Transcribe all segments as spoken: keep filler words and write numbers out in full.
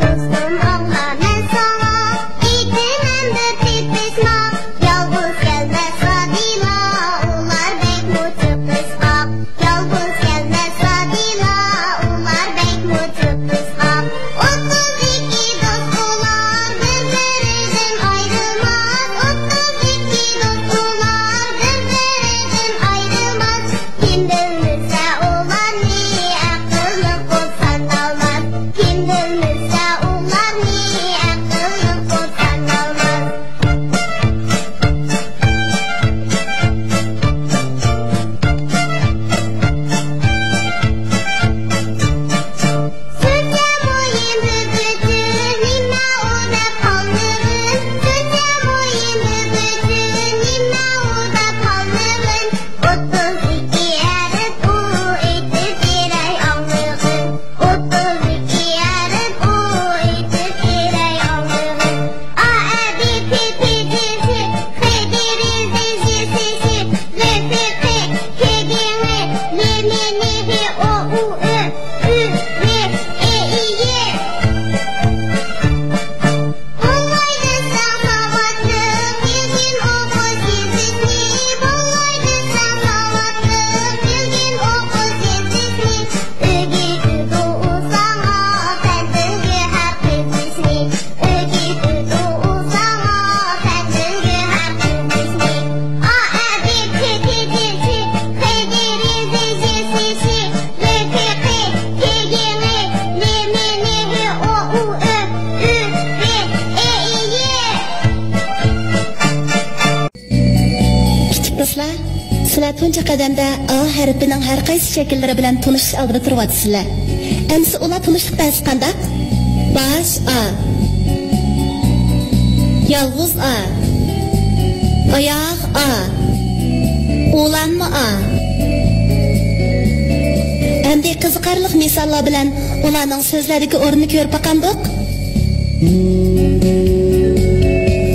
دوستۇم، ئاڭلا مەن ساڭا ئېيتىمەن بىر تېپىشماق. يالغۇز كەلمەس غادىلا، ئۇلار بەكمۇ چىقىشقاق. يالغۇز كەلمەس غادىلا، ئۇلار بەكمۇ چىقىشقاق. ئوتتۇز ئىككى دوست ئۇلار، بىر-بىرىدىن ئايرىلماس. ئوتتۇز ئىككى دوست ئۇلار، بىر-بىرىدىن ئايرىلماس. كىم بىلمىسە ئۇلارنى، ئەقىللىق بولۇپ سانالماس. كىم بىلمىسە ئۇلارنى، ئەقىللىق بولۇپ سانالماس. سىزچە مۇھىم بىر ئۈچۈن نېمە ئۇ دەپ قالمىغىن؟ سىزچە مۇھىم بىر ئۈچۈن نېمە ئۇ دەپ قالمىغىن؟ ئوتتۇز ئىككى ھەرپ ئۇ ئېيتىپ بېرەي ئاڭلىغىن. ئوتتۇز ئىككى ھەرپ ئۇ ئېيتىپ بېرەي ئاڭلىغىن. ئا، ئە، دى، پې، پې، جې، سې، خې، دې، رې، زې، ژې، سې، شې، رې، پې، قې، كې، گې، ڭې، لې، مې، نې، ھې، ئو، ئۇ، ئۆ، ئۈ، رې، ئې، ئى، يې. بولمايدۇ ساڭا ساۋاتلىق، بىلگىن ئوقۇش يېزىشنى. بولمايدۇ ساڭا ساۋاتلىق، بىلگىن ئوقۇش يېزىشنى. ئۆگىتىدۇ ئۇ ساڭا پەن، تىلگە ھەرپ يېزىشنى. ئۆگىتىدۇ ئۇ ساڭا پەن، تىلگە ھەرپ يېزىشنى. ئا، ئە، دى، پې، پې، جې، سې، خې، دې، رې، زې، ژې، سې، شې، رې، پې، قې، كې، گې، ڭې، لې، مې، نې، ھې، ئو، ئۇ، ئۆ، ئۈ، رې، ئې، ئى، يې. كىچىك دوستلار، سىلەر تۇنجى قەدەمدە ئا ھەرپىنىڭ ھەر قايسى شەكىللىرى بىلەن تونۇشۇش ئالدىدا تۇرۇۋاتىسىلەر. ئەمسە ئۇلار تونۇشلۇق بەرسە قانداق؟ باش ئا، يالغۇز ئا، ئاياغ ئا، ئۇلانما ئا. ئەمدى قىزىقارلىق مىساللار بىلەن ئۇلارنىڭ سۆزلەردىكى ئورنىنى كۆرۈپ باقامدۇق؟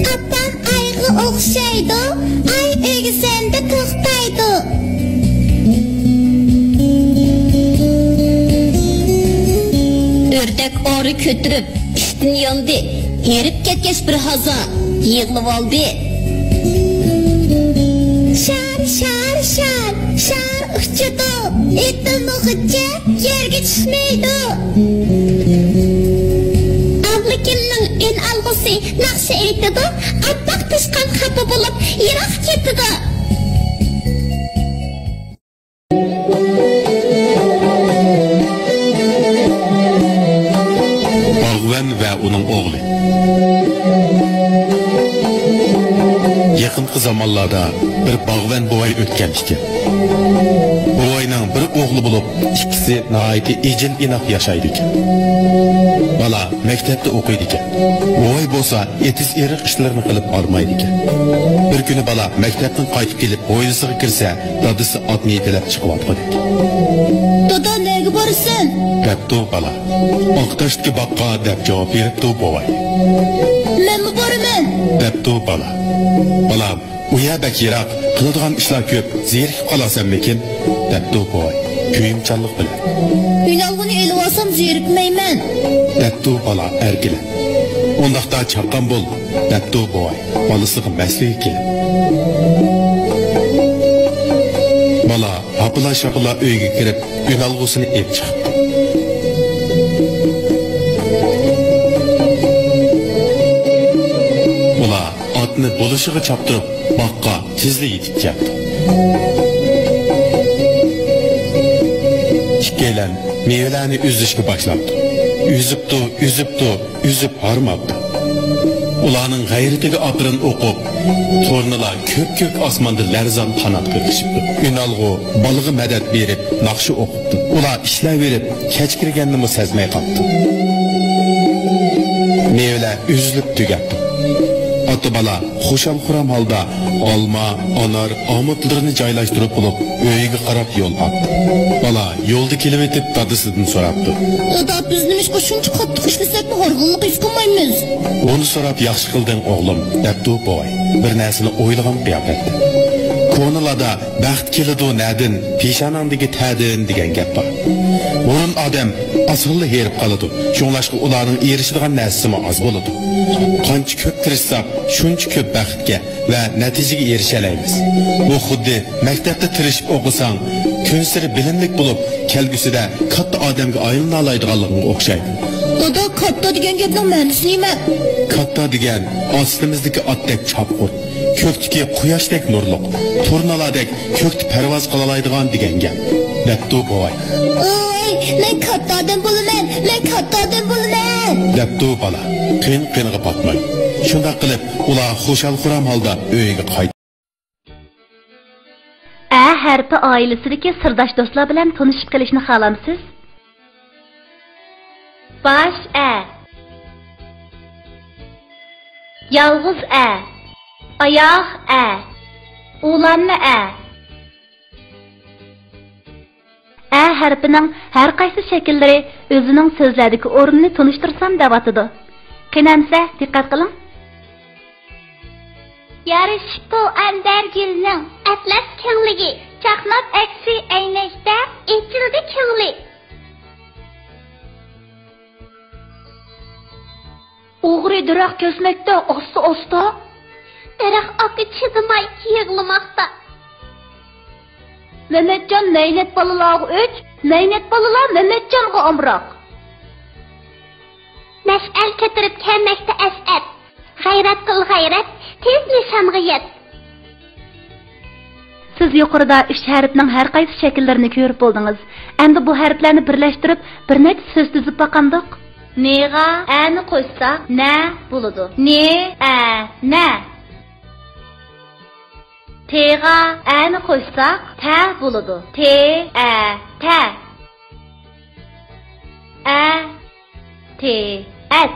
ئاپام ئايغا ئوخشايدۇ، ئاي ئۆگزەندە توختايدۇ. ئۆردەك ئارا كۆتۈرۈپ ئىشتىن ياندى، ھېرىپ كەتكەچ بىر ھازا يىغلىۋالدى. شار، شار، شار، شار ئۇچىدۇ، ئېتىلمىغۇچە يەرگە چۈشمەيدۇ. ئابلىكىمنىڭ ئۈنئالغۇسى ناخشا ئېيتىدۇ، ئاپئاق تىشقان خاپا بولۇپ يىراق كېتىدۇ. باغۋەن ۋە ئۇنىڭ ئوغلى. يېقىنقى زامانلاردا بىر باغۋەن بوۋاي ئۆتكەن ئىكەن. بوۋاينىڭ بىر ئوغلى بولۇپ، ئىككىسى ناھايىتى ئىجىل-ئىناق ياشايدىكەن. بالا مەكتەپتە ئوقۇيدىكەن. بوۋاي بولسا ئېتىز-ئېرىق ئىشلىرىنى قىلىپ ھارمايدىكەن. بىر كۈنى بالا مەكتەپتىن قايتىپ كېلىپ، ھويلىسىغا كىرسە، دادىسى ئاتنى يېتىلەپ چىقىۋاتقۇدەك. دادا، نەگە بارىسەن؟ دەپتۇ بالا. ئاقتاشتىكى باغقا، دەپ جاۋاب بېرىپتۇ بوۋاي. مەنمۇ بارىمەن، دەپتۇ بالا. بالام، ئۇ يەر بەك يىراق، قىلىدىغان ئىشلار كۆپ، زېرىكىپ قالارسەنمىكىن؟ دەپتۇ بوۋاي كۆيۈمچانلىق بىلەن. ئۈنئالغۇنى ئېلىۋالسام زېرىكمەيمەن، دەپتۇ بالا ئەركىلەپ. ئۇنداقتا چاققان بول، دەپتۇ بوۋاي بالىسىغا مەسلىگە كېلىپ. بالا ھاپىلا-شاپىلا ئۆيگە كىرىپ، ئۈنئالغۇسىنى ئېلىپ چىقىپتۇ. ئۇلار ئاتنى بولۇشىغا چاپتۇرۇپ، باغقا تېزلا يېتىپ كەپتۇ. ئىككىيلەن مېۋىلەرنى ئۈزۈشكە باشلاپتۇ. ئۈزۈپتۇ، ئۈزۈپتۇ، ئۈزۈپ ھارماپتۇ. ئۇلارنىڭ غەيرىتىگە ئاپىرىن ئوقۇپ، تۇرنىلار كۆك-كۆك ئاسماندا لەرزان قانات قېقىشىپتۇ. ئۈنئالغۇ بالىغا مەدەت بېرىپ، ناخشا ئوقۇپتۇ. ئۇلار ئىشلەۋېرىپ، كەچ كىرگەننىمۇ سەزمەي قاپتۇ. مېۋىلەر ئۈزۈلۈپ تۈگەپتۇ. بالا خۇشال-خۇرام ھالدا ئالما، ئانار، ئامۇتلىرىنى جايلاشتۇرۇپ بولۇپ، ئۆيىگە قاراپ يول ئاپتۇ. بالا يولدا كېلىۋېتىپ دادىسىدىن سوراپتۇ. دادا، بىز نېمىشقا شۇنچە قاتتىق ئىشلىسەكمۇ ھارغىنلىق ھېس قىلمايمىز؟ ئۇنى سوراپ ياخشى قىلدىڭ ئوغلۇم، دەپتۇ بوۋاي بىر نەرسىنى ئويلىغان قىياپەتتە. كونىلاردا بەخت كېلىدۇ نەدىن، پېشانەڭدىكى تەدىن دېگەن گەپ بار. ھۇرۇن ئادەم ئاسانلا ھېرىپ قالىدۇ، شۇڭلاشقا ئۇلارنىڭ ئېرىشىدىغان نەرسىسىمۇ ئاز بولىدۇ. قانچە كۆپ تىرىشساق، شۇنچە كۆپ بەختكە ۋە نەتىجىگە ئېرىشەلەيمىز. بۇ خۇددى مەكتەپتە تىرىشىپ ئوقۇساڭ، كۈنسېرى بىلىملىك بولۇپ، كەلگۈسىدە كاتتا ئادەمگە ئايلىنالايدىغانلىقىڭغا ئوخشايدۇ. دادا، كاتتا دېگەن گەپنىڭ مەنىسى نېمە؟ كاتتا دېگەن ئاستىمىزدىكى ئاتتەك چاپقۇر، كۆكتىكى قۇياشتەك نۇرلۇق، تۇرنىلاردەك كۆكتە پەرۋاز قىلالايدىغان دېگەن گەپ، دەپتۇ بوۋاي. ئوي، مەن كاتتا ئادەم بولىمەن، مەن كاتتا ئادەم بولىمەن، دەپتۇ بالا قىن-قىنىغا پاتماي. شۇنداق قىلىپ، ئۇلار خۇشال-خۇرام ھالدا ئۆيىگە قايتتى. ئە ھەرپى ئائىلىسىدىكى سىرداش دوستلار بىلەن تونۇشۇپ قېلىشنى خالامسىز؟ باش ئە، يالغۇز ئە، ئاياغ ئە، ئۇلانما ئە. ئە ھەرپىنىڭ ھەر قايسى شەكىللىرى ئۆزىنىڭ سۆزلەردىكى ئورنىنى تونۇشتۇرسام دەۋاتىدۇ. قېنى ئەمسە دىققەت قىلىڭ. يارىشىپتۇ ئەنبەر گۈلنىڭ ئەتلەس كۆڭلىگە، چاقناپ ئەكسى ئەينەكتە ئېچىلدى كۆڭلى. ئوغرى دەرەخ كەسمەكتە ئاستا-ئاستا. دەرەخ ئاكا چىدىماي يىغلىماقتا. مەمەتجان مەينەت بالىلارغا ئۆچ، مەينەت بالىلار مەمەتجانغا ئامراق. مەشئەل كۆتۈرۈپ كەلمەكتە ئەسئەت. غەيرەت قىل غەيرەت، تېز نىشانغا يەت. سىز يۇقىرىدا ئۈچ ھەرپنىڭ ھەر قايسى شەكىللىرىنى كۆرۈپ بولدىڭىز. ئەمدى بۇ ھەرپلەرنى بىرلەشتۈرۈپ، بىر نەچچە سۆز تۈزۈپ باقامدۇق؟ نېغا ئەنى قوشساق، نە بولىدۇ. نې، ئە، نە. تېغا ئەنى قوشساق، تە بولىدۇ. تې، ئە، تە. ئە، تې، ئەت.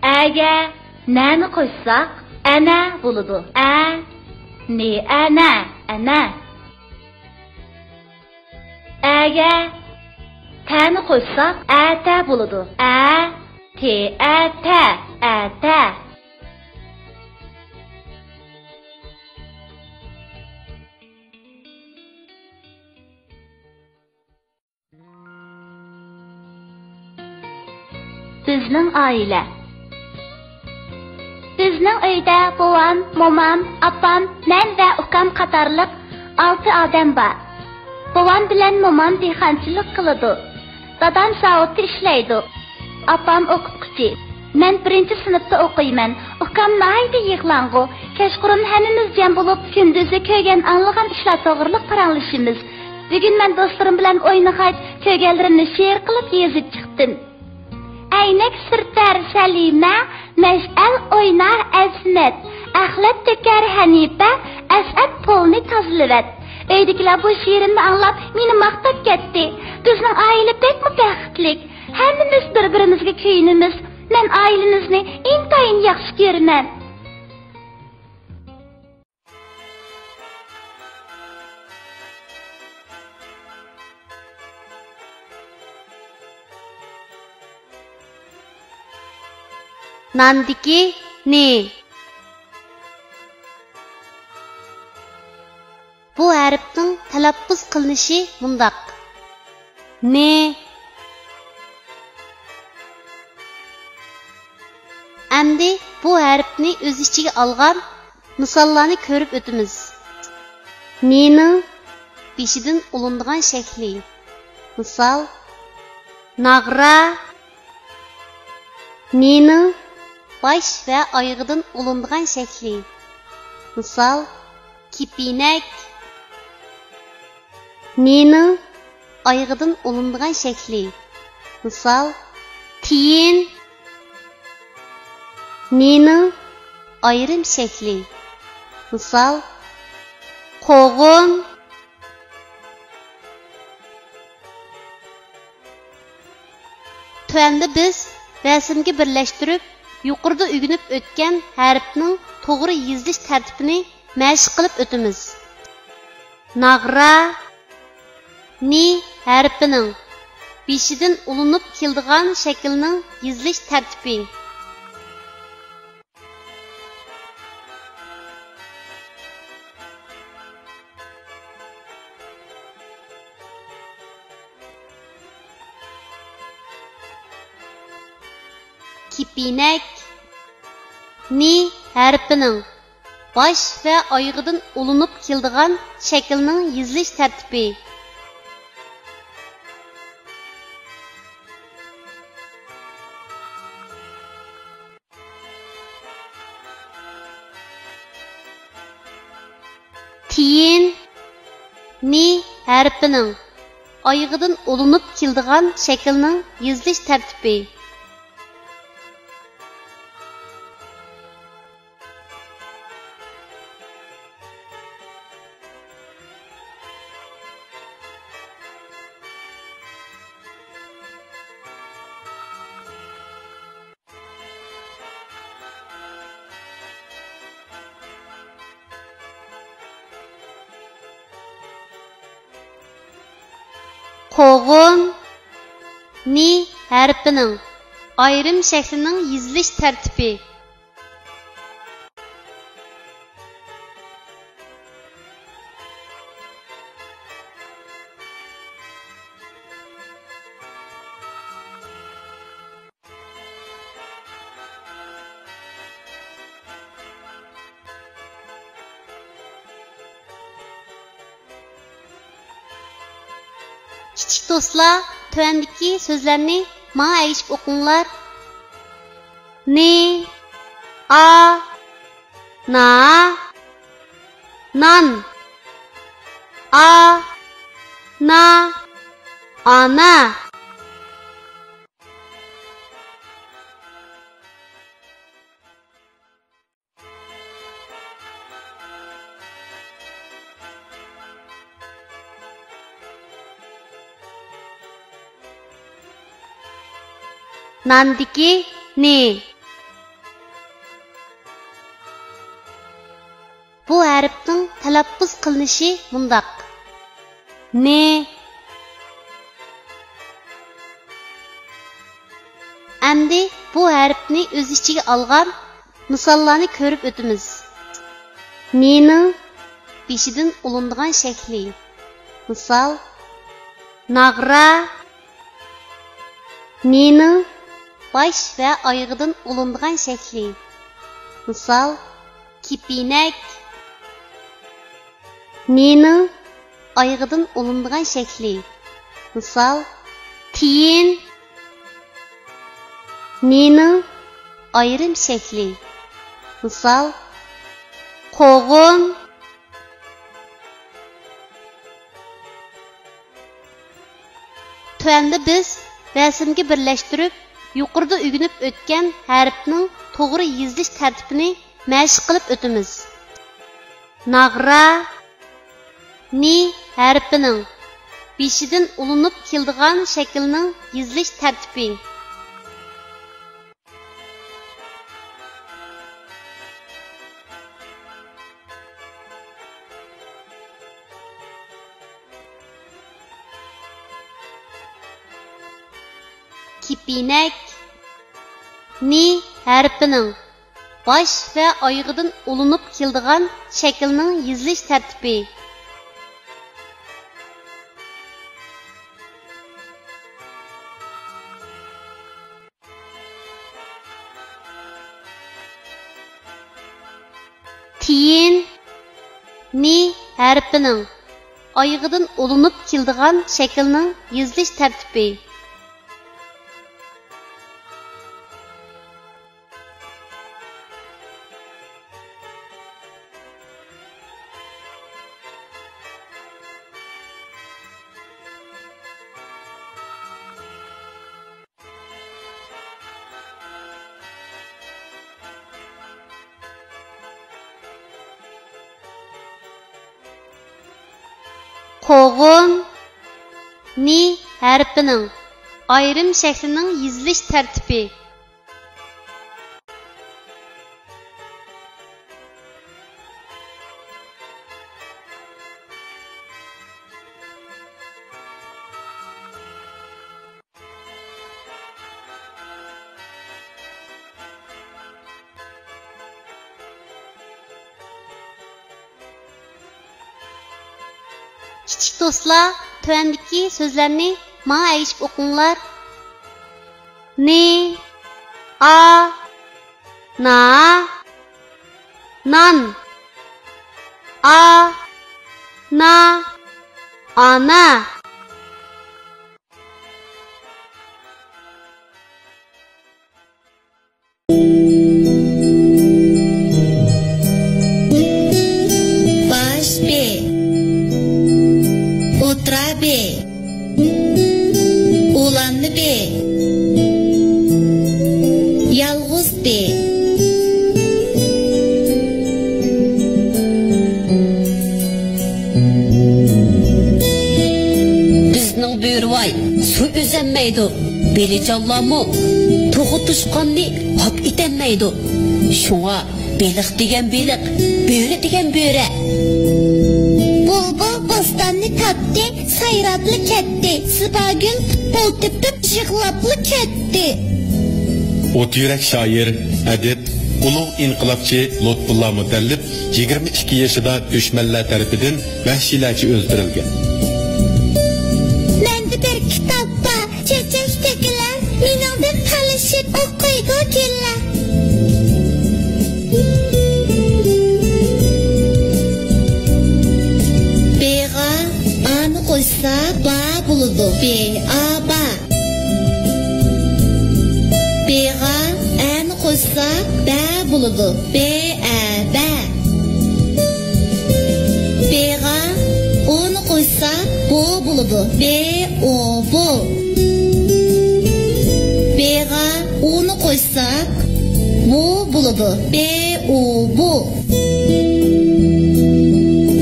ئەگە نەنى قوشساق، ئەنە بولىدۇ. ئە، نې، ئەنە، ئەنە. ئەگە تەنى قوشساق، ئەتە بولىدۇ. ئە، تې، ئەتە، ئەتە. بىزنىڭ ئائىلە. بىزنىڭ ئۆيدە بوۋام، مومام، ئاپام، مەن ۋە ئۇكام قاتارلىق ئالتە ئادەم بار. بوۋام بىلەن مومام دېھقانچىلىق قىلىدۇ. دادام زاۋۇتتا ئىشلەيدۇ. ئاپام ئوقۇتقۇچى. مەن بىرىنچى سىنىپتا ئوقۇيمەن. ئۇكام ناھايىتى يىغلاڭغۇ. كەچقۇرۇن ھەممىمىز جەم بولۇپ، كۈندۈزى كۆرگەن، ئاڭلىغان ئىشلار توغرىلىق پاراڭلىشىمىز. بۈگۈن مەن دوستلىرىم بىلەن ئوينىغاچ، كۆرگەنلىرىمنى شېئىر قىلىپ يېزىپ چىقتىم. ئەينەك سۈرتەر سەلىمە، مەشئەل ئوينار ئەزىمەت، ئەخلەت تۆكەر ھەنىپە، ئەسئەت پولنى تازىلىۋەت. ئۆيدىكىلەر بۇ شېئىرىمنى ئاڭلاپ، مېنى ماختاپ كەتتى. بىزنىڭ ئائىلە بەكمۇ بەختلىك. ھەممىمىز بىر-بىرىمىزگە كۆيۈنىمىز. مەن ئائىلىمىزنى ئىنتايىن ياخشى كۆرىمەن. ناندىكى نى. بۇ ھەرپنىڭ تەلەپپۇز قىلىنىشى مۇنداق: نى. ئەمدى بۇ ھەرپنى ئۆز ئىچىگە ئالغان مىساللارنى كۆرۈپ ئۆتىمىز. نىنىڭ بېشىدىن ئۇلىنىدىغان شەكلى. مىسال، ناغرا. نىنىڭ باش ۋە ئايىغىدىن ئۇلىنىدىغان شەكلى. مىسال، كېپىنەك. نىنىڭ ئايىغىدىن ئۇلىنىدىغان شەكلى. مىسال، تىيىن. نىنىڭ ئايرىم شەكلى. مىسال، قوغۇن. تۆۋەندە بىز رەسىمگە بىرلەشتۈرۈپ يۇقىرىدا ئۆگىنىپ ئۆتكەن ھەرپنىڭ توغرا يېزىلىش تەرتىپىنى مەشىق قىلىپ ئۆتىمىز. ناغرا، نى ھەرپىنىڭ بېشىدىن ئۇلىنىپ كېلىدىغان شەكىلنىڭ يېزىلىش تەرتىپى. كېپىنەك. نى ھەرپىنىڭ باش ۋە ئايىغىدىن ئۇلىنىپ كېلىدىغان شەكىلنىڭ يېزىلىش تەرتىپى. تىيىن. نى ھەرپىنىڭ ئايىغىدىن ئۇلىنىپ كېلىدىغان شەكىلنىڭ يېزىلىش تەرتىپى. قوغۇن. نى ھەرپىنىڭ ئايرىم شەكلىنىڭ يېزىلىش تەرتىپى. كىچىك دوستلار، تۆۋەندىكى سۆزلەرنى ماڭا ئەگىشىپ ئوقۇڭلار. نى، ئا، نا، نان. ئا، نا، ئانا. ناندىكى نى. بۇ ھەرپنىڭ تەلەپپۇز قىلىنىشى مۇنداق: نى. ئەمدى بۇ ھەرپنى ئۆز ئىچىگە ئالغان مىساللارنى كۆرۈپ ئۆتىمىز. نىنىڭ بېشىدىن ئۇلىنىدىغان شەكلى. مىسال، ناغرا. نىنىڭ باش ۋە ئايىغىدىن ئۇلىنىدىغان شەكلى. مىسال، كېپىنەك. نىنىڭ ئايىغىدىن ئۇلىنىدىغان شەكلى. مىسال، تىيىن. نىنىڭ ئايرىم شەكلى. مىسال، قوغۇن. تۆۋەندە بىز رەسىمگە بىرلەشتۈرۈپ، يۇقىرىدا ئۆگىنىپ ئۆتكەن ھەرپنىڭ توغرا يېزىلىش تەرتىپىنى مەشىق قىلىپ ئۆتىمىز. ناغرا، نى ھەرپىنىڭ بېشىدىن ئۇلىنىپ كېلىدىغان شەكىلنىڭ يېزىلىش تەرتىپى. كېپىنەك. نى ھەرپىنىڭ باش ۋە ئايىغىدىن ئۇلىنىپ كېلىدىغان شەكىلنىڭ يېزىلىش تەرتىپى. تىيىن. نى ھەرپىنىڭ ئايىغىدىن ئۇلىنىپ كېلىدىغان شەكىلنىڭ يېزىلىش تەرتىپى. قوغۇن. نى ھەرپىنىڭ ئايرىم شەكلىنىڭ يېزىلىش تەرتىپى. كىچىك دوستلار، تۆۋەندىكى سۆزلەرنى ماڭا ئەگىشىپ ئوقۇڭلار. نى، ئا، نا، نان. ئا، نا، ئانا. باش بې، ئوترا بې، ئۇلانما بې، يالغۇز بې. بىزنىڭ بۆرىۋاي سۇ ئۈزەلمەيدۇ، بېلىجانلارمۇ تۇغۇت توشقاننى پاك ئېتەلمەيدۇ. شۇڭا بېلىق دېگەن بېلىق، بۆرە دېگەن بۆرە. بۇلبۇل بوستاننى تاپتى، سايراپلا كەتتى. زىباگۈل پۇتبول تېپىپ يىغلاپلا كەتتى. ئوت يۈرەك شائىر، ئەدىب، ئۇلۇغ ئىنقىلابچى لۇتپۇللا مۇتەللىپ يىگىرمە ئىككى يېشىدا دۈشمەنلەر تەرىپىدىن ۋەھشىيلەرچە ئۆلتۈرۈلگەن. مەندە بىر كىتاب بار، چېچەك تۆكۈلەر، مېنىڭدىن تالىشىپ ئوقۇيدۇ گۈللەر. بېغا ئانى قوشسا با بولىدۇ. بې ئا با. بېغا ئەنى قوشسا بە بولىدۇ. بې ئە بە. بېغا ئونى قوشسا بو بولىدۇ. بې ئو بو. بېغا ئۇنى قوشساق بۇ بولىدۇ. بې ئۇ بۇ.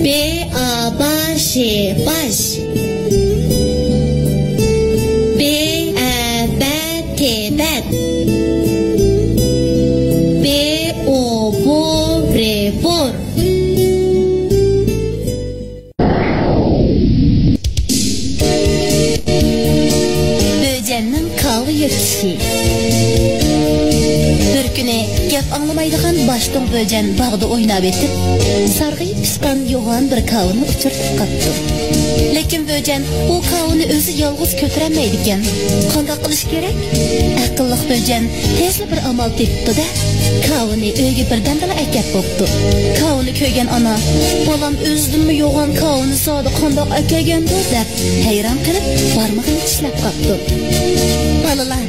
بې ئا با شې باش. بې ئە بە تې بەت. بې ئو بو رې بۇر. بۆجەننىڭ كاۋا يۆتكىشى. بىر كۈنى گەپ ئاڭلىمايدىغان باشتوڭ بۆجەن باغدا ئويناۋېتىپ، سارغىيىپ پىشقان يوغان بىر كاۋىنى ئۇچرىتىپ قاپتۇ. لېكىن بۆجەن ئۇ كاۋىنى ئۆزى يالغۇز كۆتۈرەلمەيدىكەن. قانداق قىلىش كېرەك؟ ئەقىللىق بۆجەن تېزلا بىر ئامال تېپىپتۇ-دە، كاۋىنى ئۆيگە بىردەمدىلا ئەكەپ بوپتۇ. كاۋىنى كۆرگەن ئانا، «بالام ئۆزىدىنمۇ يوغان كاۋىنى زادى قانداق ئەكەلگەندۇ؟» دەپ ھەيران قېلىپ بارمىقىنى چىشلەپ قاپتۇ. بالىلار،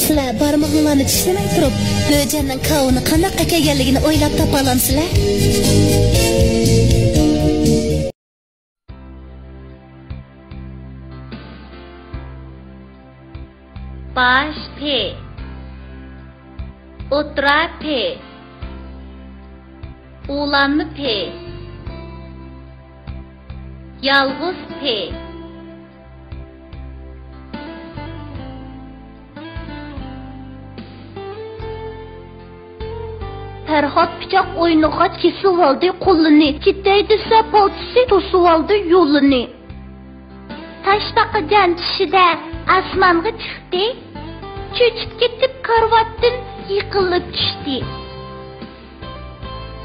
سىلەر بارمىقىڭلارنى چىشلىمەي تۇرۇپ، بۆجەننىڭ كاۋىنى قانداق ئەكەلگەنلىكىنى ئويلاپ تاپالامسىلەر؟ باش پې، ئوتتۇرا پې، ئۇلانما پې، يالغۇز پې. پەرھات پىچاق ئوينىغاچ كېسىۋالدى قولىنى، كېتەي دېسە پالچىسى توسۇۋالدى يولىنى. تاشپاقا جان چۈشىدە ئاسمانغا چىقتى، چۆچۈپ كېتىپ كارىۋاتتىن يىقىلىپ چۈشتى.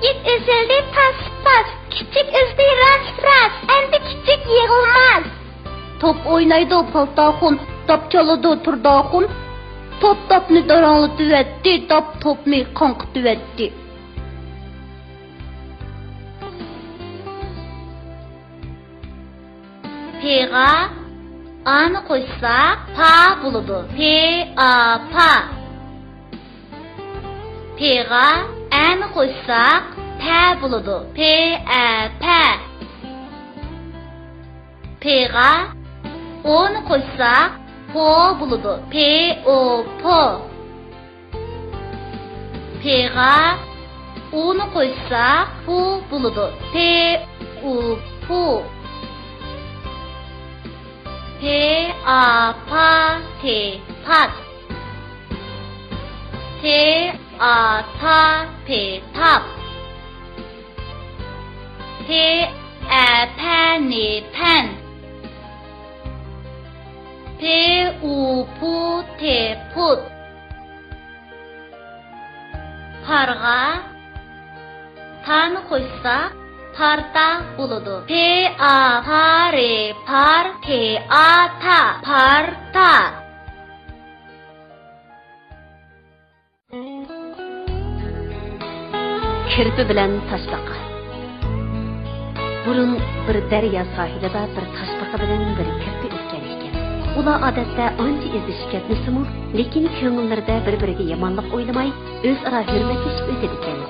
يىپ ئۈزۈلدى پاس-پاس، كىچىك ئۈزدى راس-راس، ئەمدى كىچىك يىغلىماس. توپ ئوينايدۇ پالتاخۇن، داپ چالىدۇ تۇرداخۇن. توپ داپنى داراڭلىتىۋەتتى، داپ توپنى قاڭقىتىۋەتتى. پېغا ئانى قوشساق پا بولىدۇ. پې ئا پا. پېغا ئەنى قوشساق پە بولىدۇ. پې ئە پە. پېغا ئونى قوشساق پو بولىدۇ. پې ئو پو. پېغا ئۇنى قوشساق پۇ بولىدۇ. پې ئۇ پۇ. پې ئا پا تې پات. تې ئا تا پې تاپ. پې ئە پە نې پەن. پې ئۇ پۇ تې پۇت. پارغا تانى قوشساق پارتا بولىدۇ. پ، ئا، پا، ر، پار، ت، ئا، تا، پارتا. كىرپى بىلەن تاشپاقا. بۇرۇن بىر دەريا ساھىلىدا بىر تاشپاقا بىلەن بىر كىرپى ئۆسكەن ئىكەن. ئۇلار ئادەتتە ئانچە ئېزىشىپ كەتمىسىمۇ، لېكىن كۆڭۈللىرىدە بىر-بىرىگە يامانلىق ئويلىماي، ئۆزئارا ھۆرمەتلىشىپ ئۆتىدىكەن.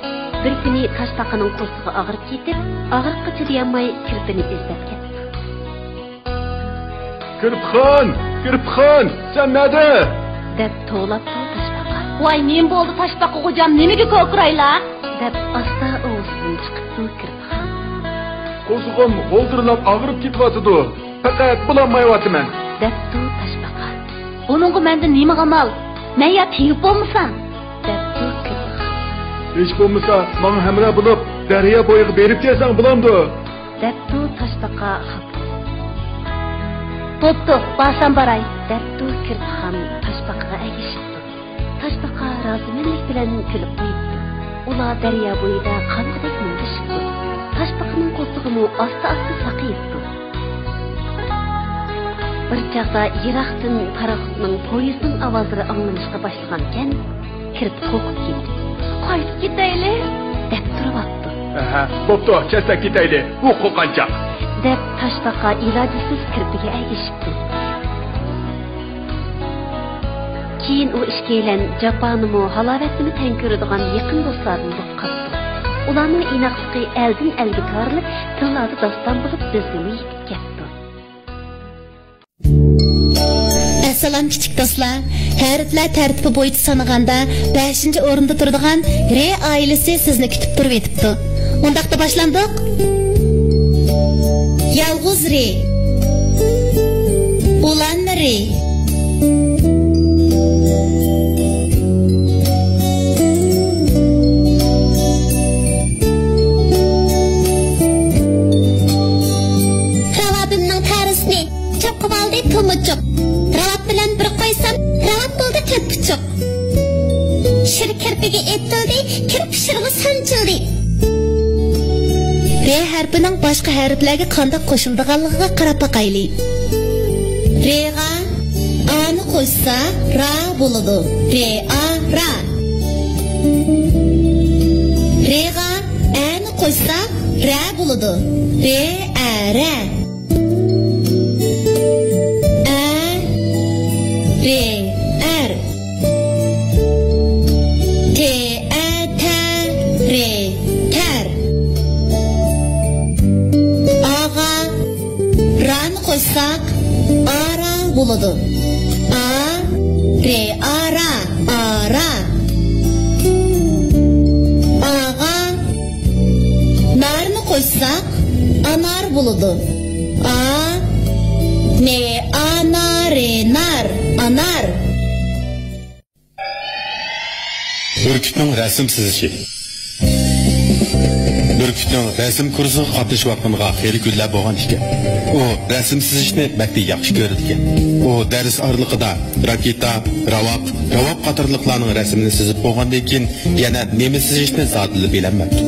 بىر كۈنى تاشپاقىنىڭ قورسىقى ئاغرىپ كېتىپ، ئاغرىققا چىدىيالماي كىرپىنى ئىزدەپ كەتتى. كىرپىخان! كىرپىخان! سەن نەدە؟ دەپ توۋلاپتۇ تاشپاقا. ۋاي، نېمە بولدى تاشپاقا غوجام، نېمىگە كوكۇرايلا؟ دەپ ئاستا ئاۋازىدىن چىقىپتۇ كىرپىخان. قورسىقىم غولدۇرلاپ ئاغرىپ كېتىۋاتىدۇ. پەقەت بولالمايۋاتىمەن. دەپتۇ تاشپاقا. بۇنىڭغا مەندىن نېمە ئامال؟ مەن يا تېڭىپ بولمىسام؟ دەپتۇ كىرپىخان. ھېچ بولمىسا ماڭا ھەمراھ بولۇپ، دەريا بويىغا بېرىپ كەلسەڭ بولامدۇ؟ دەپتۇ تاشپاقا خاپا. بوپتۇ، بارسام باراي. دەپتۇ كىرپىخان تاشپاقىغا ئەگىشىپتۇ. تاشپاقا رازىمەنلىك بىلەن كۈلۈپ قويۇپتۇ. ئۇلار دەريا بويىدا قانغۇدەك مۇڭدىشىپتۇ. تاشپاقىنىڭ قورسىقىمۇ ئاستا-ئاستا ساقىيىپتۇ. بىر چاغدا يىراقتىن پاراخوتنىڭ، پويىزنىڭ ئاۋازلىرى ئاڭلىنىشقا باشلىغانىكەن، كىرپى قورقۇپ كېتىپ، قايتىپ كېتەيلى، دەپ تۇرۇۋاپتۇ. ئەھە، بوپتۇ، كەتسەك كېتەيلى، ئۇ قورققانچاق. دەپ تاشپاقا ئىلاجسىز كىرپىگە ئەگىشىپتۇ. كېيىن ئۇ ئىككىيلەن جاپانىمۇ، ھالاۋەتنىمۇ تەڭ كۆرىدىغان يېقىن دوستلاردىن بولۇپ قاپتۇ. ئۇلارنىڭ ئىناقلىقى ئەلدىن ئەلگە تارىلىپ، تىللاردا داستان بولۇپ بىزگىمۇ يېتىپ كەپتۇ. ئەسسالام كىچىك دوستلار. ھەرپلەر تەرتىپى بويىچە سانىغاندا بەشىنچى ئورۇندا تۇرىدىغان رې ئائىلىسى سىزنى كۈتۈپ تۇرۇۋېتىپتۇ. ئۇنداقتا باشلاندۇق. يالغۇز رې. ئۇلان رې. راۋابىمنىڭ تەرىسىنى چوقۇپ ئالدى تۇمۇچۇق. راۋاب بىلەن بىر قويسام، راۋاب بولدى تۆت پۇچۇق. شىر كىرپىگە ئېتىلدى، كىرپى شىرغا سانچىلدى. رې ھەرپىنىڭ باشقا ھەرپلەرگە قانداق قوشۇلىدىغانلىقىغا قاراپ باقايلى. رېغا ئانى قوشسا، را بولىدۇ. رېئا، را. رېغا ئەنى قوشسا، رە بولىدۇ. رېئە، رە. ئە، رې، ئەر. تېئە، تە، رې، تەر. ئاغا رانى قوشساق، ئارا بولىدۇ. ئا، رې، ئارا، ئارا. ئاغا نارنى قوشساق، ئانار بولىدۇ. ئا، نې، ئا، نا، رې، نار، ئانار. بۈركۈتنىڭ رەسىم سىزىشى. بۈركۈتنىڭ رەسىم كۇرسىغا قاتنىشىۋاتقىنىغا خېلى كۈنلەر بولغان ئىكەن. ئۇ رەسىم سىزىشنى بەكلا ياخشى كۆرىدىكەن. ئۇ دەرس ئارىلىقىدا راكېتا، راۋاق، راۋاب قاتارلىقلارنىڭ رەسىمىنى سىزىپ بولغاندىن كېيىن، يەنە نېمە سىزىشنى زادىلا بىلەلمەپتۇ.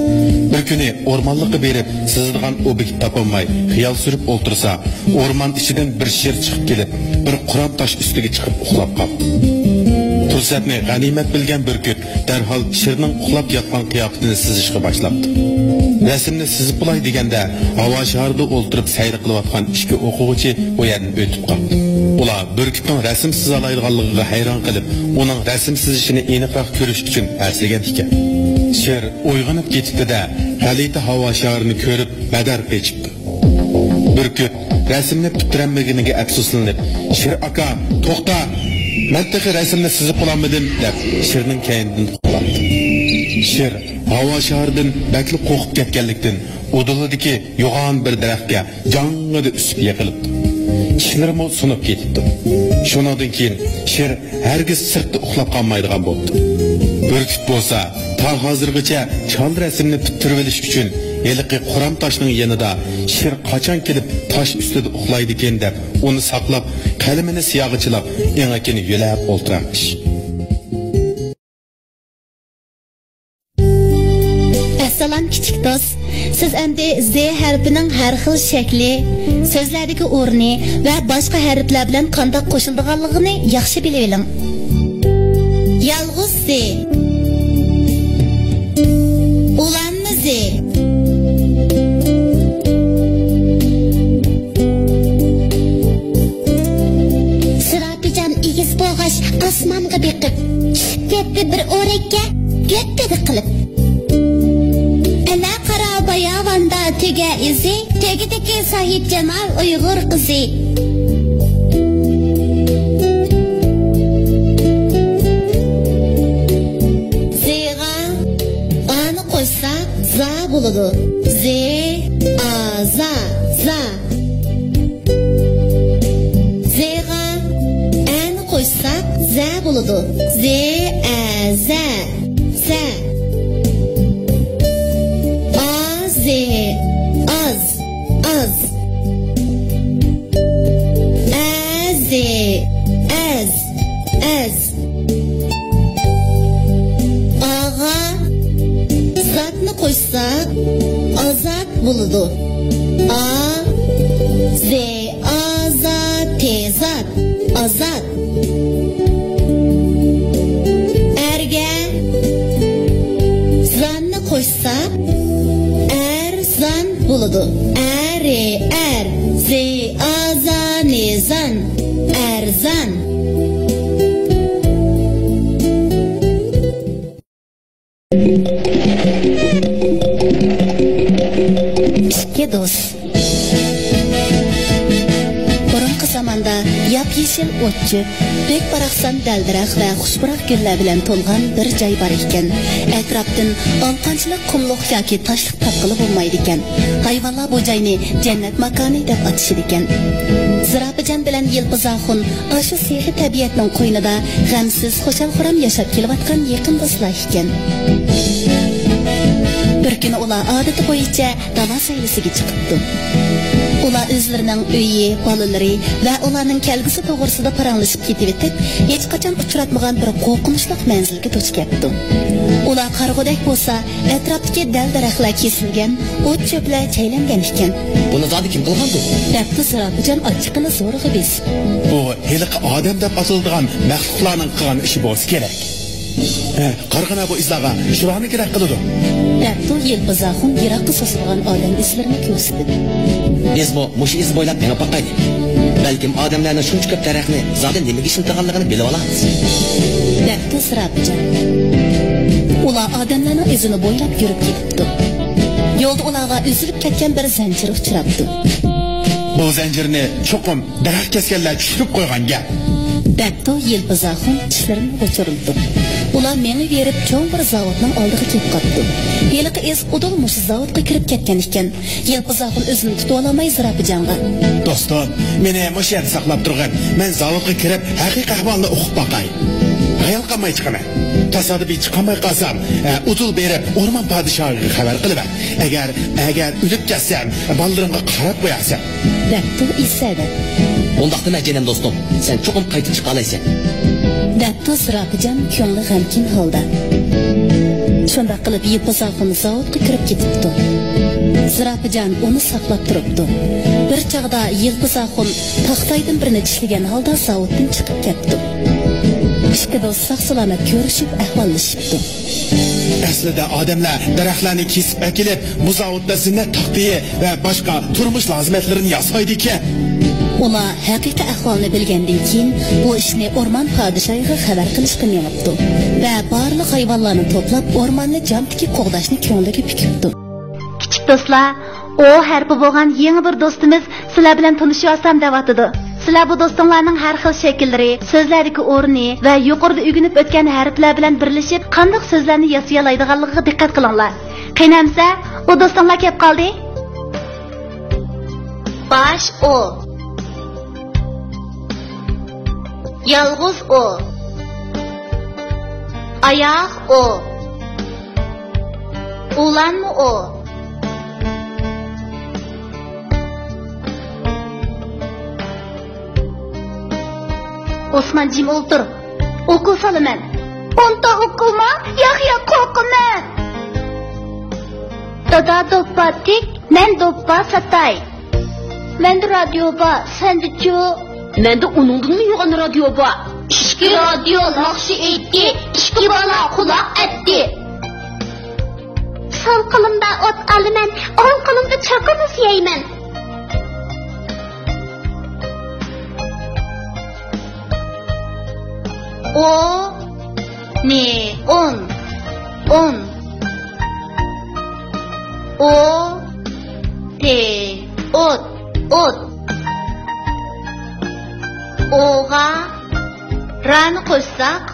بىر كۈنى ئورمانلىققا بېرىپ، سىزىدىغان ئوبيېكت تاپالماي خىيال سۈرۈپ ئولتۇرسا، ئورمان ئىچىدىن بىر شىر چىقىپ كېلىپ، بىر قۇرام تاش ئۈستىگە چىقىپ ئۇخلاپ قاپتۇ. پۇرسەتنى غەنىيمەت بىلگەن بۈركۈت دەرھال شىرنىڭ ئۇخلاپ ياتقان قىياپىتىنى سىزىشقا باشلاپتۇ. رەسىمنى سىزىپ بولاي دېگەندە، ھاۋا شارىدا ئولتۇرۇپ سەيلە قىلىۋاتقان ئىككى ئوقۇغۇچى ئۇ يەردىن ئۆتۈپ قاپتۇ. ئۇلار بۈركۈتنىڭ رەسىم سىزالايدىغانلىقىغا ھەيران قېلىپ، ئۇنىڭ رەسىم سىزىشىنى ئېنىقراق كۆرۈش ئۈچۈن ھەرسىگەن ئىكەن. شىر ئويغىنىپ كېتىپتۇ-دە، غەلىتە ھاۋا شارىنى كۆرۈپ، بەدەر قېچىپتۇ. بۈركۈت رەسىمنى پۈتتۈرەلمىگىنىگە ئەپسۇسلىنىپ، شىر ئاكا، توختا! مەن تېخى رەسىمنى سىزىپ بولالمىدىم، دەپ شىرنىڭ كەينىدىن قوۋلاپتۇ. شىر ھاۋا شارىدىن بەكلا قورقۇپ كەتكەنلىكتىن، ئۇدۇلىدىكى يوغان بىر دەرەخكە جاڭڭىدە ئۈسۈپ يىقىلىپتۇ. چىشلىرىمۇ سۇنۇپ كېتىپتۇ. شۇنىڭدىن كېيىن شىر ھەرگىز سىرتتا ئۇخلاپ قالمايدىغان بوپتۇ. بۈركۈت بولسا تا ھازىرغىچە چال رەسىمنى پۈتتۈرۈۋېلىش ئۈچۈن ھېلىقى قۇرام تاشنىڭ يېنىدا شىر قاچان كېلىپ تاش ئۈستىدە ئۇخلايدىكىن دەپ ئۇنى ساقلاپ، قەلىمىنى سىياغا چىلاپ، ئېڭىكىنى يۆلەپ ئولتۇرارمىش. ئەسسالام كىچىك دوست، سىز ئەمدى زې ھەرپىنىڭ ھەر خىل شەكلى، سۆزلەردىكى ئورنى ۋە باشقا ھەرپلەر بىلەن قانداق قوشۇلىدىغانلىقىنى ياخشى بىلىۋېلىڭ. يالغۇز زې. ئۇلانما زې. زىراپىجان ئېگىز بولغاچ، ئاسمانغا بېقىپ، چۈشۈپ كەتتى بىر ئورەككە، گۆپپىدە قىلىپ. ئەنە قارا باياۋاندا تۆگە ئىزى، تۆگىدىكى ساھىبجامال ئۇيغۇر قىزى. زېغا ئانى قوشساق زا بولىدۇ. زې، ئا، زا، زا. زېغا ئەنى قوشساق زە بولىدۇ. زې، ئە، زە، زە. ئا، زې، ئاز، ئاز. ئە، زې، ئەز، ئەز. ئاغا زاتنى قوشساق ئازاد بولىدۇ. ئا، زې، ئا، زا، تې، زات، ئازاد. ئەرگە زاننى قوشساق ئەرزان بولىدۇ. ئەرې، ئەر، زې، ئا، زا، نې، زان، ئەرزان. ئىككى دوست. بۇرۇنقى زاماندا ياپيېشىل ئوت-چۆپ، بەك باراقسان دەل-دەرەخ ۋە خۇش پۇراق گۈللەر بىلەن تولغان بىر جاي بار ئىكەن. ئەتراپتىن ئالقانچىلىق قۇملۇق ياكى تاشلىق تاپقىلى بولمايدىكەن. ھايۋانلار بۇ جاينى جەننەت ماكانى دەپ ئاتىشىدىكەن. زىراپىجان بىلەن يىلپىز ئاخۇن ئاشۇ سېخىي تەبىئەتنىڭ قوينىدا غەمسىز، خۇشال-خۇرام ياشاپ كېلىۋاتقان يېقىن دوستلار ئىكەن. بىر كۈنى ئۇلار ئادىتى بويىچە دالا سەيلىسىگە چىقىپتۇ. ئۇلار ئۆزلىرىنىڭ ئۆيى، بالىلىرى ۋە ئۇلارنىڭ كەلگۈسى توغرىسىدا پاراڭلىشىپ كېتىۋېتىپ، ھېچقاچان ئۇچراتمىغان بىر قورقۇنچلۇق مەنزىلگە دۇچ كەپتۇ. ئۇلار قارىغۇدەك بولسا، ئەتراپتىكى دەل-دەرەخلەر كېسىلگەن، ئوت-چۆپلەر چەيلەنگەن ئىكەن. بۇنى زادى كىم قىلغاندۇ؟ دەپتۇ زىراپىجان ئاچچىقىنى زورىغا بېسىپ. بۇ ھېلىقى ئادەم دەپ ئاتىلىدىغان مەخلۇقلارنىڭ قىلغان ئىشى بولسا كېرەك. ھە، قارىغىنا بۇ ئىزلارغا، شۇلارنى كېرەك قىلىدۇ. دەپتۇ يىلپىز ئاخۇن يىراققا سوزۇلغان ئادەم ئىزلىرىنى كۆرسىتىپ. بىزمۇ مۇشۇ ئىز بويلاپ مېڭىپ باقايلى. بەلكىم ئادەملەرنىڭ شۇنچە كۆپ دەرەخنى زادى نېمىگە ئىشلىتىدىغانلىقىنى بىلىۋالارمىز. دەپتۇ زىراپىجان. ئۇلار ئادەملەرنىڭ ئىزىنى بويلاپ يۈرۈپ كېتىپتۇ. يولدا ئۇلارغا ئۈزۈلۈپ كەتكەن بىر زەنجىر ئۇچراپتۇ. بۇ زەنجىرنى چوقۇم دەرەخ كەسكەنلەر چۈشۈرۈپ قويغان گەپ. دەپتۇ يىلپىز ئاخۇن چىشلىرىنى غۇچۇرلىتىپ. ئۇلار مېڭىۋېرىپ چوڭ بىر زاۋۇتنىڭ ئالدىغا كېلىپ قاپتۇ. ھېلىقى ئىز ئۇدۇل مۇشۇ زاۋۇتقا كىرىپ كەتكەن ئىكەن. يىلپىز ئاخۇن ئۆزىنى تۇتۇۋالالماي زىراپىجانغا. دوستۇم، مېنى مۇشۇ يەردە ساقلاپ تۇرغىن. مەن زاۋۇتقا كىرىپ ھەقىقىي ئەھۋالنى ئۇقۇپ باقاي. ھايال قالماي چىقىمەن. تاسادىپىي چىقالماي قالسام، ئە، ئۇدۇل بېرىپ ئورمان پادىشاھىغا خەۋەر قىلىۋەر. ئەگەر، ئەگەر ئۆلۈپ كەتسەم، بالىلىرىمغا قاراپ قويارسەن. دەپتۇ ئىسەدە. ئۇنداقتا مەن جېنىم دوستۇم، سەن چوقۇم قايتىپ چىقالايسەن. دەپتۇ زىراپىجان كۆڭلى غەمكىن ھالدا. شۇنداق قىلىپ يىلپىز ئاخۇن زاۋۇتقا كىرىپ كېتىپتۇ. زىراپىجان ئۇنى ساقلاپ تۇرۇپتۇ. بىر چاغدا يىلپىز ئاخۇن تاختايدىن بىرنى چىشلىگەن ھالدا زاۋۇتتىن چىقىپ كەپتۇ. ئىككى دوست ساق-سالامەت كۆرۈشۈپ ئەھۋاللىشىپتۇ. ئەسلىدە ئادەملەر دەرەخلەرنى كېسىپ ئەكېلىپ، بۇ زاۋۇتتا زىننەت تاختىيى ۋە باشقا تۇرمۇش لازىمەتلىرىنى ياسايدىكەن. ئۇلار ھەقىقىي ئەھۋالنى بىلگەندىن كېيىن، بۇ ئىشنى ئورمان پادىشاھىغا خەۋەر قىلىشقا مېڭىپتۇ ۋە بارلىق ھايۋانلارنى توپلاپ، ئورماننى جان تىكىپ قوغداشنى كۆڭلىگە پۈكۈپتۇ. كىچىك دوستلار، ئو ھەرپى بولغان يېڭى بىر دوستىمىز سىلەر بىلەن تونۇشۇۋالسام دەۋاتىدۇ. سىلەر بۇ دوستۇڭلارنىڭ ھەر خىل شەكىللىرى، سۆزلەردىكى ئورنى ۋە يۇقىرىدا ئۆگىنىپ ئۆتكەن ھەرپلەر بىلەن بىرلىشىپ قانداق سۆزلەرنى ياسىيالايدىغانلىقىغا دىققەت قىلىڭلار. قېنى ئەمسە، ئۇ دوستۇڭلار كەپ قالدى. باش ئو. يالغۇز ئو. ئاياغ ئو. ئۇلانما ئو. ئوسمان، جىم ئولتۇر. ئوكۇل سالىمەن. ئونتا ئوكۇلما؟ ياق، ياق، قورقىمەن. دادا دوپپا تىك، مەن دوپپا ساتاي. مەندە رادىيو بار، سەندىچۇ؟ مەندە ئۇنىڭدىنمۇ يوغان رادىيو بار. ئىككى رادىيو ناخشا ئېيتتى، ئىككى بالا قۇلاق ئەتتى. سول قولۇمدا ئوت ئالىمەن، ئوڭ قولۇمدا چوقۇم سۆيەيمەن. ئو، نى، ئون، ئون. ئو، تى، ئوت، ئوت. ئوغا رانى قوشساق،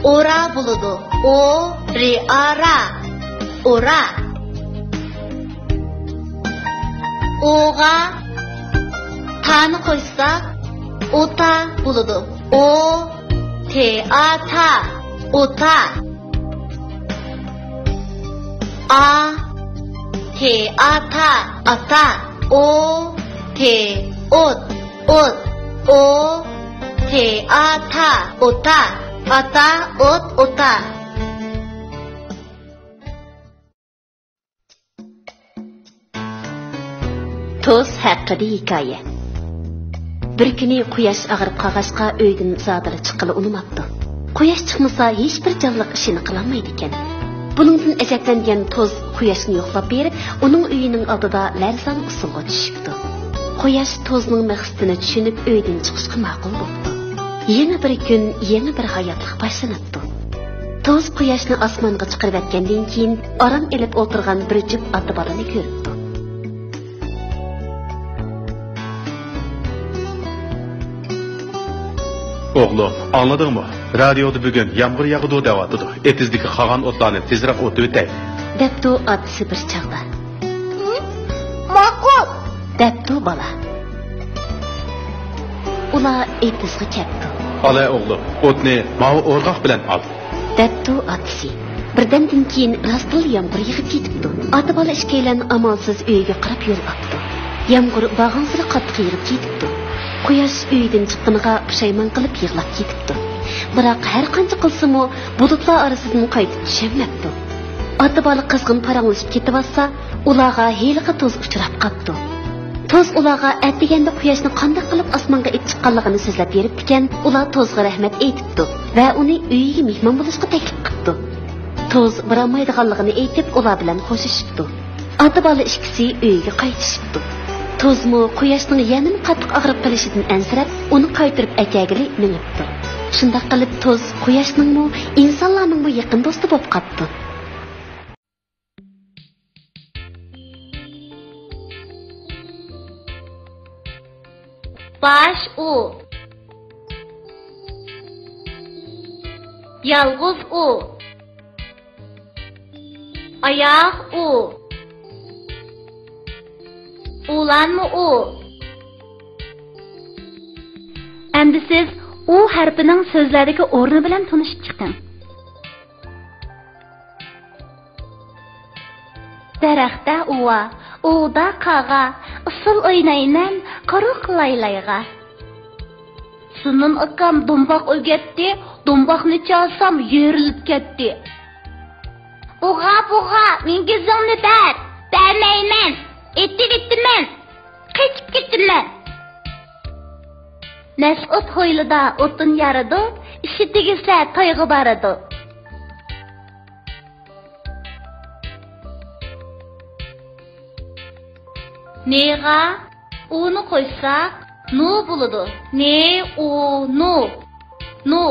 ئورا بولىدۇ. ئو، رى، ئا، را. ئورا. ئوغا تانى قوشساق، ئوتا بولىدۇ. ئو، تى، ئا، تا. ئوتا. ئا، تى، ئا، تا. ئاتا. ئو، تى، ئوت. ئوت. ئو، تى، ئا، تا. ئوتا. ئاتا، ئوت، ئوتا. توز ھەققىدە ھېكايە. بىر كۈنى قۇياش ئاغرىپ قالغاچقا، ئۆيدىن زادىلا چىققىلى ئۇنىماپتۇ. قۇياش چىقمىسا، ھېچبىر جانلىق ئىشىنى قىلالمايدىكەن. بۇنىڭدىن ئەجەبلەنگەن توز قۇياشنى يوقلاپ بېرىپ، ئۇنىڭ ئۆيىنىڭ ئالدىدا لەرزان ئۇسسۇلغا چۈشۈپتۇ. قۇياش توزنىڭ مەقسىتىنى چۈشىنىپ، ئۆيدىن چىقىشقا ماقۇل بوپتۇ. يېڭى بىر كۈن، يېڭى بىر ھاياتلىق باشلىنىپتۇ. توز قۇياشنى ئاسمانغا چىقىرىۋەتكەندىن كېيىن، ئارام ئېلىپ ئولتۇرغان بىر جۈپ ئاتا بالىنى كۆرۈپتۇ. ئوغلۇم، ئاڭلىدىڭمۇ؟ رادىيودا بۈگۈن يامغۇر ياغىدۇ دەۋاتىدۇ. ئېتىزدىكى قالغان ئوتلارنى تېزرەك ئوتۇۋېتەي. دەپتۇ ئاتىسى بىر چاغدا. ماقۇل، دەپتۇ بالا. ئۇلار ئېتىزغا كەپتۇ. ئالاي ئوغلۇم، ئوتنى ماۋۇ ئورغاق بىلەن ئال، دەپتۇ ئاتىسى. بىردەمدىن كېيىن راستلا يامغۇر يېغىپ كېتىپتۇ. ئاتا بالا ئىككىيلەن ئامالسىز ئۆيىگە قاراپ يول ئاپتۇ. يامغۇر بارغانسېرى قاتتىق يېغىپ كېتىپتۇ. قۇياش ئۆيدىن چىققىنىغا پۇشايمان قىلىپ يىغلاپ كېتىپتۇ. بىراق ھەر قانچە قىلسىمۇ، بۇلۇتلار ئارىسىدىن قايتىپ چۈشەلمەپتۇ. ئاتا بالا قىزغىن پاراڭلىشىپ كېتىۋاتسا، ئۇلارغا ھېلىقى توز ئۇچراپ قاپتۇ. توز ئۇلارغا ئەتىگەندە قۇياشنى قانداق قىلىپ ئاسمانغا ئېلىپ چىققانلىقىنى سۆزلەپ بېرىپتىكەن، ئۇلار توزغا رەھمەت ئېيتىپتۇ ۋە ئۇنى ئۆيىگە مېھمان بولۇشقا تەكلىپ قىپتۇ. توز بارالمايدىغانلىقىنى ئېيتىپ، ئۇلار بىلەن خوشلىشىپتۇ. ئاتا بالا ئىككىسى ئۆيىگە قايتىشىپتۇ. توزمۇ قۇياشنىڭ يەنىمۇ قاتتىق ئاغرىپ قېلىشىدىن ئەنسىرەپ، ئۇنى قايتۇرۇپ ئەكەگىلى مېڭىپتۇ. شۇنداق قىلىپ توز قۇياشنىڭمۇ، ئىنسانلارنىڭمۇ يېقىن دوستى بولۇپ قاپتۇ. باش ئۇ. يالغۇز ئۇ. ئاياغ ئۇ. ئۇلانما ئۇ. ئەمدى سىز ئۇ ھەرپىنىڭ سۆزلەردىكى ئورنى بىلەن تونۇشۇپ چىقىڭ. دەرەختە ئۇۋا، ئۇۋىدا قاغا، ئۇسسۇل ئوينايمەن قۇرۇق لايلايغا. سۇنۇن ئاكام دومباق ئۆگەتتى، دومباقنى چالسام يېرىلىپ كەتتى. بۇغا، بۇغا، مېنىڭ گېزىڭنى بەر! بەرمەيمەن! ئېتىۋېتىمەن! قېچىپ كېتىمەن! مەسئۇد ھويلىدا ئوتۇن يارىدۇ، ئىشى تۈگىسە تويغا بارىدۇ. نېغا ئۇنى قوشساق، نۇ بولىدۇ. نې، ئۇ، نۇ. نۇ.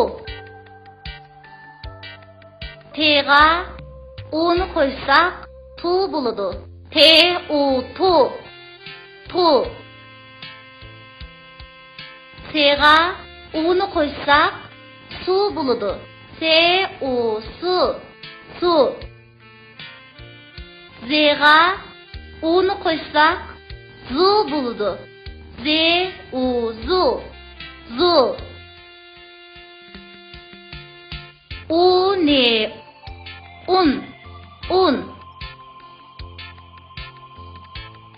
تېغا ئۇنى قوشساق، تۇ بولىدۇ. تې، ئۇ، تۇ. تۇ. سېغا ئۇنى قوشساق، سۇ بولىدۇ. سې، ئۇ، سۇ. سۇ. زېغا ئۇنى قوشساق، زۇ بولىدۇ. زې، ئۇ، زۇ. زۇ. ئۇ، نې، ئۇن. ئۇن.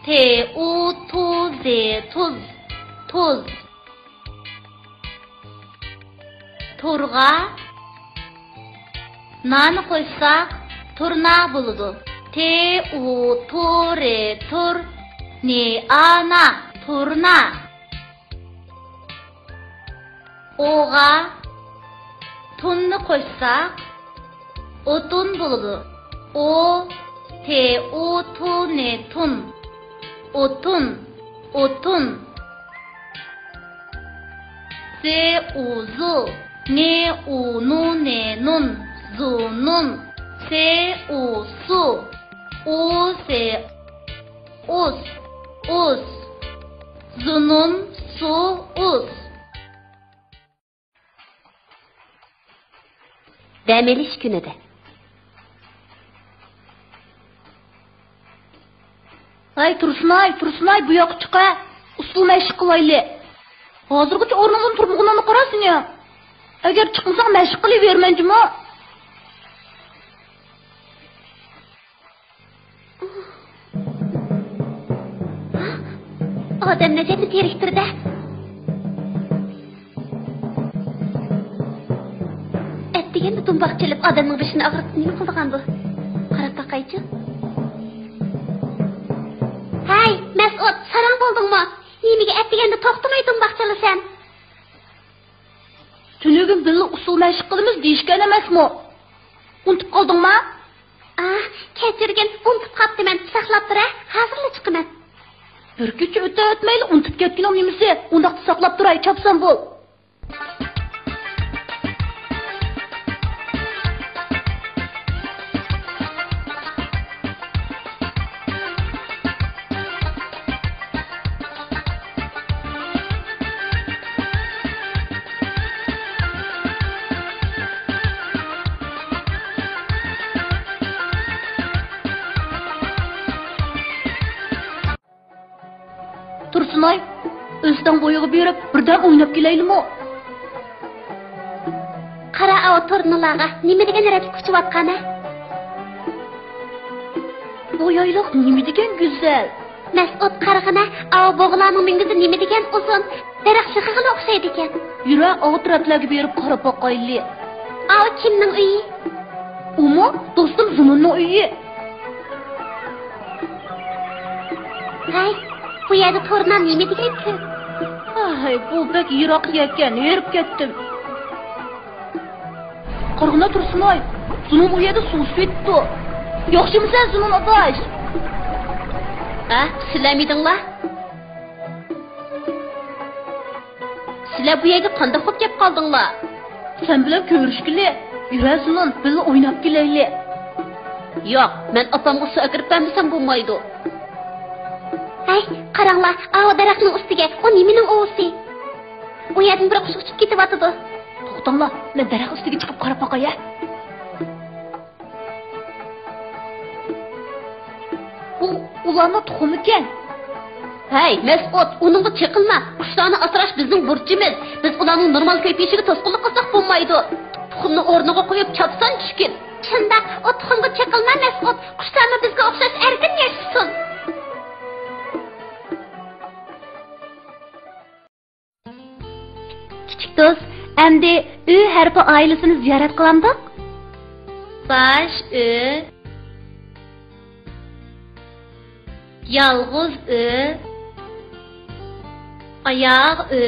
تې، ئۇ، تۇ، زې، تۇز. تۇز. تۇرغا نانى قوشساق، تۇرنا بولىدۇ. ت، ت، ئۇ، تۇ، ر، تۇر. ن، ئا، نا، تۇرنا. ئوغا تۇننى قوشساق، ئوتۇن بولىدۇ. ئو، ت، ئۇ، تۇ، ن، تۇن. ئوتۇن، ئوتۇن. س، ئۇ، زۇ. ن، ئۇ، نۇ، ن، نۇن. زۇنۇن. س، ئۇ، سۇ. ئۇ، س، ئۇس، ئۇس. زۇنۇن، سۇ، ئۇس. دەم ئېلىش كۈنىدە. ھەي، تۇرسۇنئاي، تۇرسۇنئاي، بۇ ياققا چىق ھە. ئۇسسۇل مەشىق قىلايلى. ھازىرغىچە ئورنۇڭدىن تۇرمىغىنىڭنى قارا سېنىڭ. ئەگەر چىقمىساڭ مەشىق قىلىۋېرىمەن جۇمۇ. ئادەم نەجەتنى تېرىكتۈر-دە. ئەتىگەندە دۇمباق چېلىپ ئادەمنىڭ بېشىنى ئاغرىتىپ نېمە قىلىدىغان بۇ؟ قاراپ باقايچۇ. ھەي، مەسئۇد، ساراڭ بولدۇڭمۇ؟ نېمىگە ئەتىگەندە توختىماي دۇمباق چالىسەن؟ تۈنۈگۈن بىللە ئۇسسۇل مەشىق قىلىمىز دېيىشكەن ئەمەسمۇ؟ ئۇنتۇپ قالدىڭما؟ ئاھ، كەچۈرگىن، ئۇنتۇپ قاپتىمەن. ساقلاپ تۇر ھە، ھازىرلا چىقىمەن. بىر كېچە ئۆتە ئۆتمەيلا ئۇنتۇپ كەتكىنىڭ نېمىسى؟ ئۇنداقتا ساقلاپ تۇراي، چاپسان بول. تۇرسۇنئاي، ئۆستەڭ بويىغا بېرىپ، بىردەم ئويناپ كېلەيلىمۇ؟ قارا ئاۋۇ تۇرنىلارغا، نېمە دېگەن رەتلىك ئۇچۇۋاتقان ھە؟ بۇ يايلاق نېمە دېگەن گۈزەل! مەسئۇد، قارىغىنە، ئاۋۇ بۇغىلارنىڭ مۈڭگۈزى نېمە دېگەن ئۇزۇن، دەرەخ شېخىغىلا ئوخشايدىكەن. يۈرە، ئاۋۇ تەرەپلەرگە بېرىپ قاراپ باقايلى. ئاۋۇ كىمنىڭ ئۆيى؟ ئۇمۇ دوستۇم زۇنۇننىڭ ئۆيى. ھەي، بۇ يەردە تۇرنا نېمە دېگەن كۆپ؟ ھەي، بۇ بەك يىراق يەكەن، ھېرىپ كەتتىم. قارىغىنا تۇرسۇنئاي، زۇنۇن ئۇ يەردە سۇ ئىچىۋېتىپتۇ. ياخشىمۇسەن زۇنۇن ئاداش؟ ھە، سىلەرمىدىڭلار؟ سىلەر بۇ يەرگە قانداق بولۇپ كەپ قالدىڭلار؟ سەن بىلەن كۆرۈشكىلى، يۈرە زۇنۇن، بىللە ئويناپ كېلەيلى. ياق، مەن ئاپامغا سۇ ئەكىرىپ بەرمىسەم بولمايدۇ. ھەي، قاراڭلار، ئاۋۇ دەرەخنىڭ ئۈستىگە، ئۇ نېمىنىڭ ئۇۋىسى؟ ئۇ يەردىن بىر قۇش ئۇچۇپ كېتىۋاتىدۇ. توختاڭلار، مەن دەرەخ ئۈستىگە چىقىپ قاراپ باقاي ھە. بۇ ئۇلارنىڭ تۇخۇمىكەن. ھەي، مەسئۇد، ئۇنىڭغا چېقىلما. قۇشلارنى ئاسراش بىزنىڭ بۇرچىمىز. بىز ئۇلارنىڭ نورمال كۆپىيىشىگە توسقۇنلۇق قىلساق بولمايدۇ. تۇخۇمنى ئورنىغا قويۇپ چاپسان چۈشكىن. شۇنداق، ئۇ تۇخۇمغا چېقىلما، مەسئۇد. قۇشلارمۇ بىزگە ئوخشاش ئەركىن ياشىسۇن. كىچىك دوست، ئەمدى ئۆ ھەرپى ئائىلىسىنى زىيارەت قىلامدۇق؟ باش ئۆ، يالغۇز ئۆ، ئاياغ ئۆ،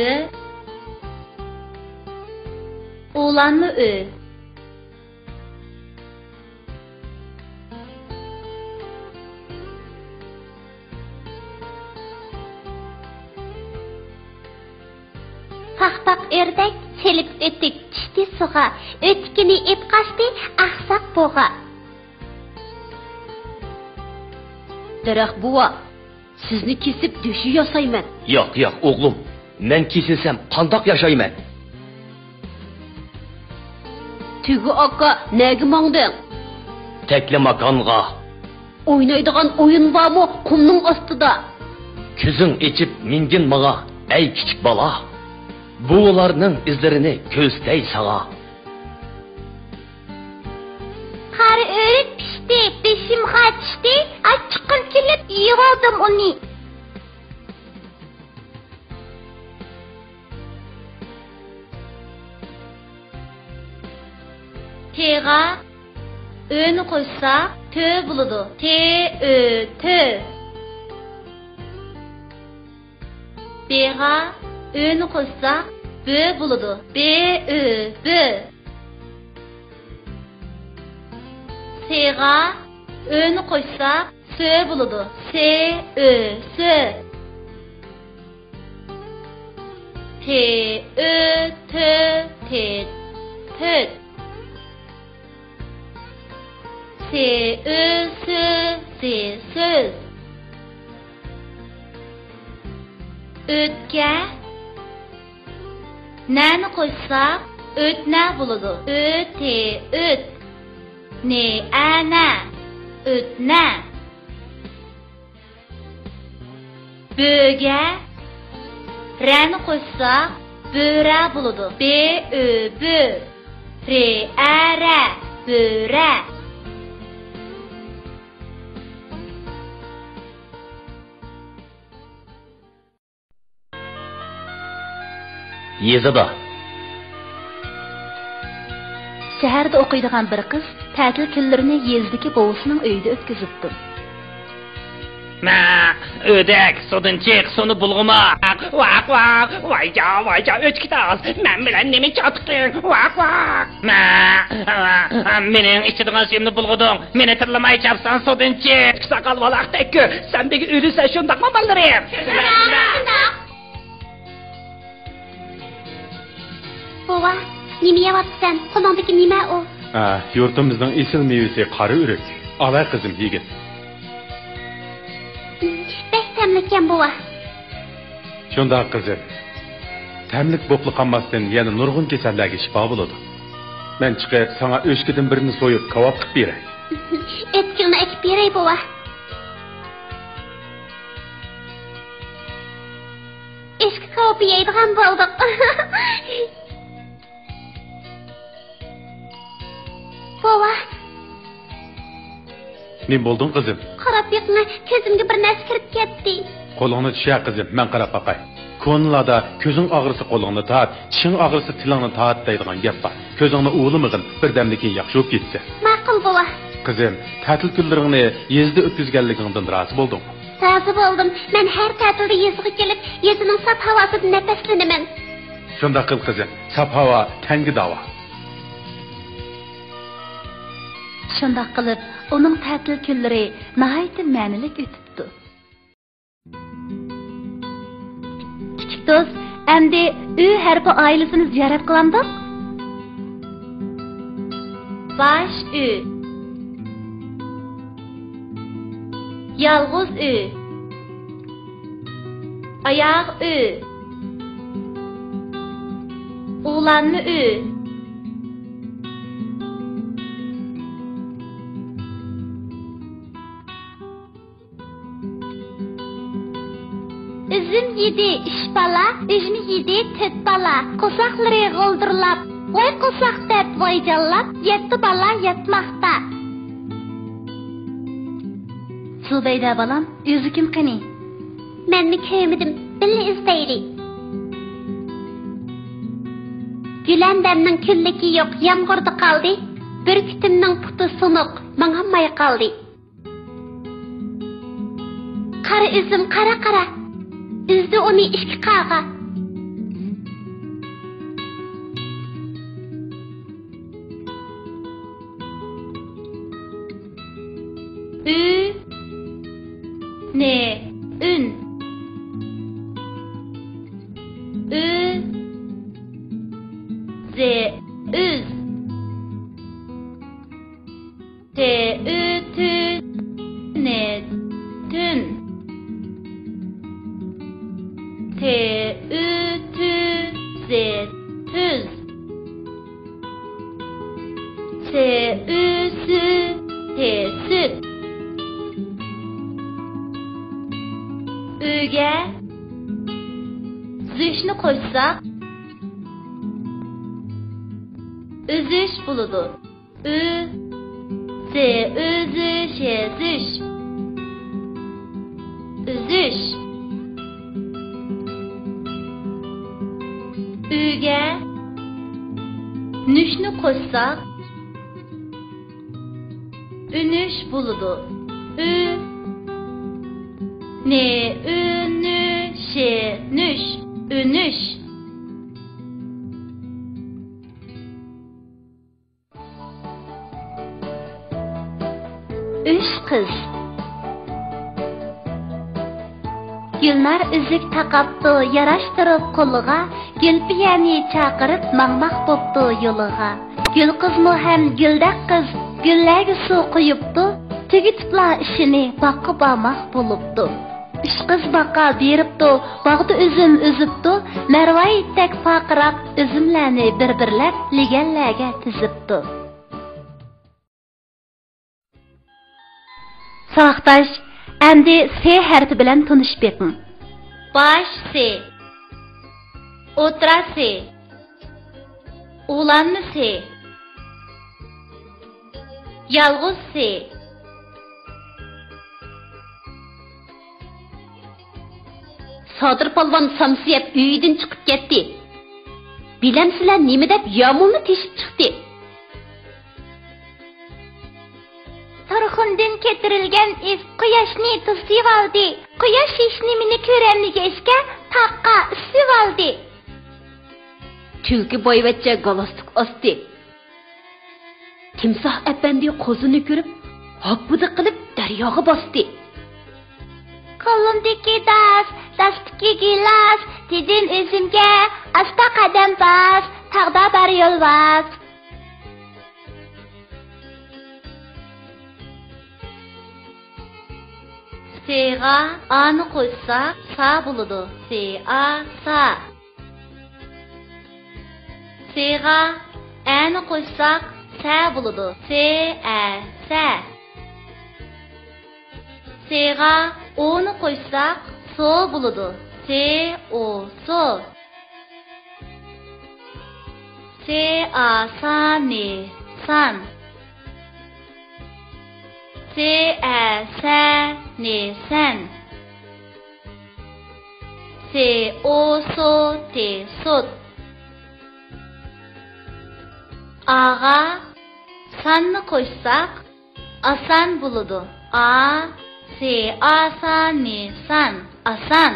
ئۇلانما ئۆ. پاخپاق ئۆردەك چېلىپ ئۆتۈك چۈشتى سۇغا، ئۆتۈكىنى ئېپقاچتى ئاقساق بۇغا. دەرەخ بوۋا، سىزنى كېسىپ دۆشۈ ياسايمەن. ياق، ياق، ئوغلۇم، مەن كېسىلسەم قانداق ياشايمەن؟ تۆگە ئاكا، نەگە ماڭدىڭ؟ تەكلىماكانغا. ئوينايدىغان ئويۇن بارمۇ قۇمنىڭ ئاستىدا؟ كۆزۈڭ ئېچىپ مىنگىن ماڭا، ئەي كىچىك بالا. بوۋىلارنىڭ ئىزلىرىنى كۆرسىتەي ساڭا. قارا ئۆرۈك پىشتى، بېشىمغا چۈشتى، ئاچچىقىم كېلىپ يېۋالدىم ئۇنى. تېغا ئۆنى قوشساق، تۆ بولىدۇ. تې، ئۆ، تۆ. بېغا ئۆنى قوشساق، بۆ بولىدۇ. بې، ئۆ، بۆ. سېغا ئۆنى قوشساق، سۆ بولىدۇ. سې، ئۆ، سۆ. تې، ئۆ، تۆ، تېت، تۆت. سې، ئۆ، سۆ، زې، سۆز. ئۆتكە نەنى قوشساق، ئۆتنە بولىدۇ. ئۆ، تې، ئۆت. نې، ئە، نە. ئۆتنە. بۆگە رەنى قوشساق، بۆرە بولىدۇ. بې، ئۆ، بۆ. رې، ئە، رە. بۆرە. يېزىدا. شەھەردە ئوقۇيدىغان بىر قىز تەتىل كۈنلىرىنى يېزىدىكى بوۋىسىنىڭ ئۆيىدە ئۆتكۈزۈپتۇ. مە، ئۆدەك، سۇدىن چىق، سۇنى بۇلغىما. ۋاق، ۋاق، ۋايجا، ۋايجا، ئۆچكە تاز، مەن بىلەن نېمە چاتىقىڭ؟ ۋاق، ۋاق. مە، مېنىڭ ئىچىدىغان سۈيۈمنى بۇلغىدىڭ، مېنى تىللىماي چاپسان سۇدىن چىق. ساقال ۋالاقتەك كۆ، سەن بىگە ئۆلىسەن شۇنداقمۇ بالىلىرىم؟ شۇنداق، شۇنداق. بوۋا، نېمە يەۋاتىسەن؟ قولۇڭدىكى نېمە ئۇ؟ ھە، يۇرتىمىزنىڭ ئېسىل مېۋىسى قارا ئۆرۈك. ئاۋە قىزىم، يېگىن. بەك تەملىككەن، بوۋا. شۇنداق، قىزىم. تەملىك بوپلا قالماستىن، يەنە نۇرغۇن كېسەللەرگە شىپا بولىدۇ. مەن چىقىپ، ساڭا ئۆچكىدىن بىرنى سويۇپ، كاۋاپ قىلىپ بېرەي. ئۆچكىڭنى ئەكىپ بېرەي، بوۋا. ئۆچكە كاۋىپى يەيدىغان بولدۇق. بوۋا. نېمە بولدۇڭ، قىزىم؟ قاراپ بېقىڭە، كۆزۈمگە بىر نەرسە كىرىپ كەتتى. قولۇڭنى چۈشەر، قىزىم، مەن قاراپ باقاي. كونىلاردا «كۆزۈڭ ئاغرىسا قولۇڭنى تارت، چىشىڭ ئاغرىسا تىلىڭنى تارت» دەيدىغان گەپ بار. كۆزۈڭنى ئۇۋىلىمىغىن، بىردەمدىن كېيىن ياخشى بولۇپ كېتىسەن. ماقۇل، بوۋا. قىزىم، تەتىل كۈنلىرىڭنى يېزىدا ئۆتكۈزگەنلىكىڭدىن رازى بولدۇڭمۇ؟ رازى بولدۇم. مەن ھەر تەتىلدە يېزىغا كېلىپ، يېزىنىڭ ساپ ھاۋاسىدىن نەپەسلىنىمەن. شۇنداق قىل، قىزىم. ساپ ھاۋا تەنگە داۋا. شۇنداق قىلىپ، ئۇنىڭ تەتىل كۈنلىرى ناھايىتى مەنىلىك ئۆتۈپتۇ. كىچىك دوست، ئەمدى ئۆ ھەرپى ئائىلىسىنى زىيارەت قىلامدۇق؟ باش ئۆ. يالغۇز ئۆ. ئاياغ ئۆ. ئۇلانما ئۆ. ئۈزۈم يېدى ئۈچ بالا، ئۈجمە يېدى تۆت بالا. قورساقلىرى غولدۇرلاپ، ۋاي قورساق دەپ ۋايجانلاپ، يەتتە بالا ياتماقتا. زۇبەيدە بالام، ئۆزى كىم قېنى؟ مەنمۇ كۆرمىدىم، بىللە ئىزدەيلى. گۈلەندەمنىڭ كۈنلۈكى يوق، يامغۇردا قالدى. بۈركۈتۈمنىڭ پۇتى سۇنۇق، ماڭالماي قالدى. قارا ئۈزۈم، قارا، قارا. ئۈزدى ئۇنى ئىككى قاغا. ئۈ، نې، ئۈن. ئۆ، زې، ئۆز. تې، ئۆ، تۆ، نې، تۆن. تې، ئۆ، تۆ، زې، تۆز. سې، ئۆ، سۆ، تې، سۆت. ئۆگە زۈشنى قوشساق، ئۈزۈش بولىدۇ. ئۆ، زې، ئۆ، زۆ، شې، زۈش. ئۈزۈش. ئۆگە نۈشنى قوشساق، ئۈنۈش بولىدۇ. ئۈ، نى، ئۈ، نۈ، شى، نۈش. ئۈنۈش. ئۈچ قىز. گۈلنار ئۈزۈك تاقاپتۇ، ياراشتۇرۇپ قولىغا، گۈلپىيەنى چاقىرىپ ماڭماق بوپتۇ يولىغا. گۈل قىزمۇ ھەم گۈلدەك قىز، گۈللەرگە سۇ قۇيۇپتۇ، تۈگىتىپلا ئىشىنى باغقا بارماق بولۇپتۇ. ئۈچ قىز باغقا بېرىپتۇ، باغدا ئۈزۈم ئۈزۈپتۇ، مەرۋايىتتەك پارقىراپ ئۈزۈملەرنى بىر-بىرلەپ لېگەنلەرگە تىزىپتۇ. ساۋاقداش، ئەمدى سې ھەرپى بىلەن تونۇشۇپ بېقىڭ. باش سې، ئوتتۇرا سې، ئۇلانما سې، يالغۇز سې. سادىر پالۋان سامسا يەپ ئۆيىدىن چىقىپ كەتتى. بىلەمسىلەر نېمە دەپ يامۇلنى تېشىپ چىقتى؟ تۇرخۇندىن كۆتۈرۈلگەن ئىس قۇياشنى توسۇۋالدى. قۇياش ھېچنېمىنى كۆرەلمىگەچكە، تاغقا ئۈسۈۋالدى. تۈلكە بايۋەچچە گالاستۇك ئاستى. تىمساھ ئەپەندى قوزىنى كۆرۈپ، ھاپپىدە قىلىپ دەرياغا باستى. قولۇمدىكى داس، داستىكى گىلاس، دېدىم ئۆزۈمگە، ئاستا قەدەم باس، تاغدا بار يولۋاس. سېغا ئانى قوشساق، سا بولىدۇ. سېئا، سا. سېغا ئەنى قوشساق، سە بولىدۇ. سېئە، سە. سېغا ئونى قوشساق، سو بولىدۇ. سېئو، سو. سېئاسانى، سان. سېئەسەنى، سەن. سېئوسوتى، سوت. ئاغا ساننى قوشساق، ئاسان بولىدۇ. ئا، سېئاسانى، سان، ئاسان.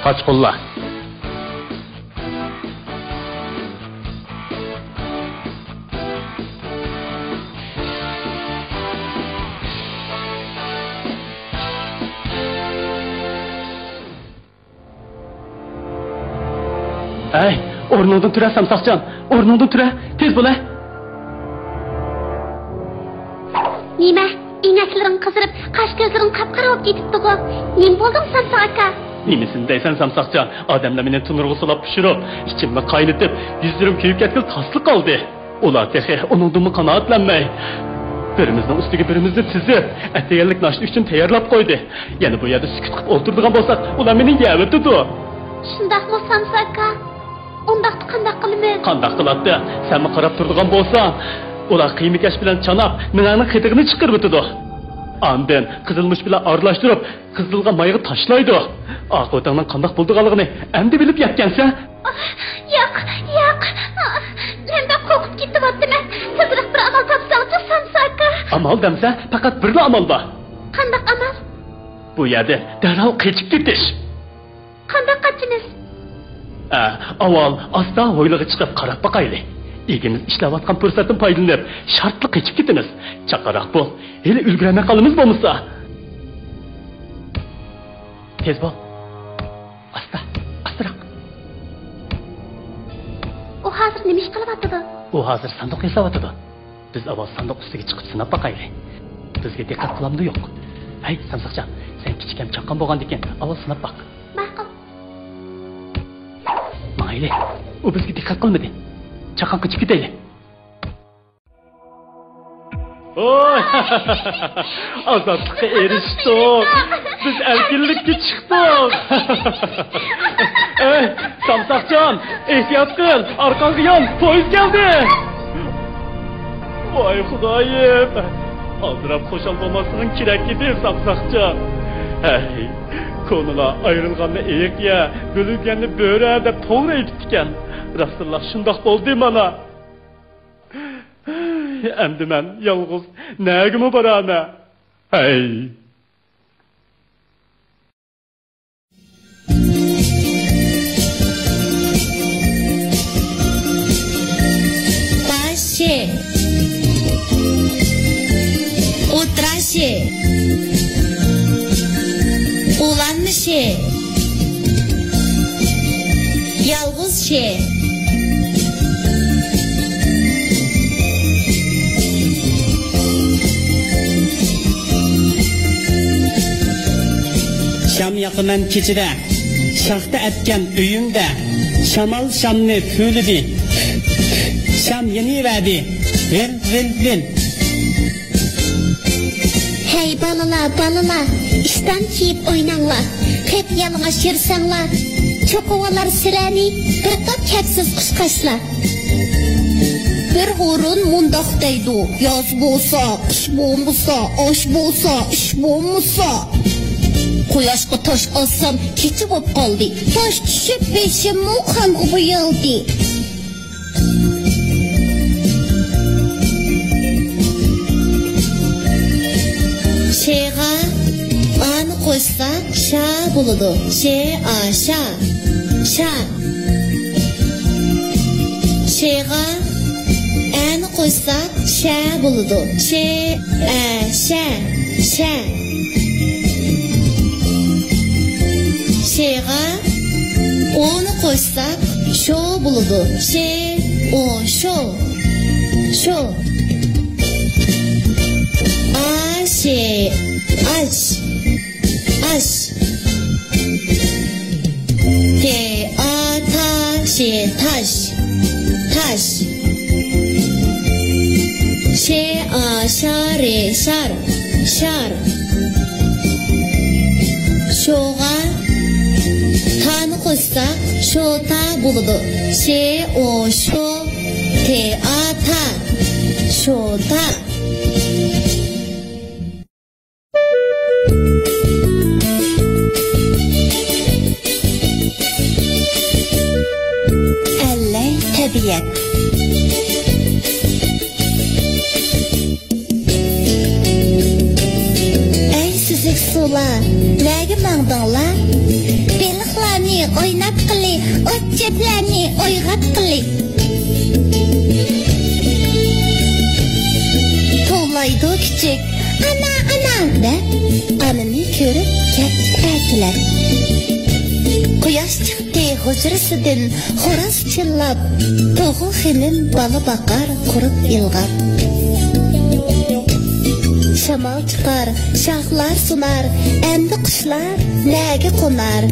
قاچقۇنلار. ئەي، ئورنۇڭدىن تۇرە، سامساقجان، ئورنۇڭدىن تۇرە، تېز بول، ھە. نېمە؟ ئەينەكلىرىڭ قىزىرىپ، قاش-كۆزلىرىڭ قاپقارا بولۇپ كېتىپتىغۇ. نېمە بولدۇڭ، سامساق ئاكا؟ نېمىسىنى دەيسەن، سامساقجان؟ ئادەملەر مېنى تونۇرغا سولاپ پىشۇرۇپ، ئىچىمنى قاينىتىپ، يۈزلىرىم كۆيۈپ كەتكىلى تاسلا قالدى. ئۇلار تېخى ئۇنىڭدىنمۇ قانائەتلەنمەي، بىرىمىزنىڭ ئۈستىگە بىرىمىزنى تىزىپ، ئەتىگەنلىك ناشتا ئۈچۈن تەييارلاپ قويدى. يەنە بۇ يەردە سۈكۈت قىلىپ ئولتۇرىدىغان بولساق، ئۇلار مېنى يەۋېتىدۇ. شۇنداقمۇ، سامساك ئاكا؟ ئۇنداقتا قانداق قىلىمىز؟ قانداق قىلاتتى؟ سەنمۇ قاراپ تۇرىدىغان بولساڭ، ئۇلار قىيما كەش بىلەن چاناپ، مېڭەڭنىڭ قېتىغىنى چىقىرىۋېتىدۇ. ئاندىن قىزىلمۇچ بىلەن ئارىلاشتۇرۇپ، قىزىلغا مايغا تاشلايدۇ. ئاقىۋىتىڭنىڭ قانداق بولىدىغانلىقىنى ئەمدى بىلىپ يەتكەنسەن. ياق، ياق. مەن بەك قورقۇپ كېتىۋاتىمەن. تېزرەك بىر ئامال تاپساڭچۇ، سامساك ئاكا. ئامال دەمسە، پەقەت بىرلا ئامال بار. قانداق ئامال؟ بۇ يەردىن دەرھال قېچىپ كېتىش. قانداق قاچىمىز؟ ئە، ئاۋۋال ئاستا ھويلىغا چىقىپ قاراپ باقايلى. ئىگىمىز ئىشلەۋاتقان پۇرسەتتىن پايدىلىنىپ، شارتلا قېچىپ كېتىمىز. چاققانراق بول، ھېلى ئۈلگۈرەلمەي قالىمىز بولمىسا. تېز بول. ئاستا، ئاستىراق. ئۇ ھازىر نېمە ئىش قىلىۋاتىدۇ؟ ئۇ ھازىر ساندۇق ياساۋاتىدۇ. بىز ئاۋۋال ساندۇق ئۈستىگە چىقىپ سىناپ باقايلى. بىزگە دىققەت قىلامدۇ يوق؟ ھەي، سامساقجان، سەن كىچىك ھەم چاققان بولغاندىكىن ئاۋۋال سىناپ باق. ماقۇل. ماڭايلى. ئۇ بىزگە دىققەت قىلمىدى. چاققان قېچىپ كېتەيلى. ۋوي! ئازادلىققا ئېرىشتۇق. بىز ئەركىنلىككە چىقتۇق. ئەي، سامساقجان، ئېھتىيات قىل، ئارقاڭغا يان، پويىز كەلدى. ۋاي خۇدايىم، ئازراق خۇشال بولماسلىقىڭ كېرەك ئىدى، سامساقجان. ھەي، كونىلار «ئايرىلغاننى ئېيىق يە، بۆلۈنگەننى بۆرە» دەپ توغرا ئېيتىپتىكەن. راستتىنلا شۇنداق بولدى مانا. ئەمدى مەن يالغۇز نەگىمۇ بارامەن؟ ھەي! باشى، ئوتراشى، ئۇلانمىشى، يالغۇز چى. شام ياقىمەن كېچىدە، شاختا ئەتكەن ئۆيۈڭدە. شامال شامنى پۈۋلىدى، شام يېنىۋەردى، ۋىل، ۋىل، ۋىل. ھەي بالىلار، بالىلار، ئىشتان كىيىپ ئويناڭلار. قىپيالىڭاچ يۈرسەڭلار، چوقۇۋالار سىلەرنى بىر توپ كەپسىز قۇشقاچلار. بىر ھۇرۇن مۇنداق دەيدۇ: ياز بولسا، قىش بولمىسا، ئاش بولسا، ئىش بولمىسا. قۇياشقا تاش ئاتسام، كېچە بولۇپ قالدى. ياش چۈشۈپ، بېشىممۇ قانغا بويالدى. شېغا ئانى قوشساق، شا بولىدۇ. شې ئا شا. شا. شېغا ئەنى قوشساق، شە بولىدۇ. شې ئە شە. شە. شېغا ئونى قوشساق، شو بولىدۇ. شې ئو شو. شو. ئا شې ئاش. ئاش. تې ئا تا شې تاش. تاش. شې ئا شا رې شار. شار. شوغا تانى قوشساق، شوتا بولىدۇ. شې ئو شو، تې ئا تا. شوتا. ئەللەي تەبىئەت. ئەي سۈزۈك سۇلار، نەگە ماڭدىڭلار؟ بېلىقلارنى ئويناتقىلى، ئوت-چۆپلەرنى ئويغاتقىلى. توۋلايدۇ كۈچۈك، «ئانا، ئانا!» دەپ، ئانىنى كۆرۈپ كەتتى ئەتىلەپ. قۇياش چىقتى ھۇجرىسىدىن، خوراز چىللاپ، توغۇ خېنىم بالا باقار قۇرۇپ ئىلغاپ. شامال چىقار، شاخلار سۇنار، ئەمدى قۇشلار نەگە قونار؟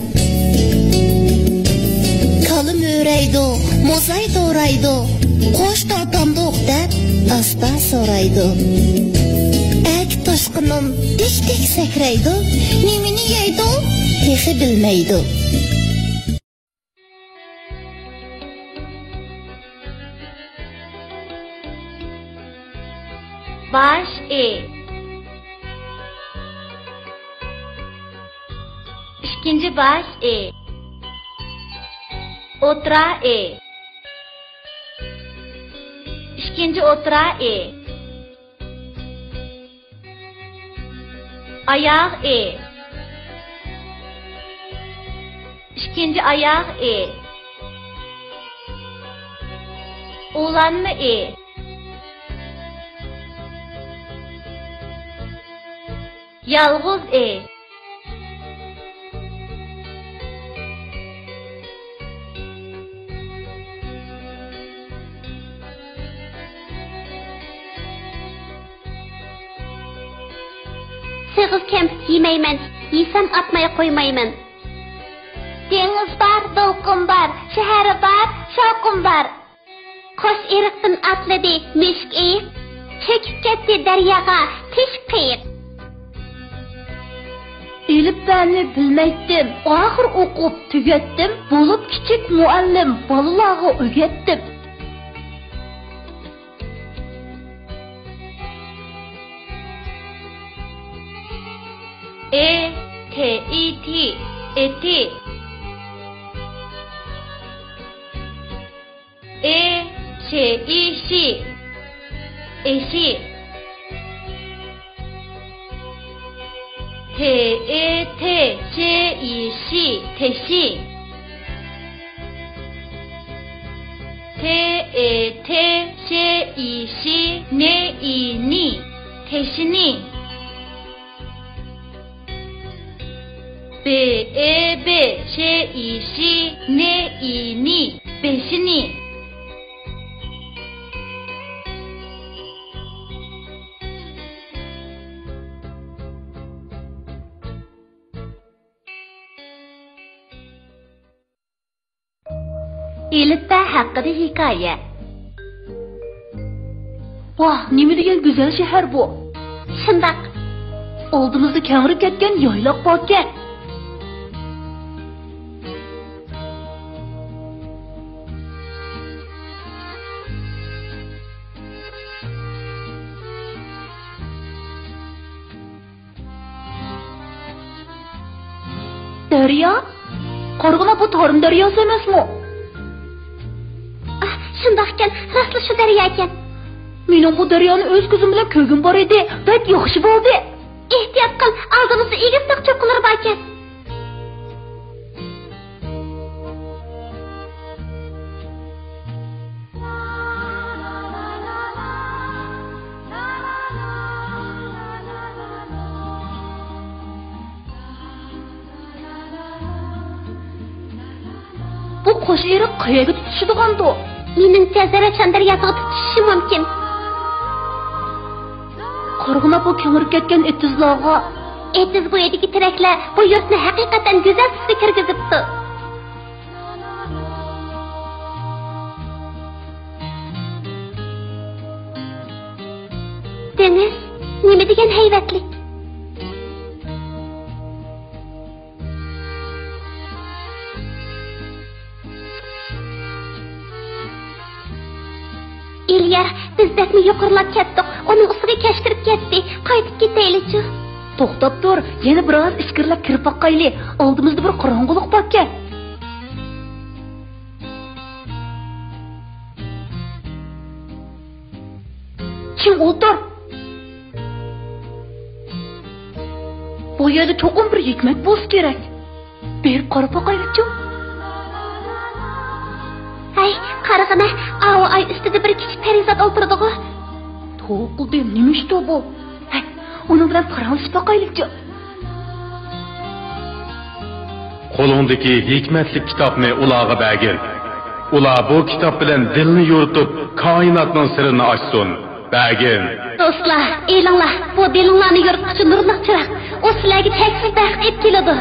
كالا مۆرەيدۇ، موزاي دورايدۇ، قوش تارتامدۇق دەپ ئاستا سورايدۇ. ئەركە توشقىنىم دىك-دىك سەكرەيدۇ، نېمىنى يەيدۇ تېخى بىلمەيدۇ. باش ئى. ئىككىنچى باش ئى. ئوترا ئى. ئىككىنچى ئوترا ئى. ئاياغ ئى. ئىككىنچى ئاياغ ئى. ئۇلانما ئى. يالغۇز ئى. سېغىز كەمپۈت يېمەيمەن، يېسەم ئاتماي قويمايمەن. دېڭىز بار، دولقۇن بار، شەھەر بار، شاۋقۇن بار. قوش ئېرىقتىن ئاتلىدى مۈشۈك ئېيىق، چۆكۈپ كەتتى دەرياغا تۆشۈك قېيىق. ئېلىپبەنى بىلمەيتتىم، ئاخىر ئوقۇپ تۈگەتتىم، بولۇپ كىچىك مۇئەللىم بالىلارغا ئۆگەتتىم. ئې، ت، ئى، تى، ئېتى. ئې، ش، ئى، شى، ئېشى. ت، ئې، تى، ش، ئى، شى، تېشى. ت، ئې، تى، ش، ئى، شى، ن، ئى، نى، تېشىنى. ب، ئې، ب، ش، ئى، شى، ن، ئى، نى، بېشىنى. ئېلىپبە ھەققىدە ھېكايە. ۋاھ، نېمە دېگەن گۈزەل شەھەر بۇ! شۇنداق. ئالدىمىزدا كەڭرى كەتكەن يايلاق باركەن. دەريا؟ قارىغىنا، بۇ تارىم دەرياسى ئەمەسمۇ؟ ئاھ، شۇنداقكەن، راستلا شۇ دەرياكەن. مېنىڭ بۇ دەريانى ئۆز كۆزۈم بىلەن كۆرگۈم بار ئىدى. بەك ياخشى بولدى. ئېھتىيات قىل، ئالدىمىزدا ئېگىز تاغ چوققىلىرى باركەن. بۇ قوش ئېرىق قەيەرگە تۇتىشىدىغاندۇ؟ مېنىڭچە، زەرەپشان دەرياسىغا تۇتىشىشى مۇمكىن. قارىغىنا، بۇ كېڭىرىپ كەتكەن ئېتىزلارغا. ئېتىز بويىدىكى تېرەكلەر بۇ يۇرتنى ھەقىقەتەن گۈزەل تۈسكە كىرگۈزۈپتۇ. دېڭىز نېمە دېگەن ھەيۋەتلىك! ئىليا، بىز بەكمۇ يۇقىرىلاپ كەتتۇق. ئۇنىڭ ئۈستىگە كەچ كىرىپ كەتتى. قايتىپ كېتەيلىچۇ؟ توختاپ تۇر، يەنە بىر ئاز ئىچكىرىلەپ كىرىپ باقايلى. ئالدىمىزدا بىر قاراڭغۇلۇق باركەن. چىڭ ئولتۇر. بۇ يەردە چوقۇم بىر ھېكمەت بولسا كېرەك. بېرىپ قاراپ باقايلىچۇ؟ ھەي، قارىغىنە، ئاۋۇ ئاي ئۈستىدە بىر كىچىك پەرىزات ئولتۇرىدىغۇ. توۋا قىلدىم، نېمە ئىشتۇ بۇ؟ ھەي، ئۇنىڭ بىلەن پاراڭلىشىپ باقايلىچۇ؟ قولۇڭدىكى ھېكمەتلىك كىتابنى ئۇلارغا بەرگىن. ئۇلار بۇ كىتاب بىلەن دىلنى يورۇتۇپ، كائىناتنىڭ سىرىنى ئاچسۇن. بەرگىن. دوستلار، ئېلىڭلار، بۇ دىلىڭلارنى يورۇتقۇچى نۇرلۇق چىراغ. ئۇ سىلەرگە چەكسىز بەخت ئېلىپ كېلىدۇ.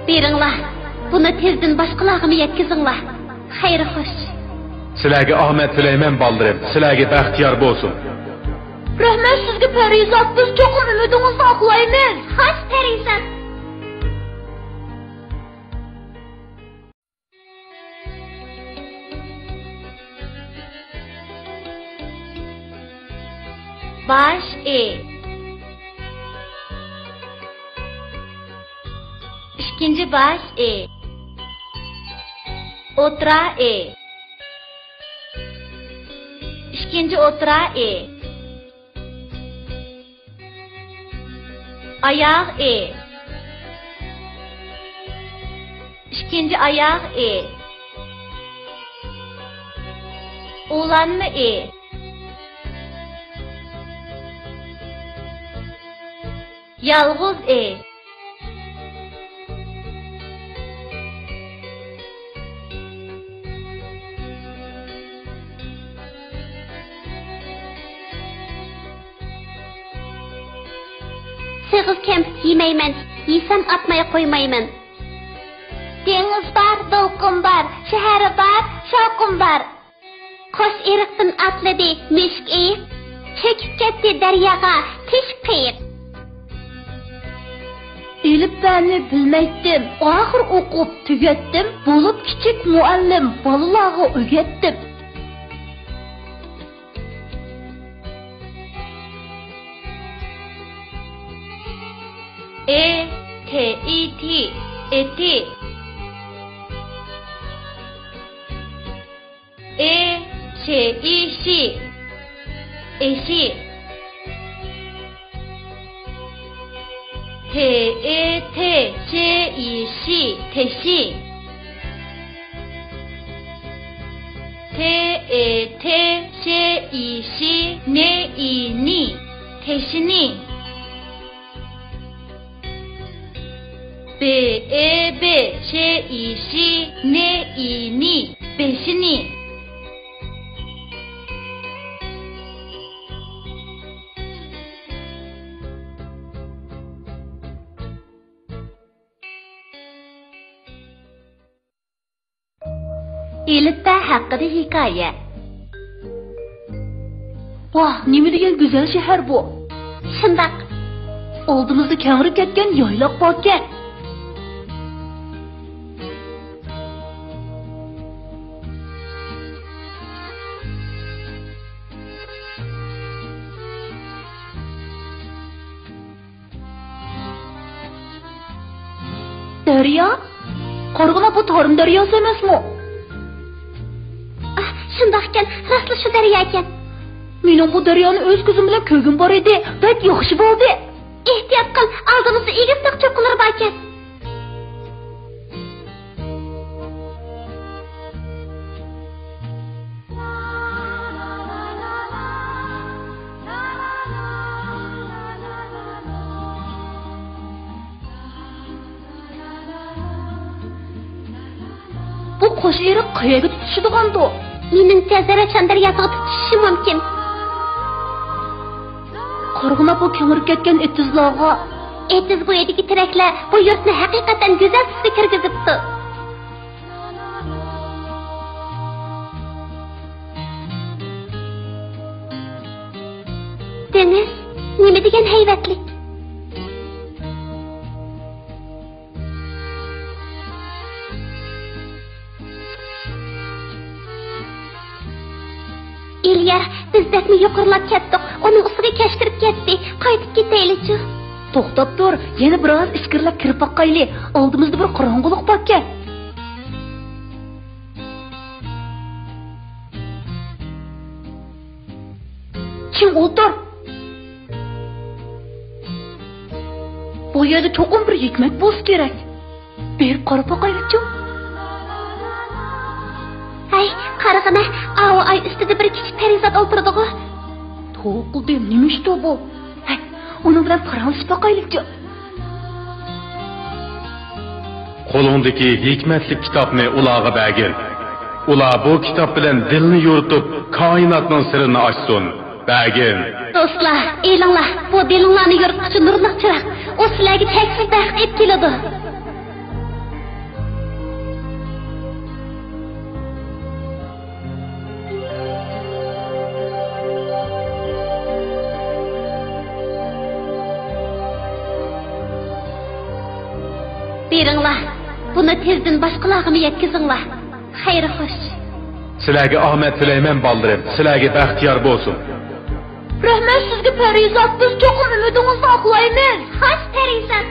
بېرىڭلار، بۇنى تېزدىن باشقىلارغىمۇ يەتكۈزۈڭلار. خەير خوش. سىلەرگە ئامەت تىلەيمەن، بالىلىرىم. سىلەرگە بەخت يار بولسۇن. رەھمەت سىزگە، پەرىزات. بىز چوقۇم ئۈمىدىڭىزنى ئاقلايمىز. خوش، پەرىزات. باش ئى. ئىككىنچى باش ئى. ئوتتۇرا ئى. ئىككىنچى ئوتتۇرا ئى. ئاياغ ئى. ئىككىنچى ئاياغ ئى. ئۇلانما ئى. يالغۇز ئى. سېغىز كەمپۈت يېمەيمەن، يېسەم ئاتماي قويمايمەن. دېڭىز بار، دولقۇن بار، شەھەر بار، شاۋقۇن بار. قوش ئېرىقتىن ئاتلىدى مۈشۈك ئېيىق، چۆكۈپ كەتتى دەرياغا تېشىپ قېيىق. ئېلىپبەنى بىلمەيتتىم، ئاخىر ئوقۇپ تۈگەتتىم، بولۇپ كىچىك مۇئەللىم، بالىلارغا ئۆگەتتىم. ئې، تې، ئى، تى، ئېتى. ئې، شې، ئى، شى، ئېشى. تې، ئې، تې، شې، ئى، شى، تېشى. تې، ئې، تې، شې، ئى، شى، نې، ئى، نى، تېشىنى. بې، ئې، بې، شې، ئى، شى، نې، ئى، نى، بېشىنى. ئېلىپبە ھەققىدە ھېكايە. ۋاھ، نېمە دېگەن گۈزەل شەھەر بۇ! شۇنداق. ئالدىمىزدا كەڭرى كەتكەن يايلاق باركەن. دەريا؟ قارىغىنا، بۇ تارىم دەرياسى ئەمەسمۇ؟ ئاھ، شۇنداقكەن، راستلا شۇ دەرياكەن. مېنىڭ بۇ دەريانى ئۆز كۆزۈم بىلەن كۆرگۈم بار ئىدى. بەك ياخشى بولدى. ئېھتىيات قىل، ئالدىمىزدا ئېگىز تاغ چوققىلىرى باركەن. بۇ قوش ئېرىق قەيەرگە تۇتىشىدىغاندۇ؟ مېنىڭچە، زەرەپشان دەرياسىغا تۇتىشىشى مۇمكىن. قارىغىنا، بۇ كېڭىرىپ كەتكەن ئېتىزلارغا. ئېتىز بويىدىكى تېرەكلەر بۇ يۇرتنى ھەقىقەتەن گۈزەل تۈسكە كىرگۈزۈپتۇ. دېڭىز نېمە دېگەن ھەيۋەتلىك! ئېلىيار، بىز بەكمۇ يۇقىرىلاپ كەتتۇق. ئۇنىڭ ئۈستىگە كەچ كىرىپ كەتتى. قايتىپ كېتەيلىچۇ؟ توختاپ تۇر، يەنە بىر ئاز ئىچكىرىلەپ كىرىپ باقايلى. ئالدىمىزدا بىر قاراڭغۇلۇق باركەن. چىڭ ئولتۇر. بۇ يەردە چوقۇم بىر ھېكمەت بولسا كېرەك. بېرىپ قاراپ باقايلىچۇ؟ ھەي، قارىغىنە، ئاۋۇ ئاي ئۈستىدە بىر كىچىك پەرىزات ئولتۇرىدىغۇ. توۋا قىلدىم، نېمە ئىشتۇ بۇ؟ ھەي، ئۇنىڭ بىلەن پاراڭلىشىپ باقايلىچۇ؟ قولۇڭدىكى ھېكمەتلىك كىتابنى ئۇلارغا بەرگىن. ئۇلار بۇ كىتاب بىلەن دىلنى يورۇتۇپ، كائىناتنىڭ سىرىنى ئاچسۇن. بەرگىن. دوستلار، ئېلىڭلار، بۇ دىلىڭلارنى يورۇتقۇچى نۇرلۇق چىراغ. ئۇ سىلەرگە چەكسىز بەخت ئېلىپ كېلىدۇ. بېرىڭلار، بۇنى تېزدىن باشقىلارغىمۇ يەتكۈزۈڭلار. خەير خوش. سىلەرگە ئامەت تىلەيمەن، بالىلىرىم. سىلەرگە بەخت يار بولسۇن. رەھمەت سىزگە، پەرىزات. بىز چوقۇم ئۈمىدىڭىزنى ئاقلايمىز. خوش، پەرىزات.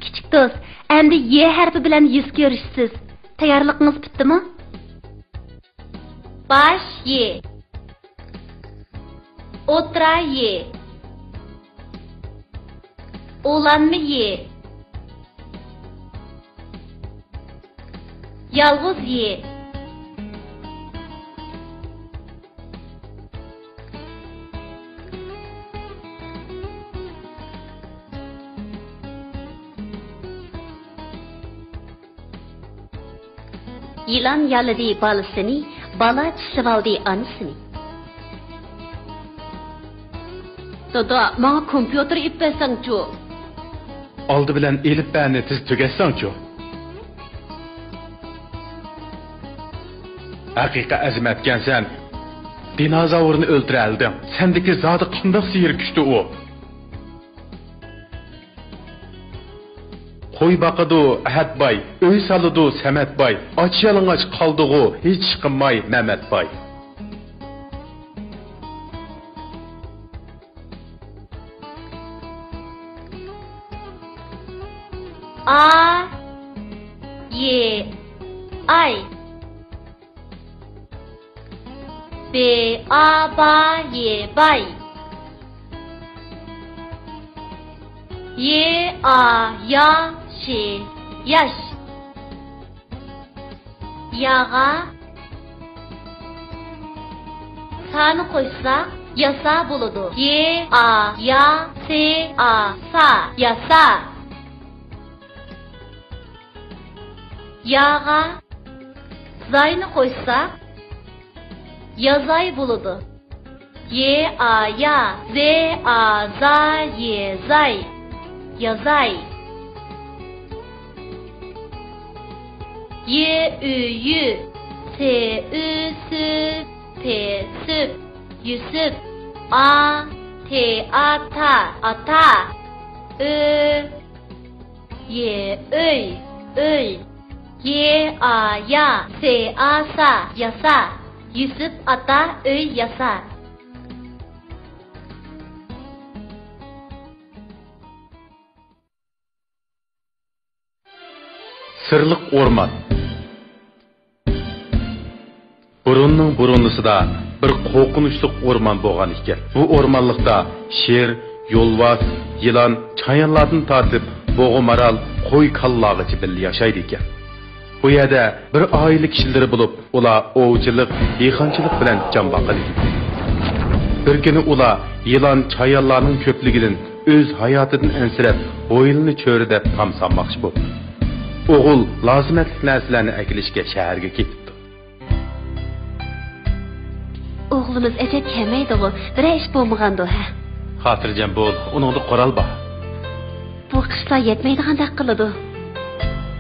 كىچىك دوست، ئەمدى ي ھەرپى بىلەن يۈز كۆرۈشىسىز. تەييارلىقىڭىز پۈتتىمۇ؟ باش ي. ئوتتۇرا ي. ئۇلانما ي. يالغۇز ي. يىلان يالىدى بالىسىنى، بالا چىشلىۋالدى ئانىسىنى. دادا، ماڭا كومپيۇتېر ئېلىپ بەرسەڭچۇ؟ ئالدى بىلەن ئېلىپبەنى تېز تۈگەتسەڭچۇ؟ ھەقىقىي ئەزىمەتكەنسەن. دىنوزاۋرنى ئۆلتۈرەلىدىڭ. سەندىكى زادى قانداق سېھىر كۈچتى ئۇ؟ قوي باقىدۇ ئەھەت باي، ئۆي سالىدۇ سەمەت باي، ئاچ يالىڭاچ قالدىغۇ ھېچ ئىش قىلماي مەمەت باي. ئا، ي، ئاي. ب، ئا، با، ي، باي. ي، ئا، يا، ش، ياش. ياغا سانى قوشساق، ياسا بولىدۇ. ي، ئا، يا، س، ئا، سا، ياسا. ياغا زاينى قوشساق، يازاي بولىدۇ. ي، ئا، يا، ز، ئا، زا، ي، زاي، يازاي. ي، ئۈ، يۈ، س، ئۈ، سۈ، پ، سۈپ، يۈسۈپ. ئا، ت، ئا، تا، ئاتا. ئۆ، ي، ئۆي، ئۆي. ي، ئا، يا، س، ئا، سا، ياسا. يۈسۈپ ئاتا، ئۆي ياسا. سىرلىق ئورمان. بۇرۇننىڭ بۇرۇنىسىدا بىر قورقۇنچلۇق ئورمان بولغان ئىكەن. بۇ ئورمانلىقتا شىر، يولۋاس، يىلان، چايانلاردىن تارتىپ بۇغا مارال، قوي كالىلارغىچە بىللە ياشايدىكەن. بۇ يەردە بىر ئائىلە كىشىلىرى بولۇپ، ئۇلار ئوۋچىلىق، دېھقانچىلىق بىلەن جان باقىدىكەن. بىر كۈنى ئۇلار يىلان، چايانلارنىڭ كۆپلۈكىدىن ئۆز ھاياتىدىن ئەنسىرەپ، ھويلىنى چۆرىدەپ تام سالماقچى بوپتۇ. ئوغۇل لازىمەتلىك نەرسىلەرنى ئەكېلىشكە شەھەرگە كېتىپتۇ. ئوغلىمىز ئەجەب كەلمەيدىغۇ، بىرەر ئىش بولمىغاندۇ، ھە؟ خاتىرجەم بول، ئۇنىڭدا قورال بار. بۇ قىشلار يەتمەيدىغاندەك قىلىدۇ.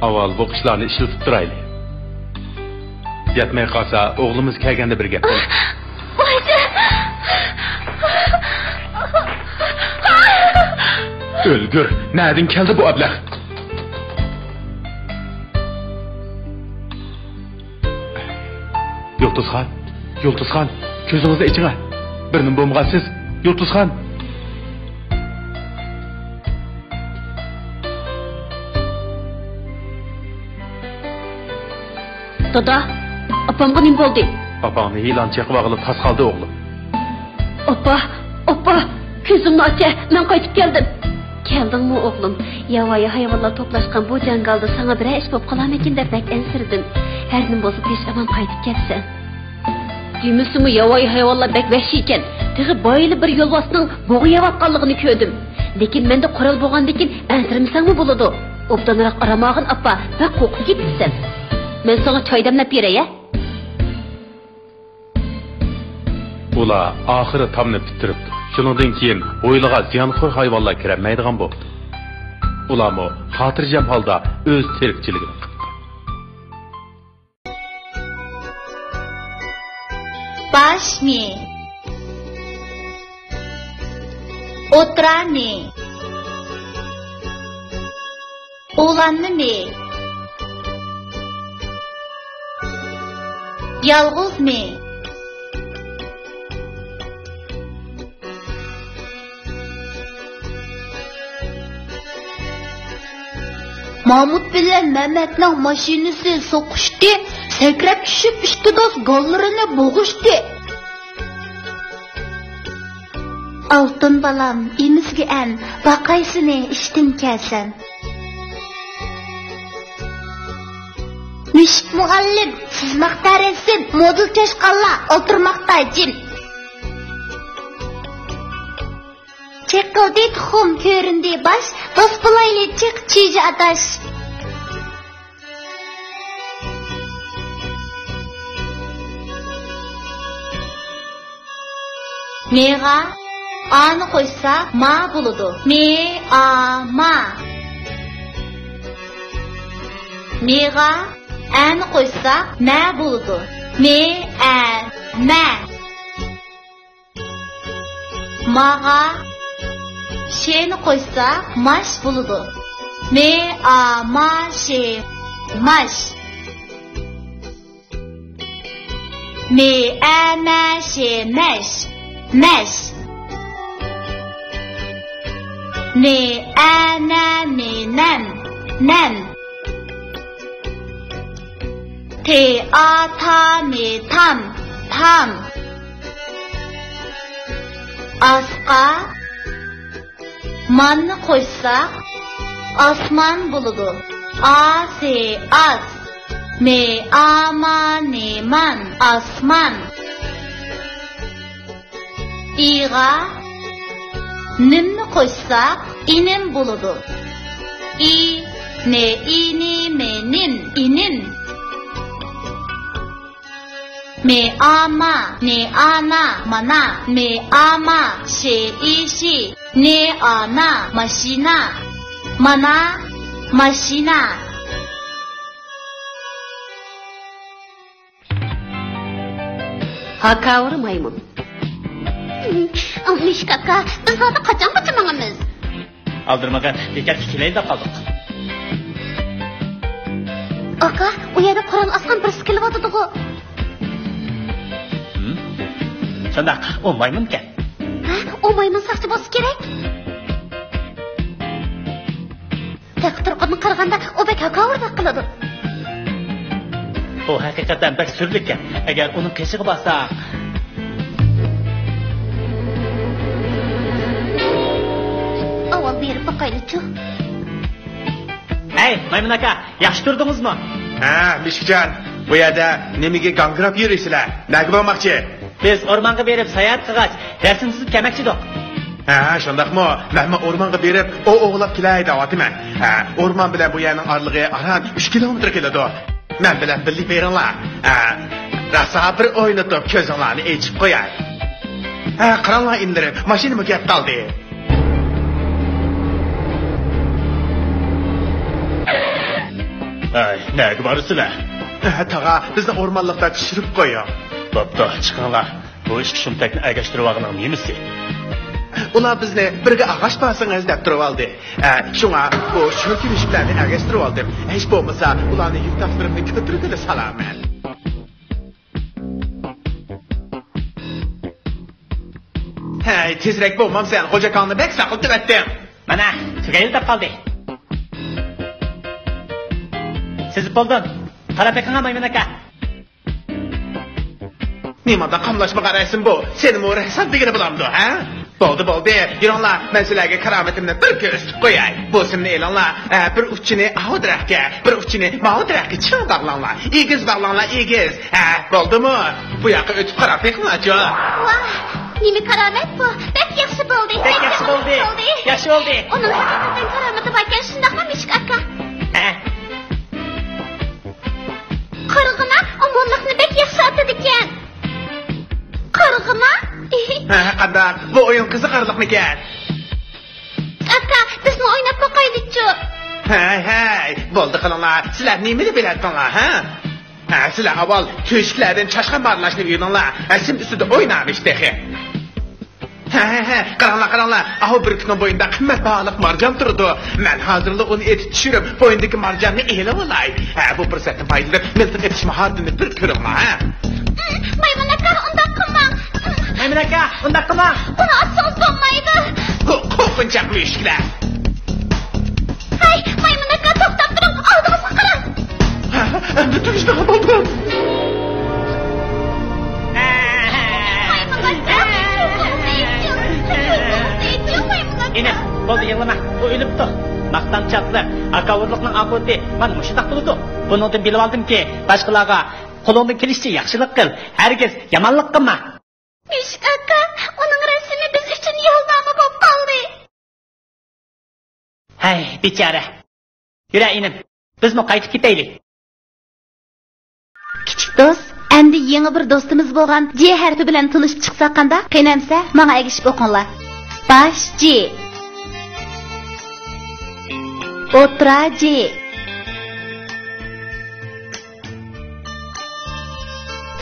ئاۋۋال بۇ قىشلارنى ئىشلىتىپ تۇرايلى. يەتمەي قالسا، ئوغلىمىز كەلگەندە بىر گەپ قىل. ئۆلگۈر، نەدىن كەلدى بۇ ئەبلەخ؟ يۇلتۇزخان، يۇلتۇزخان، كۆزىڭىزنى ئېچىڭە. بىر نېمە بولمىغانسىز، يۇلتۇزخان. دادا، ئاپامغا نېمە بولدى؟ ئاپاڭنى يىلان چېقىۋالغىلى تاس قالدى، ئوغلۇم. ئاپا، ئاپا، كۆزۈڭنى ئاچە، مەن قايتىپ كەلدىم. كەلدىڭمۇ، ئوغلۇم؟ ياۋايى ھايۋانلار توپلاشقان بۇ جاڭگالدا ساڭا بىرەر ئىش بولۇپ قالارمىكىن دەپ بەك ئەنسىرىدىم. ھەر نېمە بولسا، تىنچ ئامان قايتىپ كەپسەن. دېمىسىمۇ، ياۋايى ھايۋانلار بەك ۋەھشىيكەن. تېخى بايىلا بىر يولۋاسنىڭ بۇغا يەۋاتقانلىقىنى كۆردۈم. لېكىن مەندە قورال بولغاندىكىن ئەنسىرىمىسەڭمۇ بولىدۇ. ئوبدانراق ئارام ئالغىن، ئاپا، بەك قورقۇپ كېتىپسەن. مەن ساڭا چاي دەملەپ بېرەي، ھە؟ ئۇلار ئاخىرى تامنى پۈتتۈرۈپتۇ. شۇنىڭدىن كېيىن ھويلىغا زىيانخور ھايۋانلار كىرەلمەيدىغان بوپتۇ. ئۇلارمۇ خاتىرجەم ھالدا ئۆز تىرىكچىلىكىنى قىپتۇ. باش مېيى، ئوتتۇرا مېيى، ئۇلانما مېيى، يالغۇز مېيى. مامۇت بىلەن مەمەتنىڭ ماشىنىسى سوقۇشتى، سەكرەپ چۈشۈپ ئىككى دوست گاللىرىنى بوغۇشتى. ئالتۇن بالام، ئېمىزگە ئەن، باقاي سېنى ئىشتىن كەلسەم. مۈشۈك مۇئەللىم سىزماقتا رەسىم، مودېل چاشقانلار ئولتۇرماقتا جىم. چېقىلدى تۇخۇم، كۆرۈندى باش، دوست بولايلى چىق چۈجە ئاداش. مېغا ئانى قوشسا ما بولىدۇ. مې، ئا، ما. مېغا ئەنى قوشسا مە بولىدۇ. مې، ئە، مە. ماغا شېنى قوشساق، ماش بولىدۇ. مې، ئا، ما، شې، ماش. مې، ئە، مە، شې، مەش، مەش. نې، ئە، نە، مې، نەم، نەم. تې، ئا، تا، مې، تام، تام. ئاسقا ماننى قوشساق، ئاسمان بولىدۇ. ئا، سې، ئاس. مې، ئا، ما، نې، مان، ئاسمان. ئىغا نىمنى قوشساق، ئىنىم بولىدۇ. ئى، نې، ئى، نى، مې، نىم، ئىنىم. مې، ئا، ما، نې، ئا، نا، مانا. مې، ئا، ما، شې، ئى، شى. نې، ئا، نا، ماشىنا. مانا، ماشىنا. ھاكاۋۇر مايمۇن. مۈشۈك ئاكا، بىز ھازىر قاچانغىچە ماڭىمىز؟ ئالدىرىمىغىن، بېكەتكە كېلەيلى دەپ قالدۇق. ئاكا، ئۇ يەردە قورال ئاسقان بىرسى كېلىۋاتىدىغۇ. ھىم؟ شۇنداق، ئۇ مايمۇنكەن. ھە، ئۇ مايمۇن ساقچى بولسا كېرەك. تېخى تۇرقىدىن قارىغاندا، ئۇ بەك ھاكاۋۇردەك قىلىدۇ. ئۇ ھەقىقەتەن بەك سۈرلۈككەن. ئەگەر ئۇنىڭ قېشىغا بارساق. ئاۋۋال بېرىپ باقايلىچۇ. ھەي، مايمۇن ئاكا، ياخشى تۇردىڭىزمۇ؟ ھە، مۈشۈكجان، بۇ يەردە نېمىگە گاڭگىراپ يۈرىسىلەر؟ نەگە ماڭماقچى؟ بىز ئورمانغا بېرىپ ساياھەت قىلغاچ، دەرسىمىزنى كەمەكچىدۇق. ھە، شۇنداقمۇ؟ مەنمۇ ئورمانغا بېرىپ ئوۋ ئوۋلاپ كېلەي دەۋاتىمەن. ھە، ئورمان بىلەن بۇ يەرنىڭ ئارىلىقى ئاران ئۈچ كىلومېتىر كېلىدۇ. مەن بىلەن بىللە بېرىڭلار. ھە، راسا بىر ئوينىتىپ كۆزۈڭلارنى ئېچىپ قوياي. ھە، قاراڭلار ئىنىلىرىم، ماشىنىمۇ كەپ قالدى. ھەي، نەگە بارىسىلەر؟ ھە، تاغا، بىزنى ئورمانلىقتا چۈشۈرۈپ قويۇڭ. بوپتۇ، چىقىڭلار. بۇ ئىككى شۇمتەكنى ئەگەشتۈرۈۋالغىنىڭ نېمىسى؟ ئۇلار بىزنى بىرگە ئاغاچ بارسىڭىز دەپ تۇرۇۋالدى. ئە، شۇڭا بۇ شۆلكىمىشىكلەرنى ئەگەشتۈرۈۋالدىم. ھېچ بولمىسا ئۇلارنى يۈك تاقلىرىمنى كۆتۈرگىلى سالارمەن. ھەي، تېزرەك بولمامسەن، خوجاكاڭنى بەك ساقلىتىۋەتتىڭ. مانا، تۈگەيلى دەپ قالدى. سېزىپ بولدۇم. قاراپ بېقىڭا، مايمۇن ئاكا. نېمانداق قاملاشمىغان رەسىم بۇ؟ سېنىمۇ رەسسام دېگىلى بولامدۇ، ھە؟ بولدى، بولدى، يۈرۈڭلار، مەن سىلەرگە كارامىتىمنى بىر كۆرسىتىپ قوياي. بۇ سىمنى ئېلىڭلار، ھە، بىر ئۇچىنى ئاۋۇ دەرەخكە، بىر ئۇچىنى ماۋۇ دەرەخكە چىڭ باغلاڭلار. ئېگىز باغلاڭلار، ئېگىز. ھە، بولدىمۇ؟ بۇ ياققا ئۆتۈپ قاراپ بېقىڭلارچۇ. ۋاھ، نېمە كارامەت بۇ؟ بەك ياخشى بولدى. بەك ياخشى بولدى. ياخشى بولدى. ئۇنىڭ ھەقىقەتەن كارامىتى باركەن، شۇنداقمۇ، مۈشۈك ئاكا؟ ھە. قارىغىنا، ئۇ موللاقنى بەك ياخشى ئاتىدىكەن. قارىغىنا. ھە، قانداق؟ بۇ ئويۇن قىزىقارلىقمىكەن؟ ئاكا، بىزمۇ ئويناپ باقايلىچۇ. ھەي، ھەي، بولدى قىلىڭلار. سىلەر نېمىنى بىلەتتىڭلار، ھە؟ ھە، سىلەر ئاۋۋال تۆشۈكلەردىن چاشقان مارىلاشنى ئۆگىنىڭلار. ھە، سىم ئۈستىدە ئوينامىش تېخى. ھە، ھە، ھە، قاراڭلار، قاراڭلار. ئاۋۇ بۈركۈتنىڭ بوينىدا قىممەت باھالىق مارجان تۇرىدۇ. مەن ھازىرلا ئۇنى ئېتىپ چۈشۈرۈپ، بوينىدىكى مارجاننى ئېلىۋالاي. ھە، بۇ پۇرسەتتىن پايدىلىنىپ، مىلتىق ئېتىش ماھارىتىنى بىر كۆرۈڭلار، ھە. مايمۇن ئاكا، ئۇنداق قىلماڭ. مايمۇن ئاكا، ئۇنداق قىلماڭ. ئۇنى ئاتسىڭىز بولمايدۇ. قو-، قورقۇنچاق مۈشۈكلەر. ھەي، مايمۇن ئاكا، توختاپ تۇرۇڭ، ئالدىڭىزغا قاراڭ. ھە، ئەمدى تۈگىشىدىغان بولدۇم. مايمۇن ئاكا، ئىنىم، بولدى، يىغلىما. ئۇ ئۆلۈپتۇ. ماختانچاقلىق، ھاكاۋۇرلۇقنىڭ ئاقىۋىتى مانا مۇشۇنداق بولىدۇ. بۇنىڭدىن بىلىۋالدىمكى، باشقىلارغا قولۇڭدىن كېلىشىچە ياخشىلىق قىل، ھەرگىز يامانلىق قىلما. مۈشۈك ئاكا، ئۇنىڭ رەسىمى بىز ئۈچۈن يولنامە بولۇپ قالدى. ھەي، بىچارە. يۈرە، ئىنىم، بىزمۇ قايتىپ كېتەيلى. كىچىك دوست، ئەمدى يېڭى بىر دوستىمىز بولغان جې ھەرپى بىلەن تونۇشۇپ چىقساق قانداق؟ قېنى ئەمىسە، ماڭا ئەگىشىپ ئوقۇڭلار. باش جې. ئوتتۇرا جې.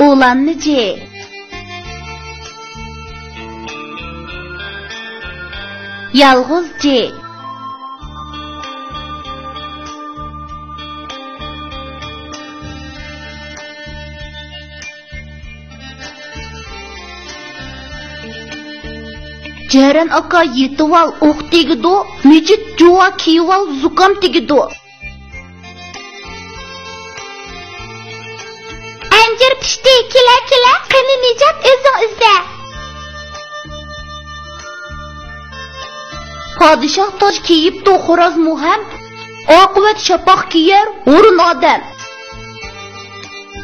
ئۇلاننى جې. يالغۇز جې. جەرەن ئاكا يېتىۋال، ئوق تېگىدۇ، مىجىت جۇۋا كىيىۋال، زۇكام تېگىدۇ. ئەنجۈر پىشتى، كېلە، كېلە، قېنى نىجات ئۆزۈڭ ئىزدە. پادىشاھ تاج كىيىپتۇ، خورازمۇ ھەم، ئاقىۋەت شاپاق كىيەر، ھۇرۇن ئادەم.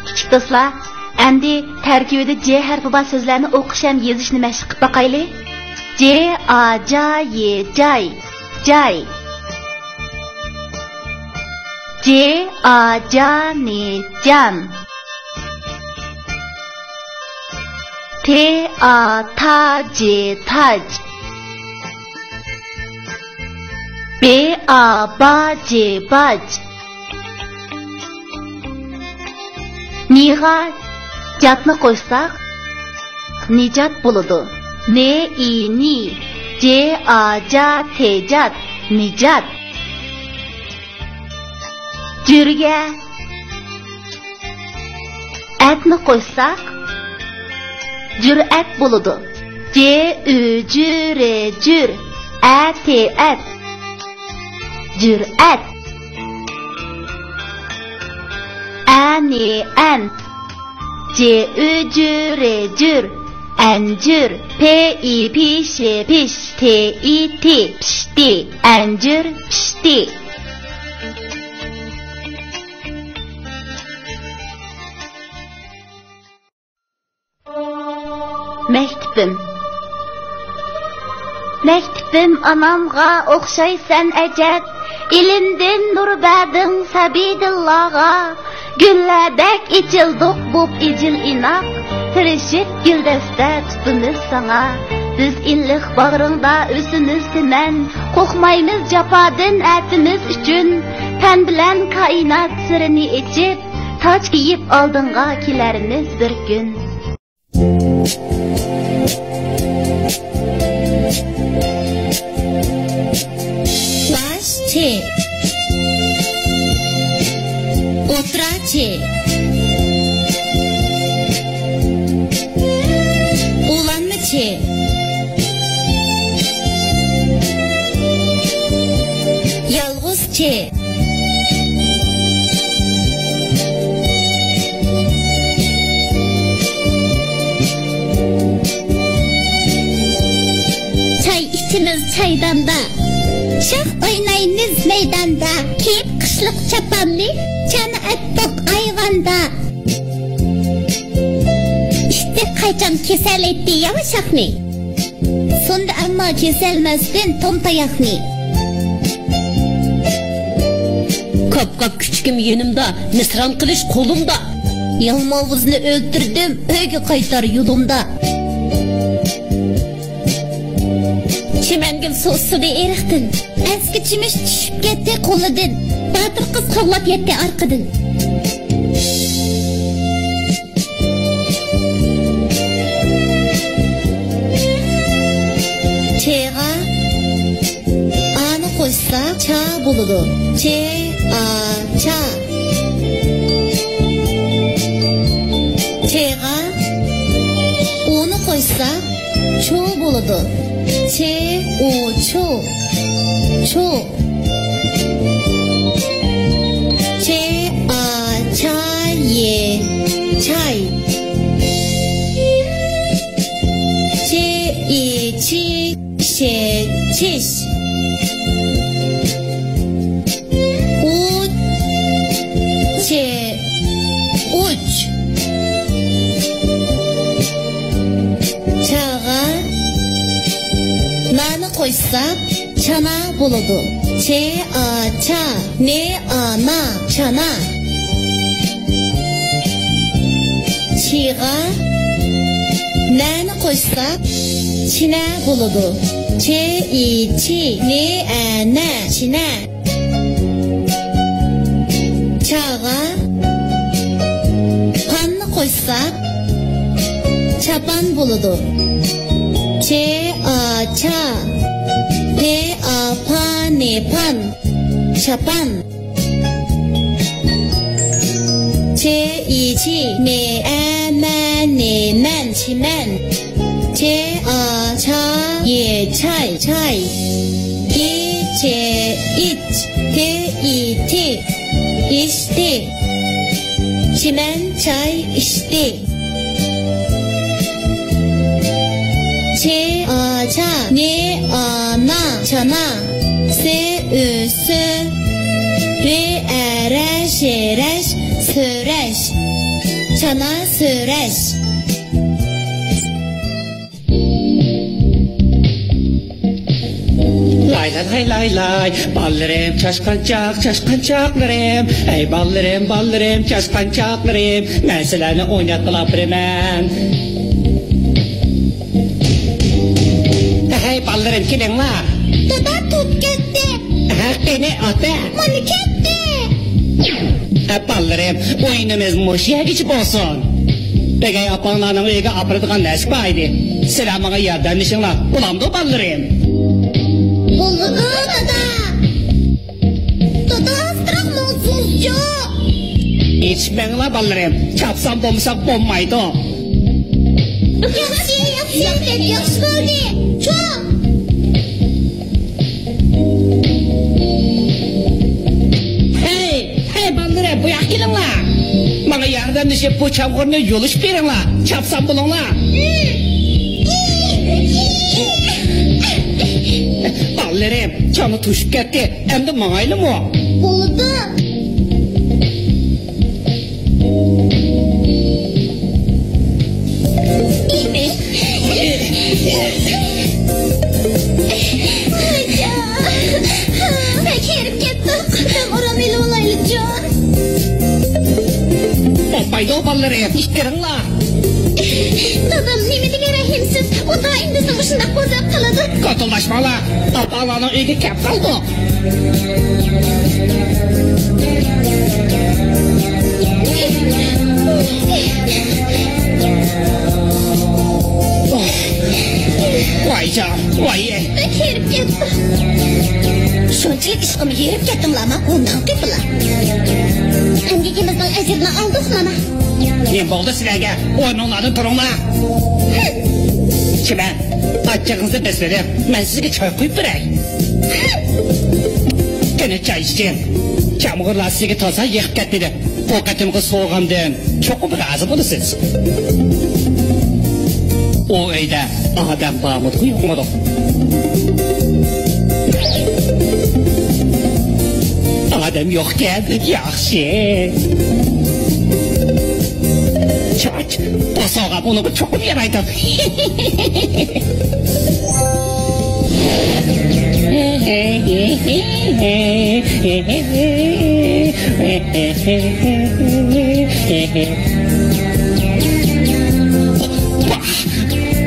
كىچىك دوستلار، ئەمدى تەركىبىدە جې ھەرپى بار سۆزلەرنى ئوقۇش ھەم يېزىشنى مەشىق قىلىپ باقايلى. جې، ئا، جا، يې، جاي، جاي. جې، ئا، جا، نې، جان. تې، ئا، تا، جې، تاج. بې، ئا، با، جې، باج. نىغا جاتنى قوشساق، نىجات بولىدۇ. نې، ئى، نى، جې، ئا، جا، تېجات، نىجات. جۈرگە ئەتنى قوشساق، جۈرئەت بولىدۇ. جې، ئۈ، جۈ، رې، جۈر، ئە، تې، ئەت. جۈرئەت. ئە، نې، ئەن. جې، ئۈ، جۈ، رې، جۈر، ئەنجۈر. پې، ئى، پې، شې، پېش، تې، ئى، تې، پىشتى. ئەنجۈر پىشتى. مەكتىپىم. مەكتىپىم ئانامغا ئوخشايسەن ئەجەب، ئىلىمدىن نۇر بەردىڭ سەبىي دىللارغا. گۈللەردەك ئېچىلدۇق بوپ ئىجىل ئىناق، تىرىشىپ گۈلدەستە تۇتىمىز ساڭا. بىز ئىللىق باغرىڭدا ئۆسىمىز سىمەن، قورقمايمىز جاپادىن ئەتىمىز ئۈچۈن. تەن بىلەن كائىنات سىرىنى ئېچىپ، تاج كىيىپ ئالدىڭغا كېلەرمىز بىر كۈن. باش چې. ئوتتۇرا چې. ئۇلانما چې. يالغۇز چې. چاي ئىچىمىز چايداندا، شاخ ئوينايمىز مەيداندا. كىيىپ قىشلىق چاپاننى، چانا ئەتتۇق ئايۋاندا. ئىتتىك قاچان كېسەلەيتتى ياۋا شاخنى. سۇندى ئەمما كېسەلمەستىن توم تاياقنى. كاپكاپ كۈچۈكۈم يېنىمدا، مىسران قىلىش قولۇمدا. يالماۋۇزنى ئۆلتۈردۈم، ئۆيگە قايتار يولۇمدا. چىمەنگۈل سۇسىدى ئېرىقتىن. ئەسكى چىمىش چۈشۈپ كەتتى قولىدىن. باتۇر قىز قوغلاپ يەتتى ئارقىدىن. چېغا ئانى قوشساق، چا بولىدۇ. چې، ئا، چا. چېغا ئۇنى قوشساق، چو بولىدۇ. چې، ئۇ، چو. چو. چې، ئا، چا، يې، چاي. چې، ئى، چى، شې، چىش. ئۇ، چې، ئۇچ. چاغا نانى قوشساق، چانا بولىدۇ. چې، ئا، چا، نې، ئا، نا، چانا. چىغا نەنى قوشساق، چىنە بولىدۇ. چې، ئى، چى، نې، ئە، نە، چىنە. چاغا پاننى قوشساق، چاپان بولىدۇ. چې، ئا، چا، ت، ئا، پ، ن، پان. چاپان. چ، ئى، چى. م، ئە، مە، ن، مەن. چىمەن. چ، ئا، چا. ي، چاي. چاي. ئى، چ، ئىچ. ت، ئى، تى. ئىچتى. چىمەن چاي ئىچتى. چ، ئا، چا. ن، ئا، نا. چانا. س، ئۆ، سۆ. ر، ئە، رە. ش، رەش. سۆرەش. چانا سۆرەش. لاي لاي لاي لاي لاي، بالىلىرىم چاشقانچاق، چاشقانچاقلىرىم. ھەي بالىلىرىم، بالىلىرىم، چاشقانچاقلىرىم، مەن سىلەرنى ئويناتقىلى ئاپىرىمەن. ھەي بالىلىرىم، كېلىڭلار. دادا، توپ كەتتى. ھە، قېنى، ئاتا. مانا كەتتى. ھە، بالىلىرىم، ئويۇنىمىز مۇشۇ يەرگىچە بولسۇن. بۈگۈن ئاپاڭلارنىڭ ئۆيىگە ئاپىرىدىغان نەرسە بار ئىدى. سىلەر ماڭا ياردەملىشىڭلار، بولامدۇ، بالىلىرىم؟ بولىدۇ، دادا. دادا، ئاستىراق ماڭسىزچۇ. ئېچىشمەڭلار، بالىلىرىم. چاپسان بولمىساق بولمايدۇ. ياخشى، ياخشى، بەك ياخشى بولدى. چوڭ. ھەي، ھەي، بالىلىرىم، بۇ ياققا كېلىڭلار. ماڭا ياردەملىشىپ، بۇ چامغۇرنى يۇلۇشۇپ بېرىڭلار. چاپسان بولۇڭلار. بالىلىرىم، چامغۇر توشۇپ كەتتى. ئەمدى ماڭايلىمۇ؟ بولىدۇ. بەك ھېرىپ كەتتۇق. دەم ئارام ئېلىۋالايلىچۇ. بولمايدۇ، بالىلىرىم، ئىتتىرىڭلار. دادام نېمە دېگەن رەھىمسىز. ئۇ دائىم بىزنى مۇشۇنداق بوزەپ قالىدۇ. كوتۇلداشماڭلار. ئاپاڭلارنىڭ ئۆيىگە كەپ قالدۇق. ۋايجان، ۋاي. بەك ھېرىپ كەتتىم. شۇنچىلىك ئىشقىمۇ ھېرىپ كەتتىڭلارمۇ؟ ئۇنداق گېپىلا. ئەمگىكىمىزنىڭ ئەجرىنى ئالدۇق مانا. نېمە بولدى سىلەرگە؟ ئورنۇڭلاردىن تۇرۇڭلار. چىمەن، ئاچچىقىڭىزنى بېسىۋېلىڭ. مەن سىزگە چاي قۇيۇپ بېرەي. قېنى، چاي ئىچىڭ. چامغۇرلار سىزگە تازا يېقىپ كەتمىدى. بۇ قېتىمقى سوۋغامدىن چوقۇم رازى بولىسىز. ئۇ ئۆيدە ئادەم بارمىدىغۇ يوقمىدۇ؟ ئادەم يوقكەن، ياخشى. چاچ، بۇ سوۋغام ئۇنىڭغا چوقۇم يارايدۇ.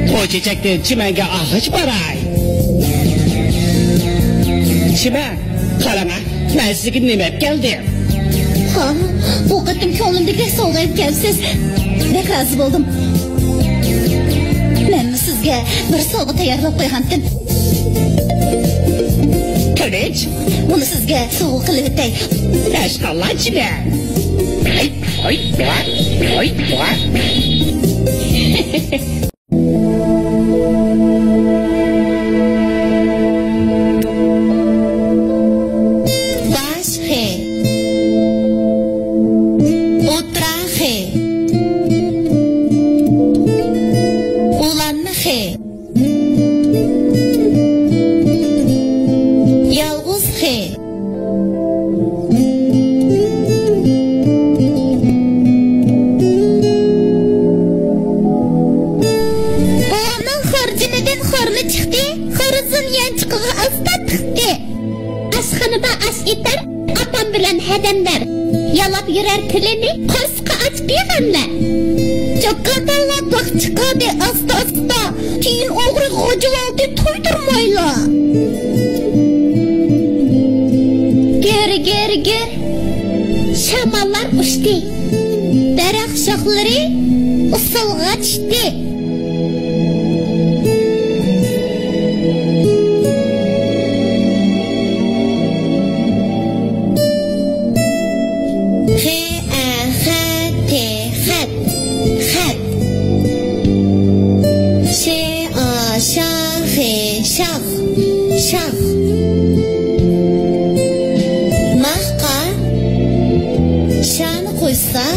بۇ چېچەكتىن چىمەنگە ئالغىچ باراي. چىمەن، قاراڭا، مەن سىزگە نېمە ئەپ كەلدىم. ھا، بۇ قېتىم كۆڭلۈمدىكى سوۋغا ئەپ كەپسىز. بەك رازى بولدۇم. مەنمۇ سىزگە بىر سوۋغا تەييارلاپ قويغانتىم. تىنچ. بۇنى سىزگە سوۋغا قىلىۋېتەي. ئەشقاللا چىمەن. ھوي، ھوي، ۋاي، ھوي، ۋاي. باش خې. ئوتتۇرا خې. ئۇلانما خې. يالغۇز خې. بوۋامنىڭ خورجۇنىدىن خورما چىقتى، خورزۇن يانچۇقىغا ئاستا تىقتى. ئاشخانىدا ئاش ئېتەر، ئاپام بىلەن ھەدەملەر يالاپ يۈرەر تىلىنى، قورسىقى ئاچ بىغەملەر. چوكادارلار داغ چىقاردى ئاستا-ئاستا، كېيىن ئوغرى غوجىۋالدى تويدۇرمايلا. گىر، گىر، گىر، شاماللار ئۇچتى، دەرەخ شاخلىرى ئۇسسۇلغا چۈشتى. شاخ. ناخقا شانى قوشسا،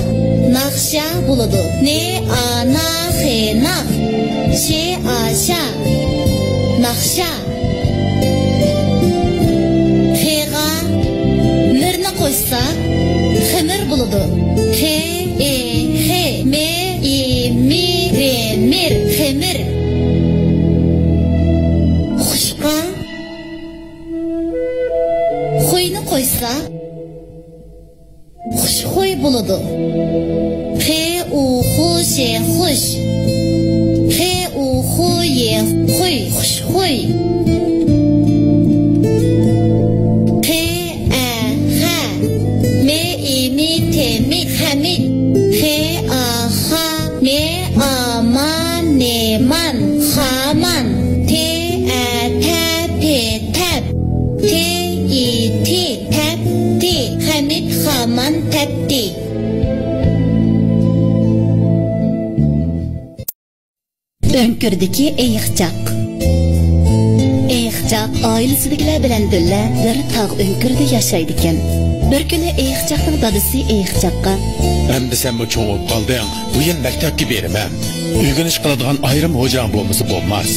ناخشا بولىدۇ. ن، ئا، نا، خ، ناخ. ش، ئا، شا. ناخشا. خېغا مىرنى قوشسا، خېمىر بولىدۇ. خ، ئې، خې، مې، ئى، مى، رې، مىر، خېمىر. خۇشقا خۇينى قوشسا، خۇشخۇي بولىدۇ. خې، ئۇ، خۇ، شې، خۇش. خې، ئۇ، خۇ، يې، خۇي، خۇشخۇي. خې، ئە، خە، مې، ئى، مى، تې، مىت، خەمىت. خې، ئا، خا، مې، ئا، ما، نېمان، خامان. تې، ئە، تە، پې، تەپ. تې، ئى، تى، تەپتى. خەمىت خامان تەپتى. ئۆڭكۈردىكى ئېيىقچاق. ئېيىقچاق ئائىلىسىدىكىلەر بىلەن بىللە بىر تاغ ئۆڭكۈرىدە ياشايدىكەن. بىر كۈنى ئېيىقچاقنىڭ دادىسى ئېيىقچاققا، ئەمدى سەنمۇ چوڭ بولۇپ قالدىڭ. بۇ يىل مەكتەپكە بېرىمەن. ئۆگىنىش قىلىدىغان ئايرىم ھوجاڭ بولمىسا بولماس.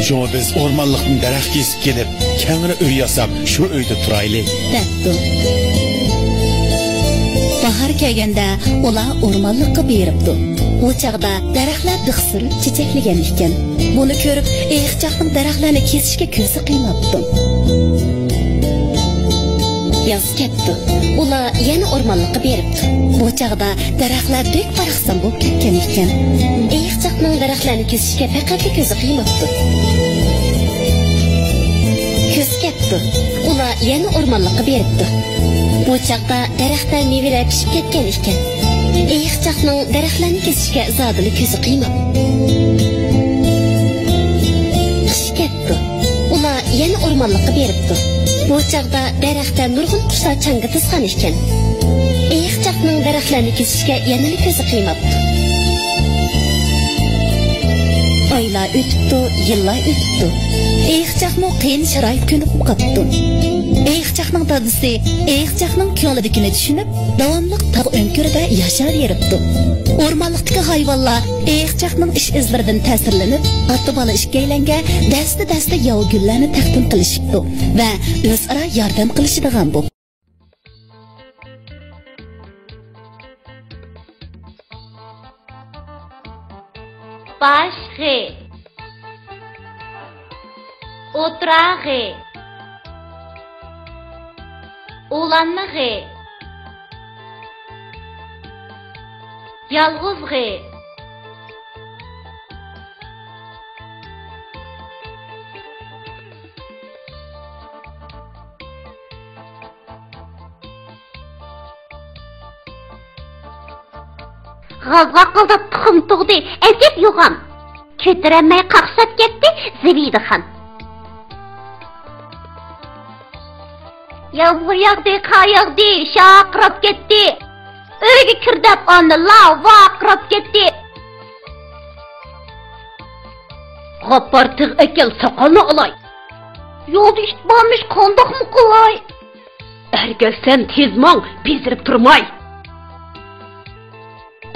شۇڭا بىز ئورمانلىقتىن دەرەخ كېسىپ كېلىپ، كەڭرى ئۆي ياساپ، شۇ ئۆيدە تۇرايلى، دەپتۇ. باھار كەلگەندە ئۇلار ئورمانلىققا بېرىپتۇ. بۇ چاغدا دەرەخلەر بىخ سۈرۈپ چېچەكلىگەن ئىكەن. بۇنى كۆرۈپ، ئېيىقچاقنىڭ دەرەخلەرنى كېسىشكە كۆزى قىيماپتۇ. ياز كەپتۇ. ئۇلار يەنە ئورمانلىققا بېرىپتۇ. بۇ چاغدا دەرەخلەر بەك باراقسان بولۇپ كەتكەن ئىكەن. ئېيىقچاقنىڭ دەرەخلەرنى كېسىشكە پەقەتلا كۆزى قىيماپتۇ. كۈز كەپتۇ. ئۇلار يەنە ئورمانلىققا بېرىپتۇ. بۇ چاغدا دەرەختە مېۋىلەر پىشىپ كەتكەن ئىكەن. ئېيىقچاقنىڭ دەرەخلەرنى كېسىشكە زادىلا كۆزى قىيماپتۇ. قىش كەپتۇ. ئۇلار يەنە ئورمانلىققا بېرىپتۇ. بۇ چاغدا دەرەختە نۇرغۇن قۇشلار چاڭگا تىزغان ئىكەن. ئېيىقچاقنىڭ دەرەخلەرنى كېسىشكە يەنىلا كۆزى قىيماپتۇ. ئايلار ئۆتۈپتۇ، يىللار ئۆتۈپتۇ. ئېيىقچاقمۇ قىيىن شارائىتقا كۆنۈپ قاپتۇ. ئېيىقچاقنىڭ دادىسى ئېيىقچاقنىڭ كۆڭلىدىكىنى چۈشىنىپ، داۋاملىق تاغ ئۆڭكۈرىدە ياشاۋېرىپتۇ. ئورمانلىقتىكى ھايۋانلار ئېيىقچاقنىڭ ئىش-ئىزلىرىدىن تەسىرلىنىپ، ئاتا-بالا ئىككىيلەنگە دەستە-دەستە ياۋا گۈللەرنى تەقدىم قىلىشىپتۇ ۋە ئۆزئارا ياردەم قىلىشىدىغان بوپتۇ. باش غې، ئوتتۇرا غې، ئۇلانما غې، يالغۇز غې. غازغا قالداپ تۇخۇم تۇغدى، ئەجەب يوغان. كۆتۈرەلمەي قاقشاپ كەتتى زىبىدىخان. يامغۇر ياغدى، قار ياغدى، شارقىراپ كەتتى. ئۆيگە كىر دەپ ئاندىلا ۋارقىراپ كەتتى. غاپپار تىغ ئەكەل، ساقالنى ئالاي. يولدا ئىت بارمىش، قانداقمۇ قىلاي؟ ئەركەلسەن تېز ماڭ، بېزىرىپ تۇرماي.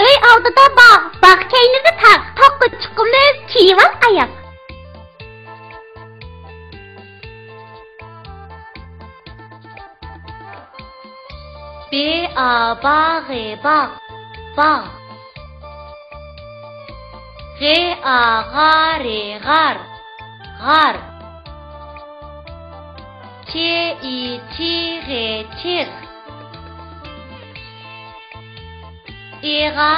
ئۆي ئالدىدا باغ، باغ كەينىدە تاغ، تاغقا چىقىمىز، كىيىۋال ئاياغ. ب، ئا، با، غ، باغ، باغ. غ، ئا، غا، ر، غار، غار. چ، ئى، چ، غ، چىغ. ئېغا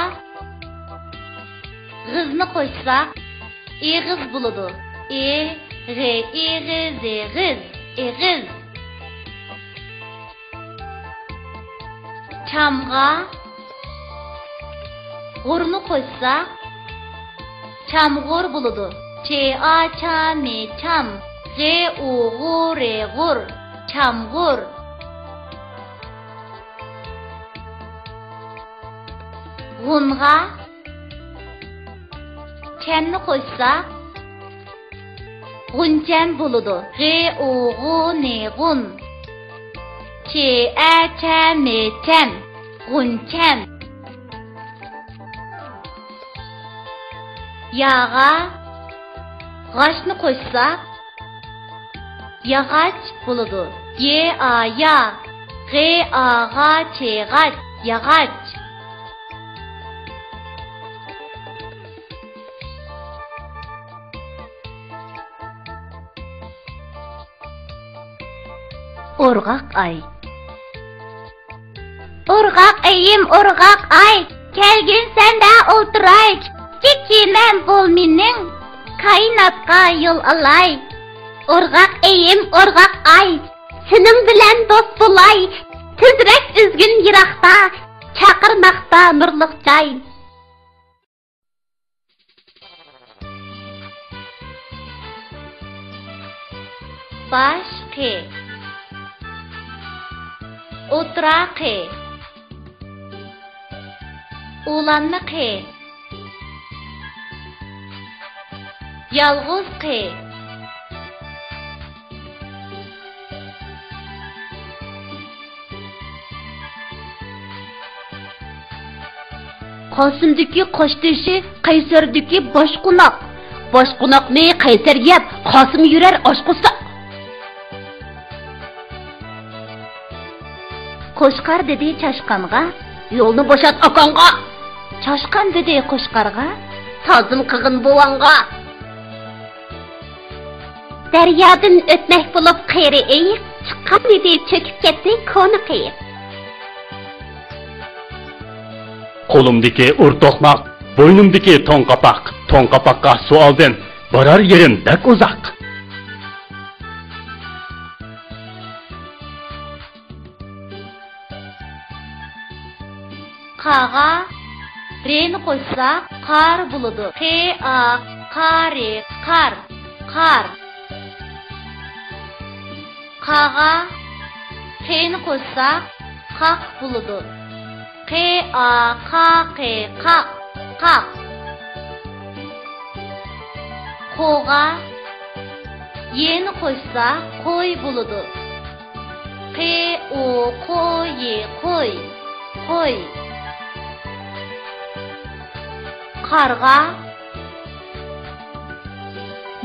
غىزنى قوشساق، ئېغىز بولىدۇ. ئې، غ، ئېغ، زېغىز، ئېغىز. چامغا غۇرنى قوشساق، چامغۇر بولىدۇ. چ، ئا، چا، م، چام. غ، ئۇ، غۇ، ر، غۇر. چامغۇر. غۇنغا چەننى قوشساق، غۇنچەن بولىدۇ. غې ئۇ غۇ نې غۇن. چې ئە چە مې چەن. غۇنچەن. ياغا غاچنى قوشساق، ياغاچ بولىدۇ. يې ئا يا، غې ئا غا چې غاچ، ياغاچ. ئورغاق ئاي. ئورغاق ئېيىم، ئورغاق ئاي، كەلگىن سەندە ئولتۇراي. كىچىك كېمەم بول مېنىڭ، كائىناتقا يول ئالاي. ئورغاق ئېيىم، ئورغاق ئاي، سېنىڭ بىلەن دوست بولاي. تېزرەك ئۈزگۈن يىراقتا، چاقىرماقتا نۇرلۇق جاي. باش قى. ئوتتۇرا قى. ئۇلانما قى. يالغۇز قى. قاسىمدىكى قاشتېشى، قەيسەردىكى باشقوناق. باشقوناقنى قەيسەر يەپ، قاسىم يۈرەر ئاچ قورساق. قوچقار دېدى چاشقانغا، يولنى بوشات ئاكاڭغا. چاشقان دېدى قوچقارغا، تازىم قىلغىن بوۋاڭغا. دەريادىن ئۆتمەك بولۇپ قېرى ئېيىق، چىققان ئىدى، چۆكۈپ كەتتى كونا قېيىق. قولۇمدىكى ئۇر توقماق، بوينۇمدىكى توڭ قاپاق، توڭ قاپاققا سۇ ئالدىم، بارار يېرىم بەك ئۇزاق. قاغا رېنى قوشساق، قار بولىدۇ. قې ئا قا رې، قار، قار. قاغا خېنى قوشساق، قاق بولىدۇ. قې ئا قا قې، قاق، قاق. قوغا يېنى قوشساق، قوي بولىدۇ. قې ئو قو يې، قوي، قوي. قارغا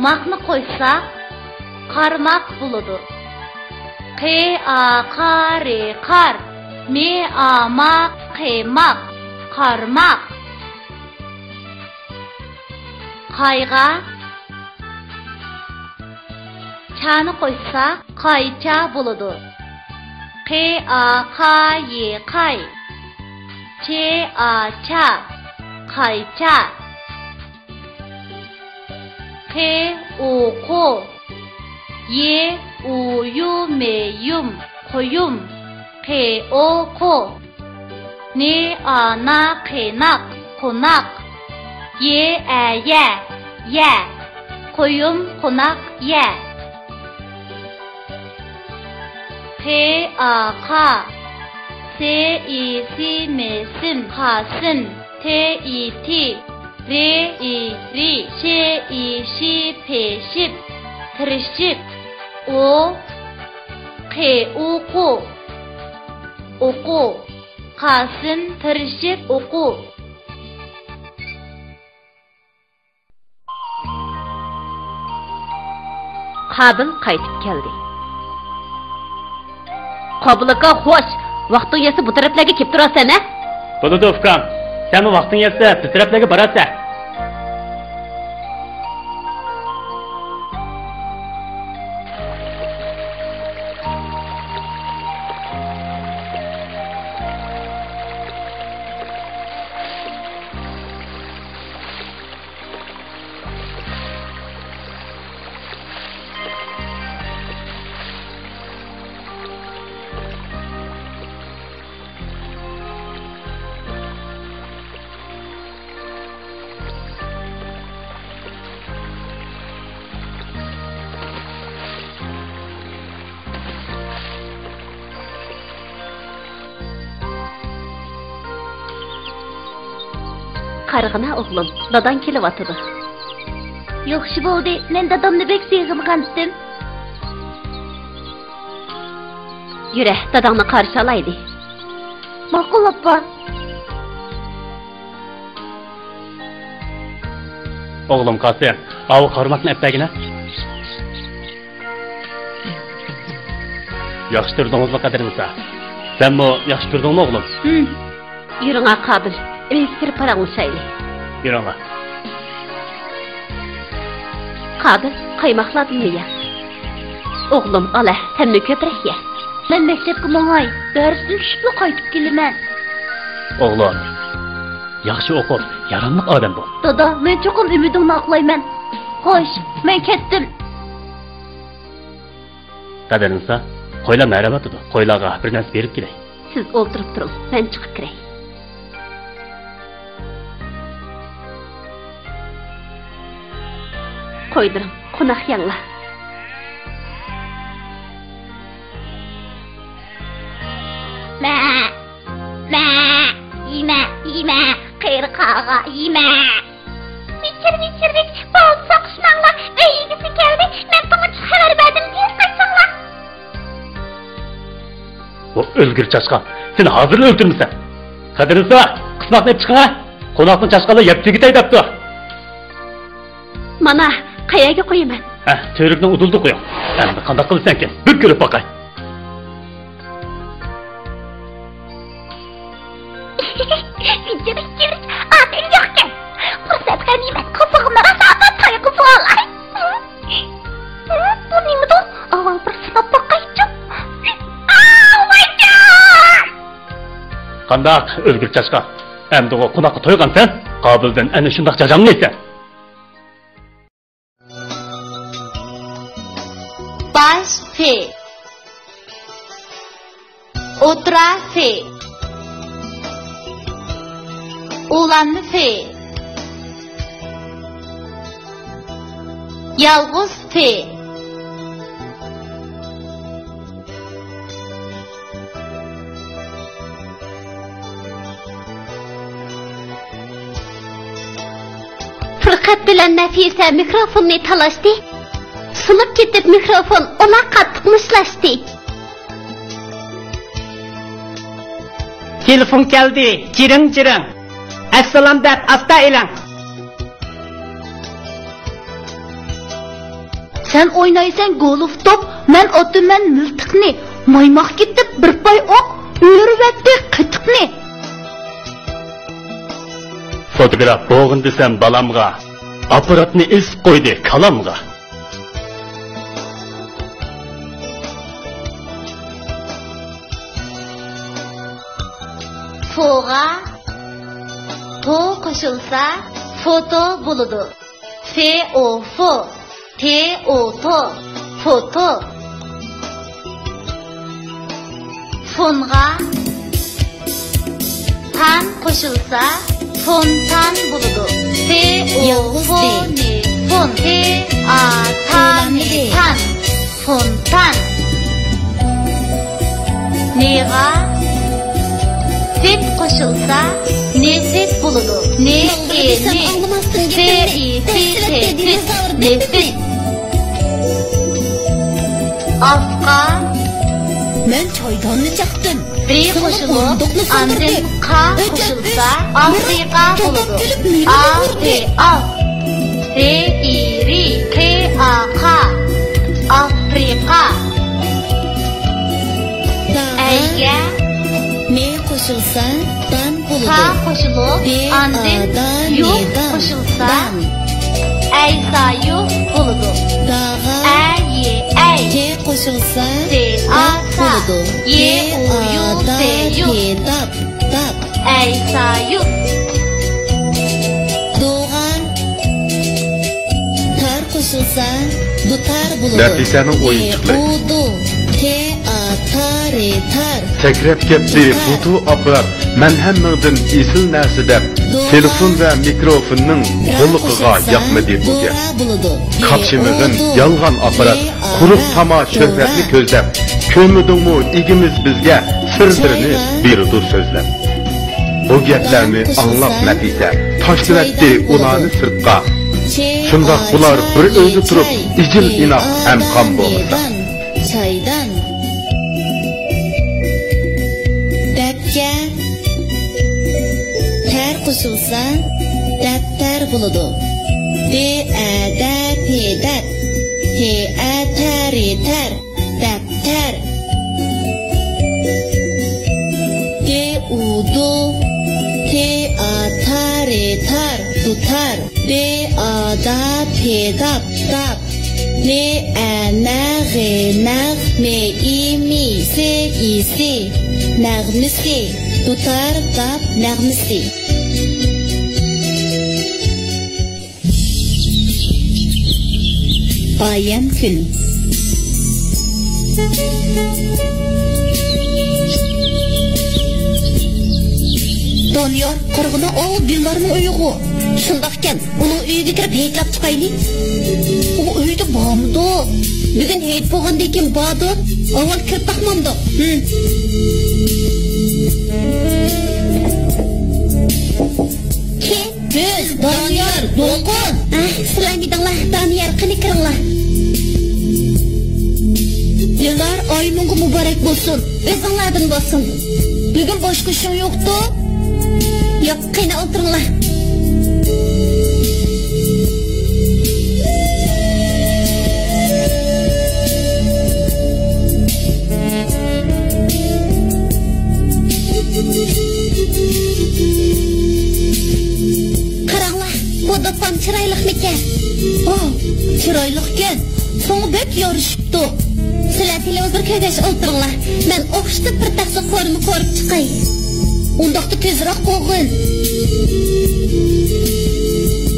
ماقنى قوشساق، قارماق بولىدۇ. قې ئا قا رې، قار. مې ئا ما قې، ماق، قارماق. قايغا چانى قوشساق، قايچا بولىدۇ. قې ئا قا يې، قاي. چې ئا چا، قايچا. قې ئۇ قۇ، يې ئۇ يۇ مې، يۇم، قۇيۇم. قې ئو قۇ. نې ئا نا قېناق، قوناق. يې ئە يە، يە. قويۇم، قوناق، يە. قې ئا قا. سې ئى سى مې، سىم، قاسىم. تې ئى تى. رې ئى رى. شې ئى شى، پېشىپ، تىرىشىپ. ئو قې ئۇ قۇ. ئوقۇ. قاسىم تىرىشىپ ئوقۇ. قابىل قايتىپ كەلدى. قابىل ئاكا، خوش! ۋاقتىڭ يەتسە بۇ تەرەپلەرگە كېلىپ تۇرارسەن، ھە؟ بولىدۇ، ئۇكام. سەنمۇ ۋاقتىڭ يەتسە بىز تەرەپلەرگە بارارسەن. قارىغىنا ئوغلۇم، داداڭ كېلىۋاتىدۇ. ياخشى بولدى، مەن دادامنى بەك سېغىنغانتىم. يۈرە، داداڭنى قارشى ئالايلى. ماقۇل، ئاپا. ئوغلۇم قاسىم، ئاۋۇ قارىماقنى ئەپ بەرگىنە. ياخشى تۇردىڭىزمۇ، قەدىرنىسا؟ سەنمۇ ياخشى تۇردۇڭمۇ، ئوغلۇم؟ ھىم. يۈرۈڭە، قابىل. ئۆيگە كىرىپ پاراڭلىشايلى. يۈرۈڭە. قابىل، قايماقلاردىن يە. ئوغلۇم، ئالە، سەنمۇ كۆپرەك يە. مەن مەكتەپكە ماڭاي، دەرستىن چۈشۈپلا قايتىپ كېلىمەن. ئوغلۇم، ياخشى ئوقۇپ، ياراملىق ئادەم بول. دادا، مەن چوقۇم ئۈمىدىڭنى ئاقلايمەن. خوش، مەن كەتتىم. قەدىرنىسا، قويلار مەرەۋاتىدۇ. قويلارغا بىر نەرسە بېرىپ كېلەي. سىز ئولتۇرۇپ تۇرۇڭ، مەن چىقىپ كىرەي. قويلىرىم، قوناق يەڭلار. مە، مە، يېمە، يېمە، قېرى قاغا، يېمە. ۋىچىر، ۋىچىر، ۋىچ، بالدۇر ساقلىشىپ ماڭلا، ئۆي ئىگىسى كەلدى، مەن تۇڭىچىغا خەۋەر بەردىم، تېز قايتىڭلار. ۋو ئۆلگۈر چاشقان، سېنى ھازىرلا ئۆلتۈرمىسەم. قەدىرنىسا، قىسماقنى ئېلىپ چىقىڭ ھە، قوناقنى چاشقانلار يەپ تۈگىتەي دەپتۇ. مانا، قەيەرگە قويىمەن؟ ھە، تۈۋرۈكنىڭ ئۇدۇلىدا قويۇڭ. ئەمدى قانداق قىلىسەنكىن، بىر كۆرۈپ باقاي. ۋىچىر، ۋىچىر، ئادەم يوقكەن. پۇرسەت غەنىيمەت، قوپۇغۇمنى راسا تايغا سولاي. بۇ نېمىدۇ؟ ئاۋۋال بىر سىناپ باقايچۇ. ئاۋايجان! قانداق، ئۆلگۈر چاشقان؟ ئەمدىغۇ قوناققا تويغانسەن؟ قابىلدىن ئەنە شۇنداق جاجاڭنى يەيسەن. باش ف. ئوتتۇرا ف. ئۇلان ف. يالغۇز ف. پۇرقەت بىلەن نەفىسە مىكروفوننى تالاشتى. سۇنۇپ كېتىپ مىكروفون ئۇلار قاتتىق مۇشتلاشتى. تېلېفون كەلدى، جىرىڭ جىرىڭ. ئەسسالام دەپ ئاستا ئېلىڭ. سەن ئوينايسەن گولف توپ، مەن ئاتىمەن مىلتىقنى. مايماق كېتىپ بىر پاي ئوق، ئۆرۈۋەتتى قېتىقنى. فوتوگراف بوغۇن دېسەم بالامغا، ئاپپاراتنى ئېسىپ قويدى كالامغا. فوغا تو قوشۇلسا، فوتو بولىدۇ. ف ئو فو، ت ئو تو، فوتو. فونغا تان قوشۇلسا، فونتان بولىدۇ. ف ئو فو ن، فون. ت ئا تا ن، تان. فونتان. نغا فت قوشۇلسا، نېفىت بولىدۇ. ن ئې ن، ف ئى ف، ت فىت، نېفىت. ئافقا مەن چايداننى چاقتىم. رى قوشۇلۇپ، ئاندىن قا قوشۇلسا، ئافرىقا بولىدۇ. ئا پ ئاف. ر ئى رى، ق ئا قا. ئافرىقا. ئەيگە م قوشۇلسا، دان بولىدۇ. تا قوشۇلۇپ، ئاندىن يۇ قوشۇلسا، ئەيسايۇ بولىدۇ. داغا ئە ي ئەي، ت قوشۇلسا، د ئا سا، بولىدۇ. ي ئۇ يۇ ت يۇ. داپ، داپ. ئەيسايۇ. دوغا تار قوشۇلسا، دۇتار بولىدۇ. نەپىسەنىڭ ئويۇنچۇقلىرى. ئۇ دۇ، ت ئا تا رى تار. سەكرەپ كەتتى فوتو ئاپپارات، مەن ھەممىڭدىن ئېسىل نەرسە دەپ، تېلېفون ۋە مىكروفوننىڭ قۇلىقىغا ياقمىدى بۇ گەپ. كاپشىمىغىن يالغان ئاپپارات، قۇرۇق تاما شۆھرەتنى كۆزلەپ، كۆرمىدىڭمۇ ئىگىمىز بىزگە سىرلىرىنى بېرىدۇ سۆزلەپ. بۇ گەپلەرنى ئاڭلاپ نەپىسە، تاشلىۋەتتى ئۇلارنى سىرتقا. شۇنداق بۇلار بىر ئۆيدە تۇرۇپ، ئىجىل ئىناق ھەم قان بولىدۇ. چايدان. دەپكە. تەر قوشۇلسا، دەپتەر بولىدۇ. دې ئە دە پې دەپ. تې ئە تە رې تەر. دەپتەر. دې ئۇ دۇ. تې ئا تا رې تار. دۇتار. دې ئا دا پې داپ. داپ. نې ئە نە غې نەغ. مې ئى مى. سې ئى سى. نەغمىسى. دۇتار داپ نەغمىسى. ئايەم كۈن. دانىيار، قارىغىنا، ئاۋۇ دىللارنىڭ ئۆيىغۇ. شۇنداقكەن، ئۇنىڭ ئۆيىگە كىرىپ ھېيتلاپ چىقايلى. ئۇ ئۆيدە بارمىدۇ؟ بۈگۈن ھېيت بولغاندىن كېيىن باردۇ. ئاۋۋال كىرىپ باقمامدۇ؟ ھىم. كىم؟ بىز، دانىيار، دولقۇن. ئەھ، سىلەرمىدىڭلار، دانىيار، قېنى كىرىڭلار. دىلنار، ئايىمنىڭغۇ مۇبارەك بولسۇن. ئۆزۈڭلاردىن بولسۇن. بۈگۈن باشقا ئىشىڭ يوقتۇ؟ ياق، قېنى ئولتۇرۇڭلار. قاراڭلار، بۇ دوپپام چىرايلىقمىكەن؟ ئوھ، چىرايلىقكەن. ساڭا بەك يارىشىپتۇ. سىلەر تېلېۋىزور كۆرگەچ ئولتۇرۇڭلار. مەن ئوخشىتىپ بىر تەخسە قورۇما قورۇپ چىقاي. ئۇنداقتا تېزراق قوغۇن.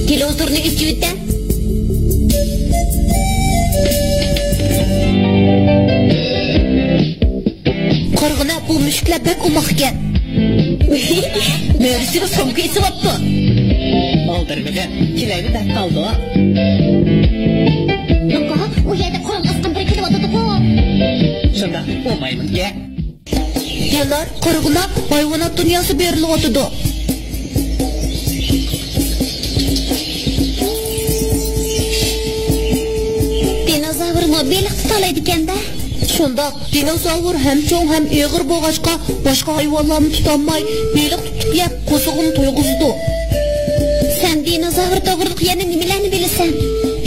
تېلېۋىزورنى ئۆچۈرۈۋېتە. قارىغىنا، بۇ مۈشۈكلەر بەك ئوماق ئىكەن. مۈرىسىگە سومكا ئېسىۋاپتۇ. ئالدىرىمىدى، كېلەيلى دەپ قالدۇ. ياقا، ئۇ يەردە قورال ئاسقان بىرى كېلىۋاتىدىغۇ. شۇنداق، ئۇ مايمۇنكەن. دىلنار، قارىغىنا، ھايۋانات دۇنياسى بېرىلىۋاتىدۇ. دىنوزاۋرمۇ بېلىق تۇتالايدىكەن-دە. شۇنداق، دىنوزاۋر ھەم چوڭ ھەم ئېغىر بولغاچقا، باشقا ھايۋانلارمۇ تۇتالماي، بېلىق تۇتۇپ يەپ، قورسىقىنى تويغۇزىدۇ. سەن دىنوزاۋر توغرىلىق يەنە نېمىلەرنى بىلىسەن؟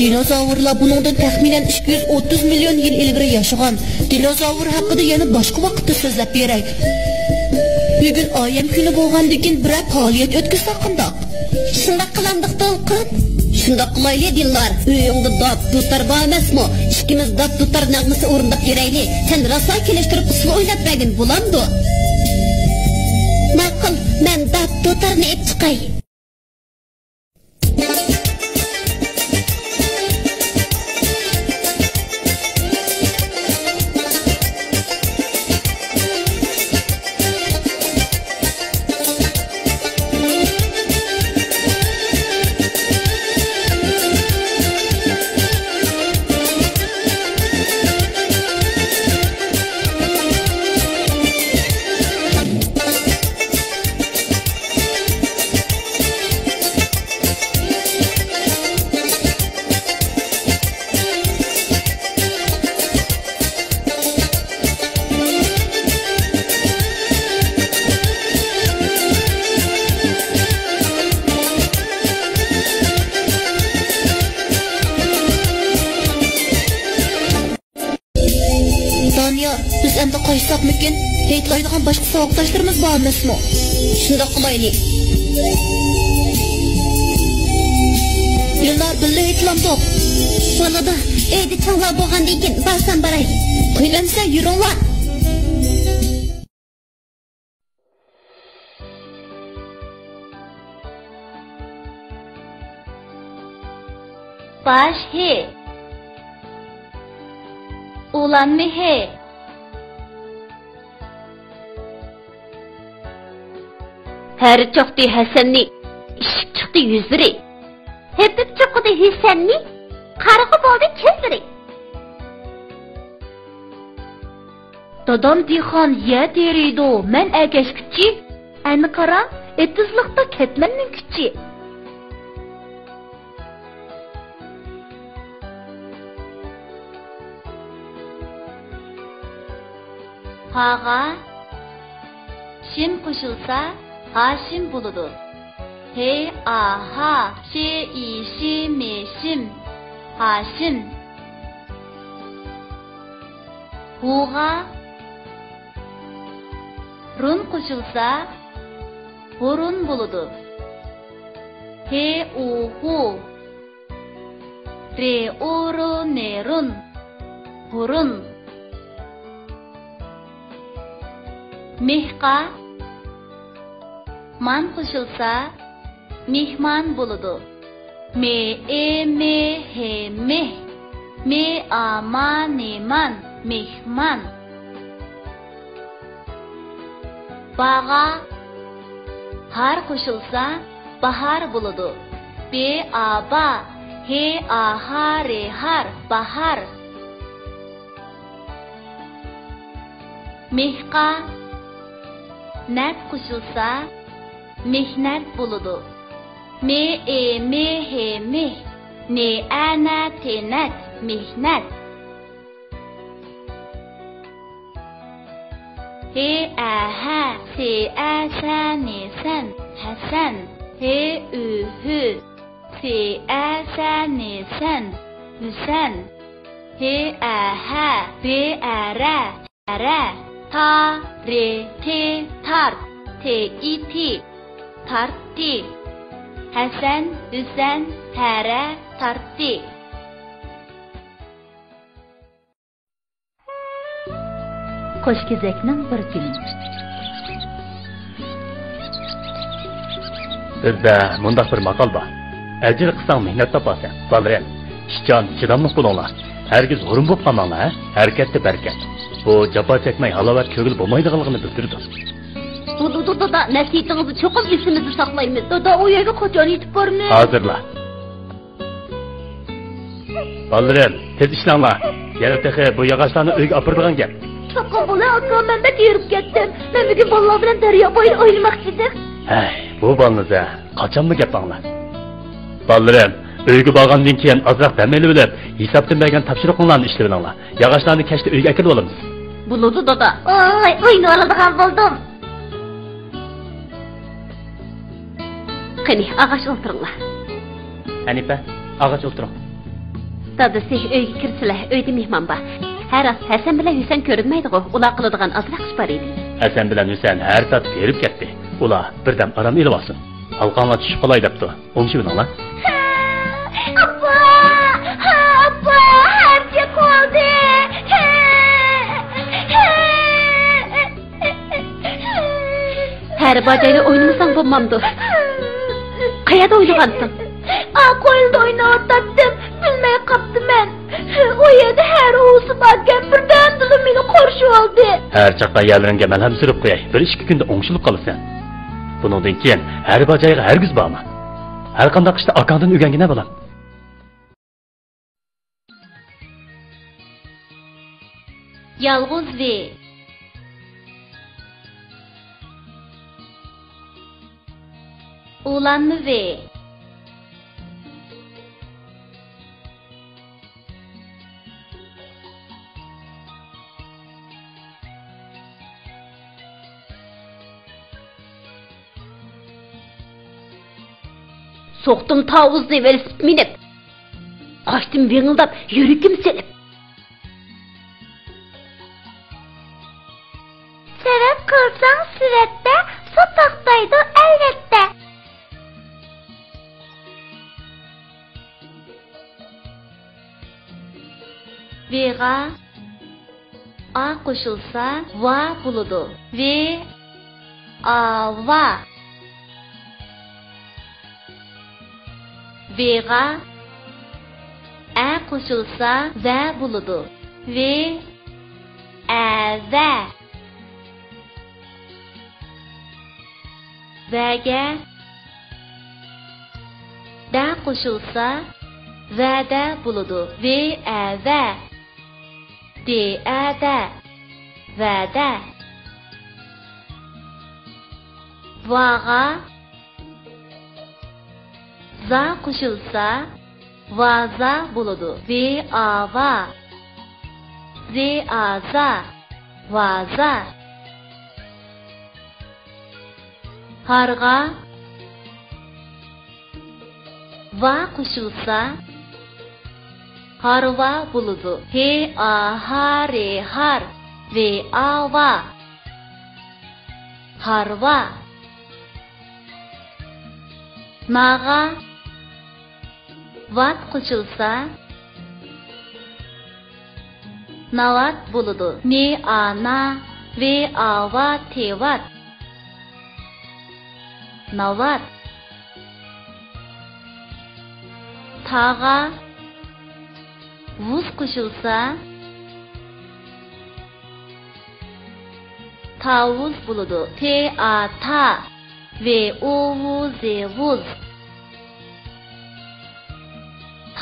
دىنوزاۋرلار بۇنىڭدىن تەخمىنەن ئىككى يۈز ئوتتۇز مىليون يىل ئىلگىرى ياشىغان. دىنوزاۋر ھەققىدە يەنە باشقا ۋاقىتتا سۆزلەپ بېرەي. بۈگۈن ئايەم كۈنى بولغاندىكىن، بىرەر پائالىيەت ئۆتكۈزسەك قانداق؟ شۇنداق قىلامدۇق، دولقۇن. شۇنداق قىلايلى، دىلنار. ئۆيۈڭدە دات، دۇتار بار ئەمەسمۇ؟ ئىككىمىز دات، دۇتار نەغمىسى ئورۇنداپ يۈرەيلى. سەن راسا كېلىشتۈرۈپ ئۇسسۇل ئويناپ بەرگىن، بولامدۇ؟ ماقۇل، مەن دات، دۇتارنى ئېلىپ چىقاي. دانىيار، بىز ئەمدى قايتساقمىكىن؟ ھېيتلايدىغان باشقا ساۋاقداشلىرىمىز بار ئەمەسمۇ؟ شۇنداق قىلايلى. دىلنار، بىللە ھېيتلامدۇق؟ بولىدۇ. ئۆيدە چوڭلار بولغاندىن كېيىن بارسام باراي. قېنى ئەمىسە، يۈرۈڭلار. باش ھې. ئۇلانما ھې. ھەرە چاقتى ھەسەننى، ئىشىك چىقتى يۈزلىرى. ھېپىپ چوقۇدى ھۈسەننى، قارىغۇ بولدى كۆزلىرى. دادام دېھقان يەر تېرىيدۇ، مەن ئەگەشكۈچى. ئەنە قارا، ئېتىزلىقتا كەتمەننىڭ كۈچى. ھاغا شىن قوشۇلسا، ھاشىم بولىدۇ. ھې، ئا، ھا، شې، ئى، شى، مې، شىم. ھاشىم. ھۇغا رۇن قوشۇلسا، ھۇرۇن بولىدۇ. ھې، ئۇ، ھۇ. رې، ئۇ، رۇ، نې، رۇن. ھۇرۇن. مېھقا مان قوشۇلسا، مېھمان بولىدۇ. مې، ئې، مې، ھې، مېھ. مې، ئا، ما، نې، مان. مېھمان. باغا ھار قوشۇلسا، باھار بولىدۇ. بې، ئا، با. ھې، ئا، ھا، رې، ھار. باھار. مېھقا نەت قوشۇلسا، مېھنەت بولىدۇ. مې، ئې، مې، ھې، مېھ. نې، ئە، نە، تې، نەت. مېھنەت. ھې، ئە، ھە، سې، ئە، سە، نې، سەن. ھەسەن. ھې، ئۈ، ھۈ، سې، ئە، سە، نې، سەن. ھۈسەن. ھې، ئە، ھە، رې، ئە، رە، ھەرە. تا، رې، تې، تارت. تې، ئى، تى، تارتتى. ھەسەن، ھۈسەن، ھەرە، تارتتى. قوش كېزەكنىڭ بىر كۈنى. بىزدە مۇنداق بىر ماقال بار: «ئەجىر قىلساڭ مېھنەت تاپارسەن.» بالىلىرىم، ئىشچان، چىداملىق بولۇڭلار. ھەرگىز ھۇرۇن بولۇپ قالماڭلار، ھە؟ ھەرىكەتتە بەرىكەت. بۇ جاپا چەكمەي ھالاۋەت كۆرگىلى بولمايدىغانلىقىنى بىلدۈرىدۇ. بولىدۇ، دادا، نەسىھىتىڭىزنى چوقۇم ئېسىمىزدە ساقلايمىز. دادا، ئۇ يەرگە قاچان يېتىپ بارىمىز؟ ھازىرلا. بالىلىرىم، تېز ئىشلەڭلار. يەنە تېخى بۇ ياغاچلارنى ئۆيگە ئاپىرىدىغان گەپ. چوقۇم بولە، ئاكا، مەن بەك ھېرىپ كەتتىم. مەن بۈگۈن بالىلار بىلەن دەريا بويىدا ئوينىماقچى ئىدىم. ھەي، بۇ بالىڭىز ھە، قاچانمۇ گەپ ئاڭلايدۇ. بالىلىرىم، ئۆيگە بارغاندىن كېيىن ئازراق دەم ئېلىۋېلىپ، ھېسابتىن بەرگەن تاپشۇرۇقۇڭلارنى ئىشلىۋېلىڭلار. ياغاچلارنى كەچتە ئۆيگە ئەكېلىۋالىمىز. بولىدۇ، دادا. ئاي، ئوينىۋالىدىغان بولدۇم. قېنى، ئاغاچ ئولتۇرۇڭلار. ھەنىپە، ئاغاچ ئولتۇرۇڭ. دادىسى، ئۆيگە كىرسىلە، ئۆيدە مېھمان بار. ھە راست، ھەسەن بىلەن ھۈسەن كۆرۈنمەيدىغۇ، ئۇلار قىلىدىغان ئازراق ئىش بار ئىدى. ھەسەن بىلەن ھۈسەن ھەر سائەت ھېرىپ كەتتى. ئۇلار بىردەم ئارام ئېلىۋالسۇن. ھالقاڭلار چۈشۈپ قالاي دەپتۇ. ئوڭشىۋېلىڭلار. ئاپا! ھە، ئاپا! ھەر چىقىۋالدى! ھەر بار جايدا ئوينىمىساڭ بولمامدۇ؟ قەيەردە ئوينىغانتىڭ؟ ئا، قويلىدا ئويناۋاتاتتىم، بىلمەي قاپتىمەن. ئۇ يەردە ھەر ئۇۋىسى باركەن، بىردەمدىلا مېنى قورشىۋالدى. ھەر چاغدا يەرلىرىڭگە مەلھەم سۈرۈپ قوياي، بىر ئىككى كۈندە ئوڭشىلىپ قالىسەن. بۇنىڭدىن كېيىن ھەر بار جايغا ھەرگىز بارما. ھەر قانداق ئىشتا ئاكاڭدىن ئۆگەنگىنە، بالام. يالغۇز ۋې. ئۇلانما ۋې. سوقتۇم تاۋۇزنى ۋېلىسىپىت مىنىپ، قاچتىم ۋىڭىلداپ يۈرىكىم سېلىپ. سەۋەب قىلساڭ سۈرەتتە، سۇ توختايدۇ ئەلۋەتتە. ۋېغا ئا قوشۇلسا، ۋا بولىدۇ. ۋې، ئا، ۋا. ۋېغا ئە قوشۇلسا، ۋە بولىدۇ. ۋې، ئە، ۋە. ۋەگە دە قوشۇلسا، ۋەدە بولىدۇ. ۋې، ئە، ۋە. دې، ئە، دە. ۋەدە. ۋاغا زا قوشۇلسا، ۋازا بولىدۇ. ۋې، ئا، ۋا. زې، ئا، زا. ۋازا. ھارغا ۋا قوشۇلسا، ھارۋا بولىدۇ. ھ ئا ھا ر ھار، ۋ ئا ۋا. ھارۋا. ناغا ۋات قوشۇلسا، ناۋات بولىدۇ. ن ئا نا، ۋ ئا ۋا، تېۋات. ناۋات. تاغا ۋۇز قوشۇلسا، تاۋۇز بولىدۇ. ت ئا تا، ۋ ئۇ ۋۇ ز ۋۇز.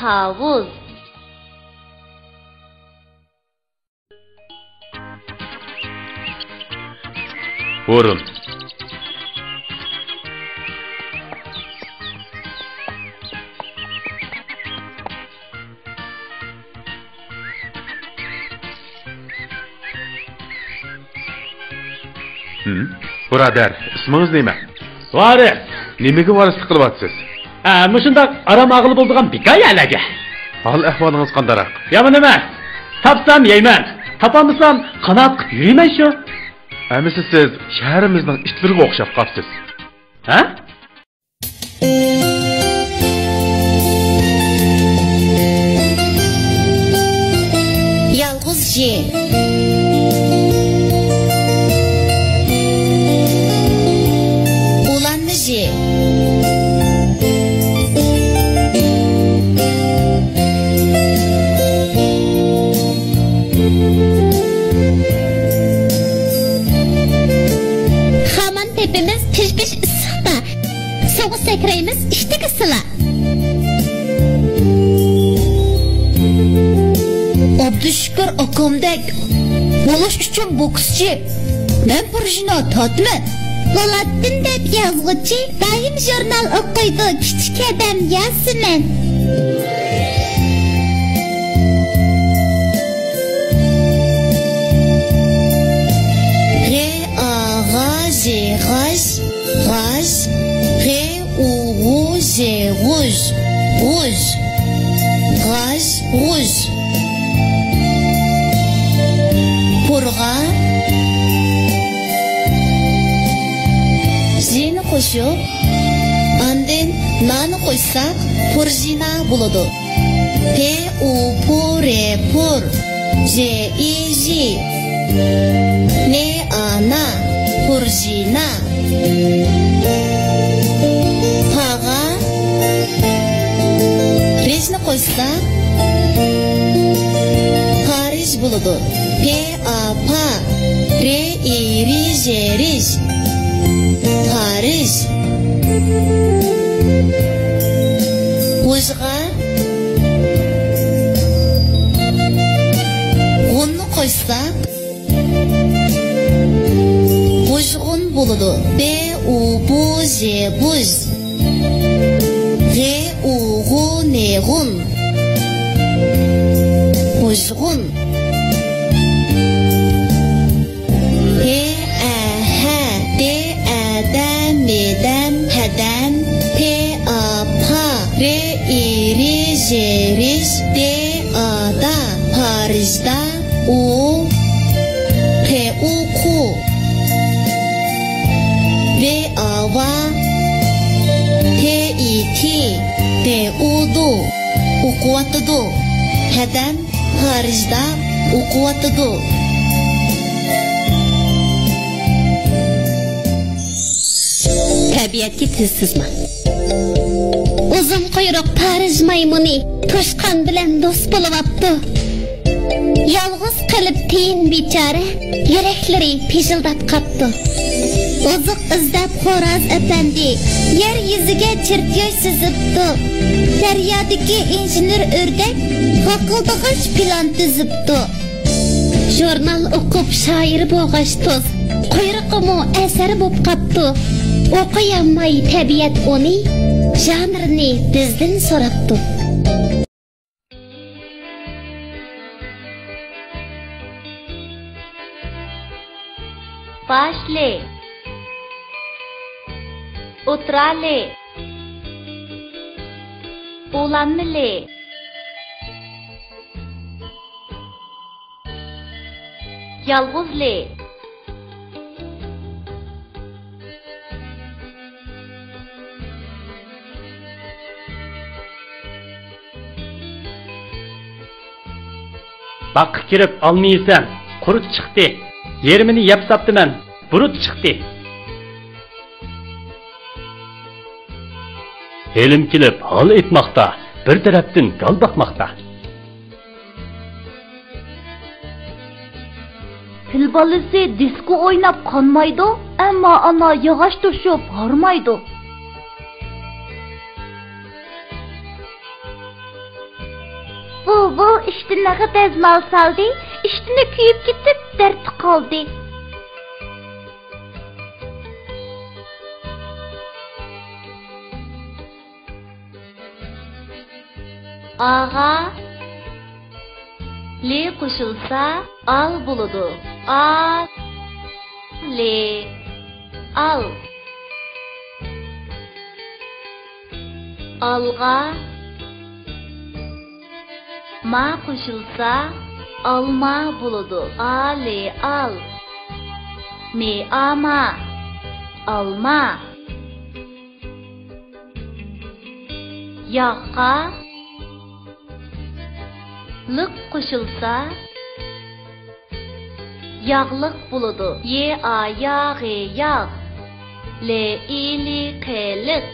تاۋۇز. ھۇرۇن. ھىم، بۇرادەر، ئىسمىڭىز نېمە؟ ۋارىس. نېمىگە ۋارىسلىق قىلىۋاتىسىز؟ ھە، مۇشۇنداق ئارام ئالغىلى بولىدىغان ھېكايىلەرگە. ھال ئەھۋالىڭىز قانداقراق؟ يامان ئەمەس. تاپسام يەيمەن، تاپالمىسام قانائەت قىلىپ يۈرىمەن شۇ. ئەمىسە سىز شەھىرىمىزنىڭ ئىتلىرىگە ئوخشاپ قاپسىز. ھە؟ يالغۇز ژ. ئۇلانما ژ. خامان تېپىمىز پىژ-پىژ ئىسسىقتا. سۇغا سەكرەيمىز ئىشتىكى سىلا. ئابدۇشۈكۈر ئاكامدەك بولۇش ئۈچۈن بوكسچى، مەن پۇرژىنا تاتمەن. بولاتتىن دەپ يازغۇچى، دائىم ژۇرنال ئوقۇيدۇ كىچىك ھەدەم ياسىمەن. غ ئا غا ژ غاژ، غاژ. غ ئۇ غۇ ژ غۇژ، غۇژ. غاژ، غۇژ. پۇرغا ژنى قوشۇپ، ئاندىن نانى قوشساق، پۇرژىنا بولىدۇ. پ ئۇ پۇ ر پۇر، ژ ئى ژى. ن ئا نا، پۇرژىنا. پاغا رىژنى قوشسا، پارىژ بولىدۇ. پ ئا پا، ر ئى رى ژ رىژ. پارىژ. غۇژغا غۇننى قوشساق، غۇژغۇن بولىدۇ. ب ئۇ بۇ ژ بۇژ. غ ئۇ غۇ ن غۇن. غۇژغۇن. ھ ئە ھە، د ئە دە، م دەم، ھەدەم. پ ئا پا، ر ئى رى ژ رىژ. د ئا دا، پارىژدا. ئۇ ق ئۇ قۇ. ۋ ئا ۋا، ت ئى تى. ت ئۇ دۇ، ئوقۇۋاتىدۇ. ھەدەم پارىژدا ئوقۇۋاتىدۇ. تەبىئەتكە تىز سىزما. ئۇزۇن قۇيرۇق پارىژ مايمۇنى توشقان بىلەن دوست بولۇۋاپتۇ. يالغۇز قېلىپ تىيىن بىچارە يۈرەكلىرى پىژىلداپ قاپتۇ. ئوزۇق ئىزدەپ خوراز ئەپەندى يەر يۈزىگە چېرتياژ سىزىپتۇ. دەريادىكى ئىنژېنېر ئۆردەك غاقىلدىغاچ پىلان تۈزۈپتۇ. ژۇرنال ئوقۇپ شائىر بولغاچ توز، قۇيرۇقىمۇ ئەسەر بوپ قاپتۇ. ئوقۇيالماي تەبىئەت ئۇنى، ژانىرنى بىزدىن سوراپتۇ. باش لى. ئوتتۇرا لى. ئۇلانما لى. يالغۇز لى. باغقا كىرىپ ئالما يېسەم، قۇرت چىقتى. يېرىمىنى يەپ ساپتىمەن، بۇرۇت چىقتى. ھېلىم كېلىپ ھال ئېيتماقتا، بىر تەرەپتىن گال باقماقتا. پىل بالىسى دىسكو ئويناپ قانمايدۇ، ئەمما ئانا ياغاچ توشۇپ ھارمايدۇ. بۇلبۇل ئىشتىنىغا بەزمال سالدى، ئىشتىنى كۆيۈپ كېتىپ دەردتە قالدى. ئاغا لى قوشۇلسا، ئال بولىدۇ. ئا، لى، ئال. ئالغا ما قوشۇلسا، ئالما بولىدۇ. ئا، لى، ئال. مى، ئا، ما. ئالما. ياغقا لىق قوشۇلسا، ياغلىق بولىدۇ. يې، ئا، يا، غې، ياغ. لې، ئى، لى، قې، لىق.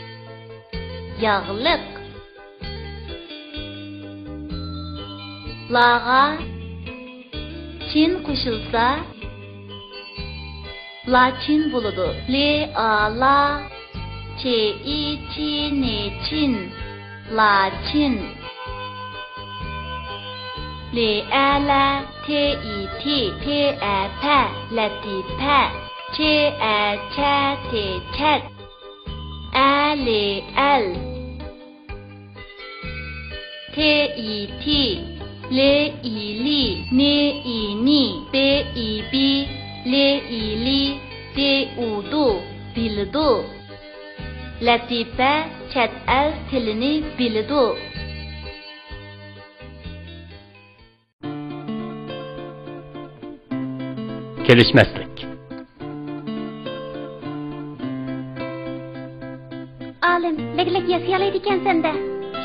ياغلىق. لاغا چىن قوشۇلسا، لاچىن بولىدۇ. لې، ئا، لا، چې، ئى، چى، نې، چىن. لاچىن. لې، ئە، لە، تې، ئى، تى، پې، ئە، پە، لەتىپە. چې، ئە، چە، تې، چەت. ئە، لې، ئەل. تې، ئى، تى، لې، ئى، لى، نې، ئى، نى، بې، ئى، بى، لې، ئى، لى، دې، ئۇ، دۇ، بىلىدۇ. لەتىپە چەت ئەل تىلىنى بىلىدۇ. كېلىشمەسلىك. ئالىم، لەگلەك ياسىيالايدىكەنسەن-دە.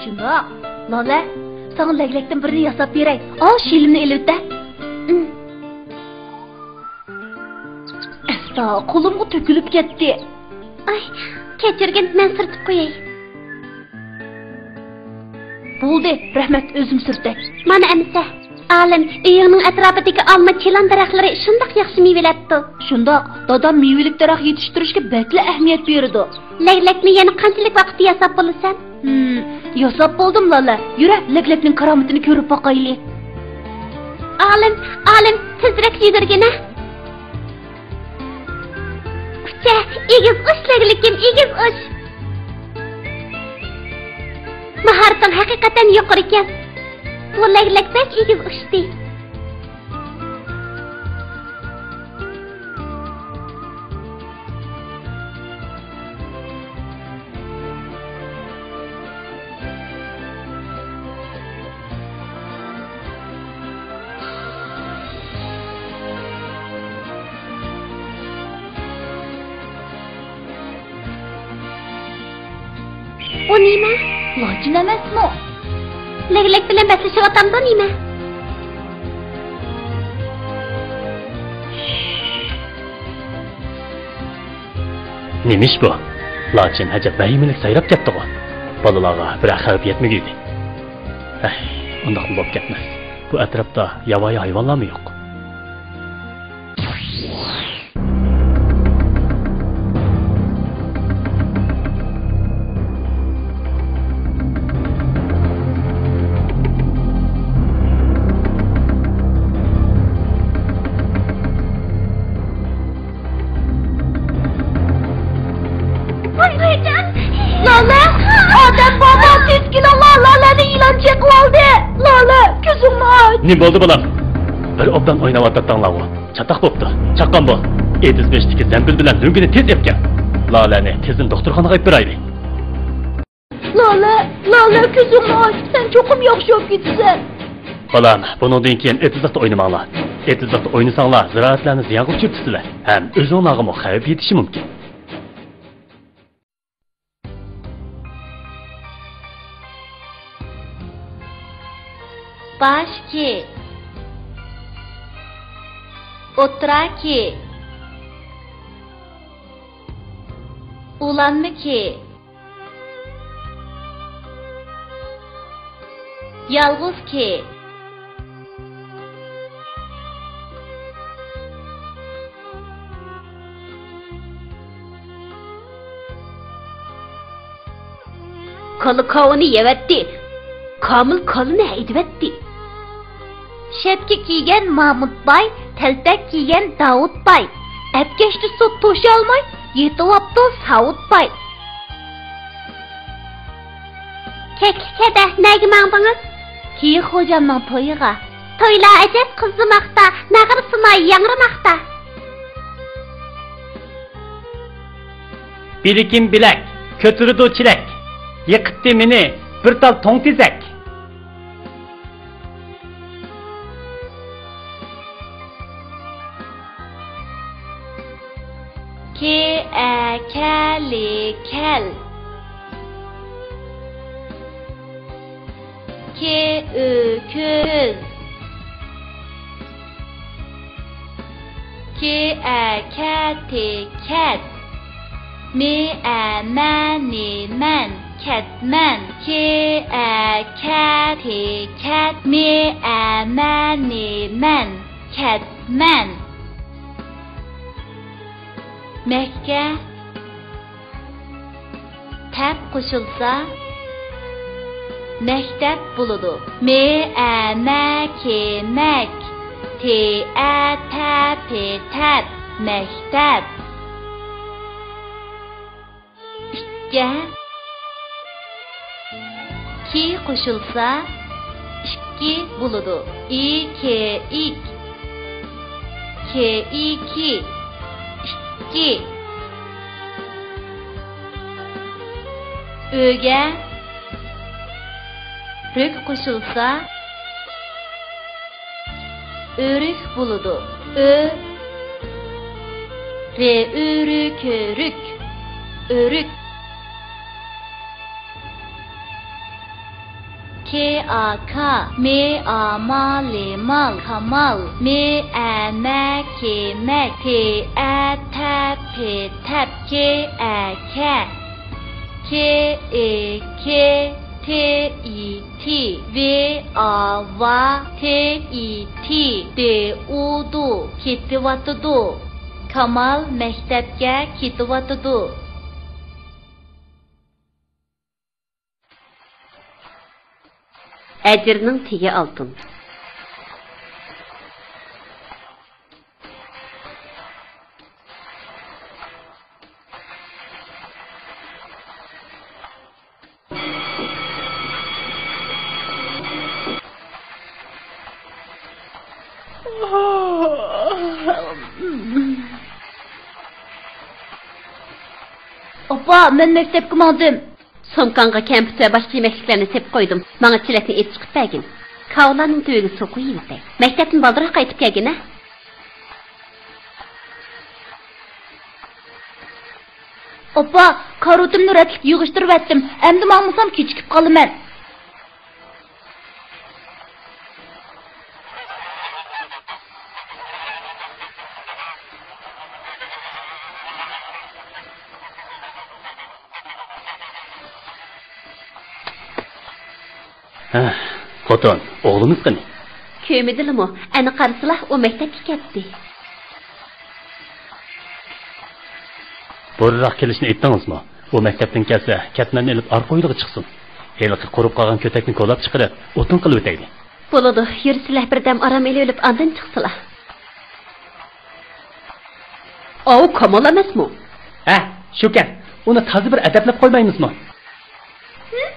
شۇنداق. لالە، ساڭا لەگلەكتىن بىرنى ياساپ بېرەي. ئال، شىلىمنى ئېلىۋېتە. ئىم. ئەستا، قولۇمغا تۆكۈلۈپ كەتتى. ئاي، كەچۈرگىن، مەن سۈرتۈپ قوياي. بولدى، رەھمەت، ئۆزۈم سۈرتەي. مانا ئەمىسە. ئالىم، ئۆيۈڭنىڭ ئەتراپىدىكى ئالما، چىلان دەرەخلىرى شۇنداق ياخشى مېۋىلەپتۇ. شۇنداق، دادام مېۋىلىك دەرەخ يېتىشتۈرۈشكە بەكلا ئەھمىيەت بېرىدۇ. لەگلەكنى يەنە قانچىلىك ۋاقىتتا ياساپ بولىسەن؟ ھىم، ياساپ بولدۇم، لالە. يۈرە، لەگلەكنىڭ كارامىتىنى كۆرۈپ باقايلى. ئالىم، ئالىم، تېزرەك يۈگۈرگىنە. ئۇچە، ئېگىز ئۇچ لەگلىكىم، ئېگىز ئۇچ. ماھارىتىڭ ھەقىقەتەن يۇقىرىكەن. بۇ لەگلەك بەك ئېگىز ئۇچتى. ئۇ نېمە؟ لاچىن ئەمەسمۇ؟ لەگلەك بىلەن بەسلىشىۋاتامدۇ نېمە؟ نېمە ئىش بۇ؟ لاچىن ئەجەب ۋەھىمىلىك سايراپ كەتتىغۇ. بالىلارغا بىرەر خەۋپ يەتمىگۈدى. ھەي، ئۇنداقمۇ بولۇپ كەتمەس. بۇ ئەتراپتا ياۋايى ھايۋانلارمۇ يوق. لالە! ئادەم بابا، تېز كېلىڭلار، لالەنى يىلان چېقىۋالدى! لالە، كۆزۈڭنى ئاچ! نېمە بولدى، بالام؟ بىر ئوبدان ئويناۋاتاتتىڭلارغۇ. چاتاق بوپتۇ. چاققان بول. ئېتىز بېشىدىكى زەمبىل بىلەن لۆڭگىنى تېز ئېلىپ كەل. لالەنى تېزدىن دوختۇرخانىغا ئېلىپ بېرەيلى. لالە، لالە، كۆزۈڭنى ئاچ، سەن چوقۇم ياخشى بولۇپ كېتىسەن. بالام، بۇنىڭدىن كېيىن ئېتىزلىقتا ئوينىماڭلار. ئېتىزلىقتا ئوينىساڭلار، زىرائەتلەرنى زىيانغا ئۇچرىتىسىلەر ھەم ئۆزۈڭلارغىمۇ خەۋپ يېتىشى مۇمكىن. باش كېي، ئوتتۇرا كېي، ئۇلانما كېي، يالغۇز كېي. كالا كاۋىنى يەۋەتتى، كامىل كالىنى ھەيدىۋەتتى. شەپكە كىيگەن مامۇت باي، تەلپەك كىيگەن داۋۇت باي. ئەپكەشتە سوت توشالماي، يېتىۋاپتۇ ساۋۇت باي. كەكلىك ھەدە، نەگە ماڭدىڭىز؟ كېيىن خوجامنىڭ تويىغا. تويلار ئەجەب قىزىماقتا، ناغرا سۇناي ياڭرىماقتا. بىلىكىم بىلەك، كۆتۈرىدۇ چېلەك، يىقىتتى مېنى بىر تال توڭ تېزەك. كې ئە كە لې كەل. كې ئۆ كۆز. كې ئە كە تې كەت. مې ئە مە نې مەن، كەتمەن. كې ئە كە تې كەت. مې ئە مە نې مەن، كەتمەن. مەككە. تەپ قوشۇلسا، مەكتەپ بولىدۇ. مې ئە مە كې مەك، تې ئە تە پې تەپ، مەكتەپ. ئىككە. كى قوشۇلسا، ئىككى بولىدۇ. ئى كې ئىك، كې ئى كى، ئىككى. ئۆگە رۆك قوشۇلسا، ئۆرۈك بولىدۇ. ئۆ، رې ئۆ رۈ كۆ رۈك، ئۆرۈك. كې ئا كا، مې ئا ما لې مال، كامال. مې ئە مە كې مەك، تې ئە تە پې تەپ، كې ئە كە. كې ئې كې، تې ئى تى، ۋې ئا ۋا، تې ئى تى، دې ئۇ دۇ، كېتىۋاتىدۇ. كامال مەكتەپكە كېتىۋاتىدۇ. ئەجىرنىڭ تېگى ئالتۇن. ئاپا، مەن مەكتەپكە ماڭدىم. سومكاڭغا كەمپۈت ۋە باشقا يېمەكلىكلەرنى سېپىپ قويدۇم. ماڭا چېلەكنى ئېلىپ چىقىپ بەرگىن. كاۋىلارنىڭ تۈۋىگە سۇ قۇيۇۋېتەي. مەكتەپتىن بالدۇرراق قايتىپ كەلگىن، ھە؟ ئاپا، كارىۋىتىمنى رەتلىك يىغىشتۇرۇۋەتتىم. ئەمدى ماڭمىسام كېچىكىپ قالىمەن. ھە، خوتۇن، ئوغلىمىز قېنى؟ كۆرمىدىلىمۇ؟ ئەنە قارىسىلا، ئۇ مەكتەپكە كەتتى. بۇرۇنراق كېلىشنى ئېيتتىڭىزمۇ؟ ئۇ مەكتەپتىن كەلسە، كەتمەننى ئېلىپ ئارقا ھويلىغا چىقسۇن. ھېلىقى قۇرۇپ قالغان كۆتەكنى كولاپ چىقىرىپ، ئوتۇن قىلىۋېتەيلى. بولىدۇ، يۈرسىلە، بىردەم ئارام ئېلىۋېلىپ، ئاندىن چىقسىلا. ئاۋۇ كامال ئەمەسمۇ؟ ھە، شۇكەن. ئۇنى تازا بىر ئەدەپلەپ قويمايمىزمۇ؟ ھىم؟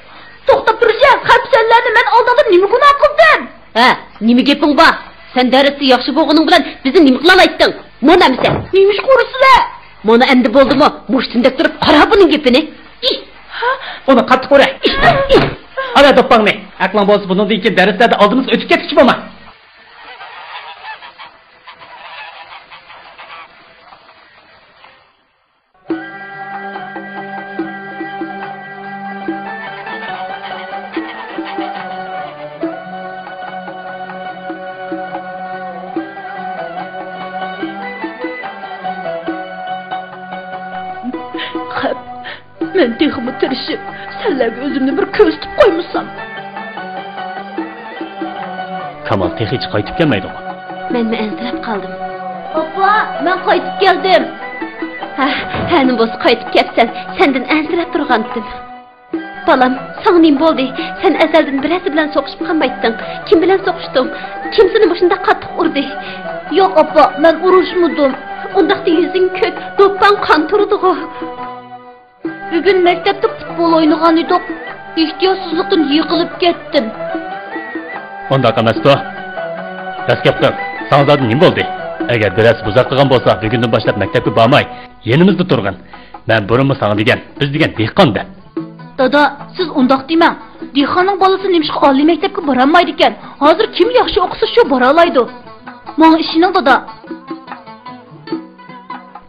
توختاپ تۇرۇشە، خەپسەنلەرنى مەن ئالدىڭدا نېمە گۇناھ قىلدىم؟ ھە، نېمە گېپىڭ بار؟ سەن دەرستە ياخشى بولغىنىڭ بىلەن بىزنى نېمە قىلالايتتىڭ؟ مانا ئەمىسە. نېمە ئىش قۇرىسىلەر؟ مانا ئەمدى بولدىمۇ؟ مۇشتۇندەك تۇرۇپ قارا بۇنىڭ گېپىنى. ئى! ھا؟ ئۇنى قاتتىق ئۇرە. ئى! ئالا دوپپاڭنى. ئەقلىڭ بولسا بۇنىڭدىن كېيىن دەرسلەردە ئالدىمىزغا ئۆتۈپ كەتكۈچى بولما. خەپ، مەن تېخىمۇ تىرىشىپ، سەنلەرگە ئۆزۈمنى بىر كۆرسىتىپ قويمىسام. كامال تېخىچە قايتىپ كەلمەيدىغۇ؟ مەنمۇ ئەنسىرەپ قالدىم. ئاپا، مەن قايتىپ كەلدىم. ھە، ھەنە بولسا قايتىپ كەپسەن. سەندىن ئەنسىرەپ تۇرغانتىم. بالام، ساڭا نېمە بولدى؟ سەن ئەزەلدىن بىرەرسى بىلەن سوقۇشۇپ قالمايتتىڭ. كىم بىلەن سوقۇشتۇڭ؟ كىم سېنى مۇشۇنداق قاتتىق ئۇردى؟ ياق، ئاپا، مەن ئۇرۇشمىدىم. ئۇنداقتا يۈزۈڭ كۆك، دوپپاڭ قان تۇرىدىغۇ. بۈگۈن مەكتەپتە پۇتبول ئوينىغان ئىدۇق. ئېھتىياتسىزلىقتىن يىقىلىپ كەتتىم. ئۇنداق ئەمەستۇ. راست گەپ قىل، ساڭا زادى نېمە بولدى؟ ئەگەر بىرەرسى بۇزاق قىلغان بولسا، بۈگۈندىن باشلاپ مەكتەپكە بارماي، يېنىمىزدا تۇرغىن. مەن بۇرۇنمۇ ساڭا دېگەن، بىز دېگەن دېھقان دەپ. دادا، سىز ئۇنداق دېمەڭ. دېھقاننىڭ بالىسى نېمىشقا ئالىي مەكتەپكە بارالمايدىكەن؟ ھازىر كىم ياخشى ئوقۇسا، شۇ بارالايدۇ. ماڭا ئىشىنىڭ، دادا.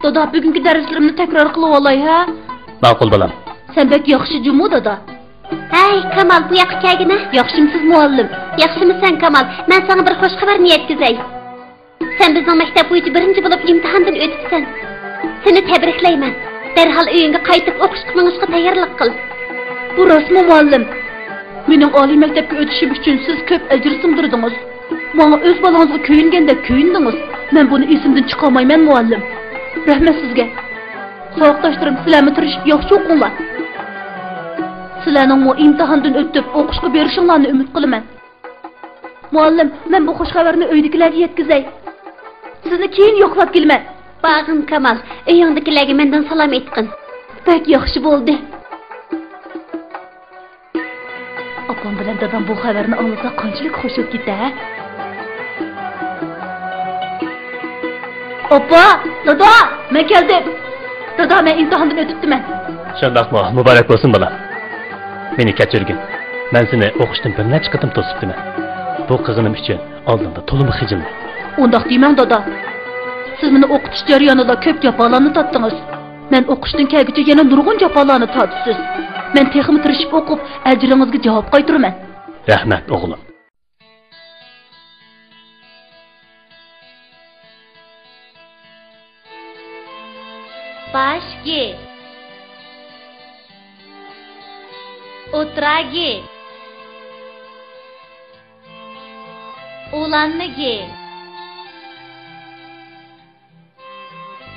دادا، بۈگۈنكى دەرسلىرىمنى تەكرار قىلىۋالاي، ھە؟ ماقۇل، بالام. سەن بەك ياخشى جۇمۇ، دادا. ھەي، كامال، بۇ ياققا كەلگىنە. ياخشىمۇسىز، مۇئەللىم؟ ياخشىمۇسەن، كامال؟ مەن ساڭا بىر خۇش خەۋەرنى يەتكۈزەي. سەن بىزنىڭ مەكتەپ بويىچە بىرىنچى بولۇپ ئىمتىھاندىن ئۆتۈپسەن. سېنى تەبرىكلەيمەن. دەرھال ئۆيۈڭگە قايتىپ ئوقۇشقا مېڭىشقا تەييارلىق قىل. بۇ راستمۇ، مۇئەللىم؟ مېنىڭ ئالىي مەكتەپكە ئۆتۈشۈم ئۈچۈن سىز كۆپ ئەجىر سىڭدۈردىڭىز. ماڭا ئۆز بالىڭىزغا كۆيۈنگەندەك كۆيۈندىڭىز. مەن بۇنى ئېسىمدىن چىقارمايمەن، مۇئەللىم. رەھمەت سىزگە. ساۋاقداشلىرىم، سىلەرمۇ تىرىشىپ ياخشى ئوقۇڭلار. سىلەرنىڭمۇ ئىمتىھاندىن ئۆتۈپ، ئوقۇشقا بېرىشىڭلارنى ئۈمىد قىلىمەن. مۇئەللىم، مەن بۇ خۇش خەۋەرنى ئۆيدىكىلەرگە يەتكۈزەي. سىزنى كېيىن يوقلاپ كېلىمەن. بارغىن، كامال. ئۆيۈڭدىكىلەرگە مەندىن سالام ئېيتقىن. بەك ياخشى بولدى. ئاپام بىلەن دادام بۇ خەۋەرنى ئاڭلىسا قانچىلىك خۇش بولۇپ كېتەر، ھە؟ ئاپا، دادا، مەن كەلدىم. دادا، مەن ئىمتىھاندىن ئۆتۈپتىمەن. شۇنداقمۇ؟ مۇبارەك بولسۇن، بالام. مېنى كەچۈرگىن. مەن سېنى ئوقۇشتىن بىر نەچچە قېتىم توسۇپتىمەن. بۇ قىزغىنىم ئۈچۈن ئالدىڭدا تولىمۇ خىجىلمەن. ئۇنداق دېمەڭ، دادا. سىز مېنى ئوقۇتۇش جەريانىدا كۆپ جاپالارنى تارتتىڭىز. مەن ئوقۇشتىن كەلگۈچە يەنە نۇرغۇن جاپالارنى تارتىسىز. مەن تېخىمۇ تىرىشىپ ئوقۇپ، ئەجرىڭىزگە جاۋاب قايتۇرىمەن. رەھمەت، ئوغلۇم. باش گې. ئوتتۇرا گې. ئۇلانما گې.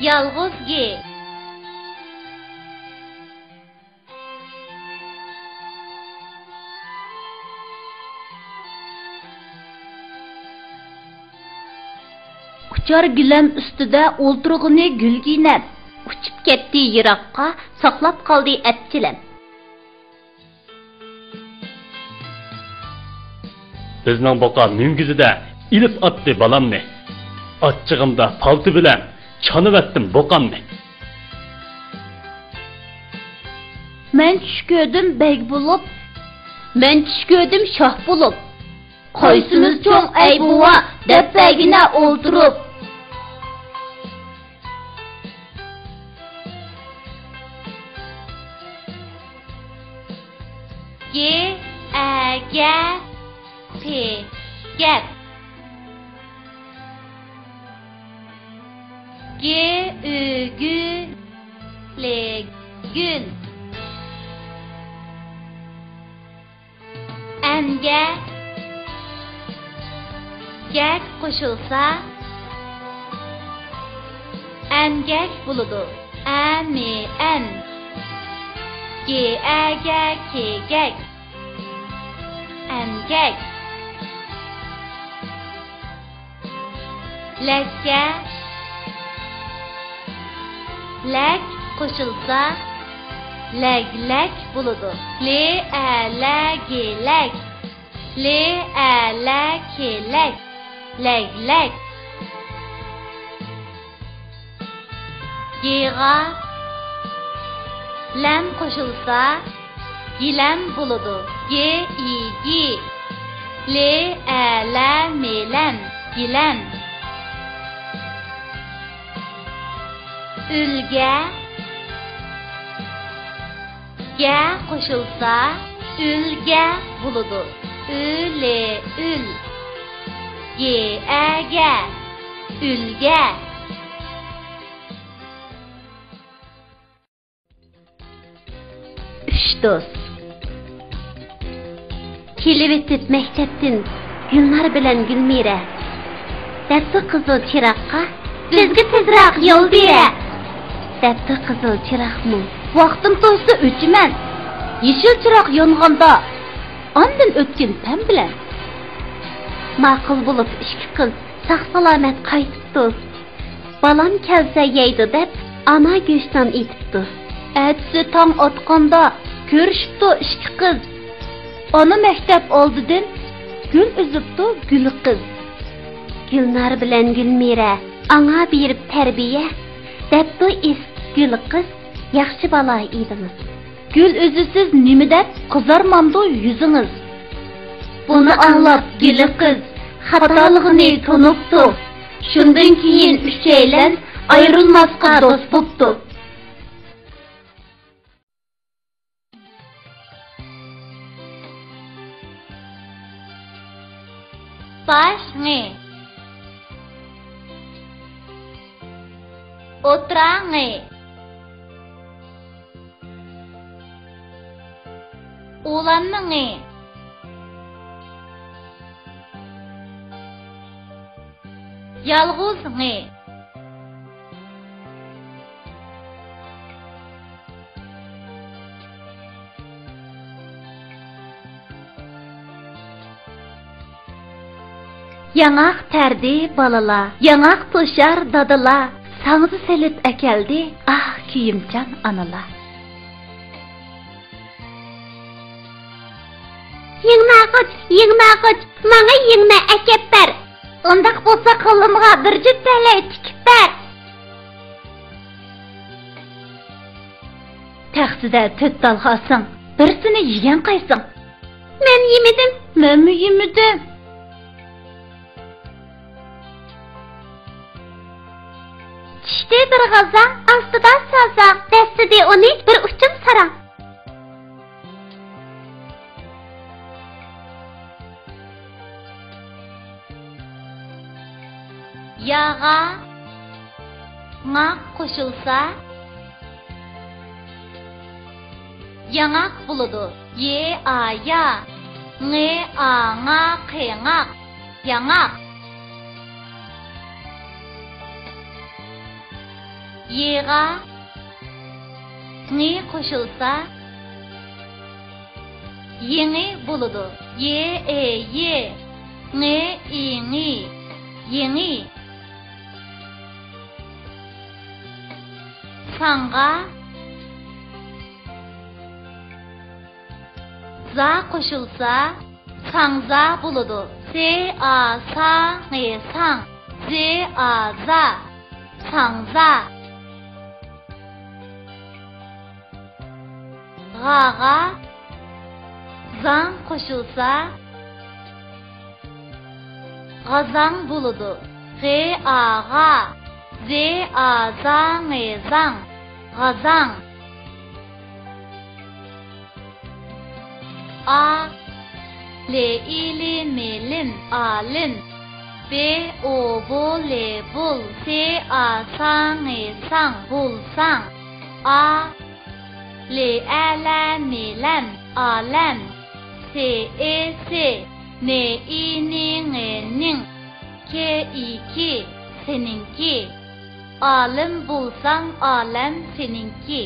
يالغۇز گې. ئۇچار گىلەم ئۈستىدە ئولتۇرغىنى گۈلگىنەم. ئۇچۇپ كەتتى يىراققا، ساقلاپ قالدى ئەپچىلەم. بىزنىڭ بۇقا مۈڭگۈزىدە ئېلىپ ئاتتى بالامنى. ئاچچىقىمدا پالتا بىلەن چانىۋەتتىم بۇقامنى. مەن چۈش كۆردۈم بەگ بولۇپ. مەن چۈش كۆردۈم شاھ بولۇپ. قايسىمىز چوڭ ئەي بوۋا، دەپ بەرگىنە ئولتۇرۇپ. گې، ئە، گە، پې، گەپ. گې، ئۆ، گۈ، لې، گۈل. ئەنگە، گەك قوشۇلسا، ئەنگەك بولىدۇ. ئە، مې، ئەن. گې، ئە، گە، كې، گەك. ئەنگەك. لەككە، لەك قوشۇلسا، لەگلەك بولىدۇ. لې، ئە، لە، گې، لەك. لې، ئە، لە، كې، لەك. لەگلەك. يېغا لەم قوشۇلسا، گىلەم بولىدۇ. گ، ئى، گى. ل، ئە، لە، م، لەم. گىلەم. ئۈلگە گە قوشۇلسا، ئۈلگە بولىدۇ. ئۈ، ل، ئۈل. گ، ئە، گە. ئۈلگە. ئۈچ دوست. كېلىۋېتىپ مەكتەپتىن گۈلنار بىلەن گۈلمىرە. دەپتۇ قىزىل چىراغقا، بىزگە تېزراق يول بېرە. دەپتۇ قىزىل چىراغمۇ، ۋاقتىم توشسا ئۆچىمەن. يېشىل چىراغ يانغاندا، ئاندىن ئۆتكىن سەن بىلەن. ماقۇل بولۇپ ئىككى قىز ساق-سالامەت قايتىپتۇ. بالام كەلسە يەيدۇ دەپ، ئانا گۆشنان ئېتىپتۇ. ئەتىسى تاڭ ئاتقاندا كۆرۈشۈپتۇ ئىككى قىز. ئانا مەكتەپ ئالدىدىن گۈل ئۈزۈپتۇ گۈل قىز. گۈلنار بىلەن گۈلمىرە ئاڭا بېرىپ تەربىيە، دەپتۇ ئېسىپ گۈل قىز، ياخشى بالا ئىدىڭىز. گۈل ئۈزىسىز نېمە دەپ، قىزارمامدۇ يۈزىڭىز؟ بۇنى ئاڭلاپ گۈل قىز خاتالىقىنى تونۇپتۇ. شۇندىن كېيىن ئۈچەيلەن ئايرىلماسقا دوست بوپتۇ. باش ڭى. ئوتتۇرا ڭى. ئۇلانما ڭى. يالغۇز ڭى. ياڭاق تەردى بالىلار، ياڭاق توشار دادىلار، ساڭزا سېلىپ ئەكەلدى ئاھ كۆيۈمچان ئانىلار. يىڭناغۇچ، يىڭناغۇچ، ماڭا يىڭنە ئەكەپ بەر. ئۇنداق بولسا قولۇمغا بىر جۈپ تەلەي تىكىپ بەر. تەخسىدە تۆت تال خاسىڭ، بىرسىنى يېگەن قايسىڭ؟ مەن يېمىدىم. مەنمۇ يېمىدىم. چۈشتى بىر غازاڭ، ئاستىدا سازاڭ، دەسسىدى ئۇنى بىر ئۇچۇم ساراڭ. ياغا ڭاق قوشۇلسا، ياڭاق بولىدۇ. ي، ئا، يا. ڭ، ئا، ڭا، ق، ڭاق. ياڭاق. يېغا ڭى قوشۇلسا، يېڭى بولىدۇ. ي، ئې، يى. ڭ، ئى، ڭى. يېڭى. ساڭغا زا قوشۇلسا، ساڭزا بولىدۇ. س، ئا، سا، ڭ، ساڭ. ز، ئا، زا. ساڭزا. غاغا زاڭ قوشۇلسا، غازاڭ بولىدۇ. غ، ئا، غا. ز، ئا، زا، ڭ، زاڭ. غازاڭ. ئا، ل، ئى، لى، م، لىم. ئالىم. ب، ئو، ب، ل، بۇل. س، ئا، سا، ڭ، ساڭ. بۇلساڭ. ئا، ل، ئە، لە، م، لەم. ئالەم. س، ئې، سى. ن، ئى، نى، ڭ، نىڭ. ك، ئى، كى. سېنىڭكى. ئالىم بولساڭ، ئالەم سېنىڭكى.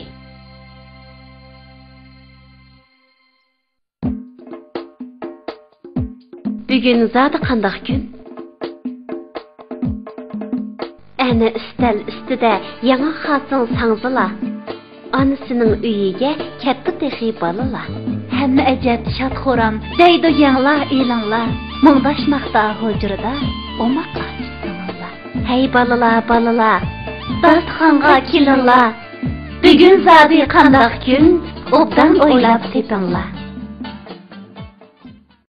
بۈگۈن زادى قانداق كۈن؟ ئەنە ئۈستەل ئۈستىدە ياڭاق خاسىڭ ساڭزىلا. ئانىسىنىڭ ئۆيىگە كەپتۇ تېخى بالىلار. ھەممە ئەجەب شاد-خۇرام، دەيدۇ يەڭلار، ئېلىڭلار. مۇڭداشماقتا ھۇجرىدا ئوماق ئاچىسىڭىزلا. ھەي بالىلار، بالىلار، داستىخانغا كېلىڭلار. بۈگۈن زادى قانداق كۈن؟ ئوبدان ئويلاپ تېپىڭلار.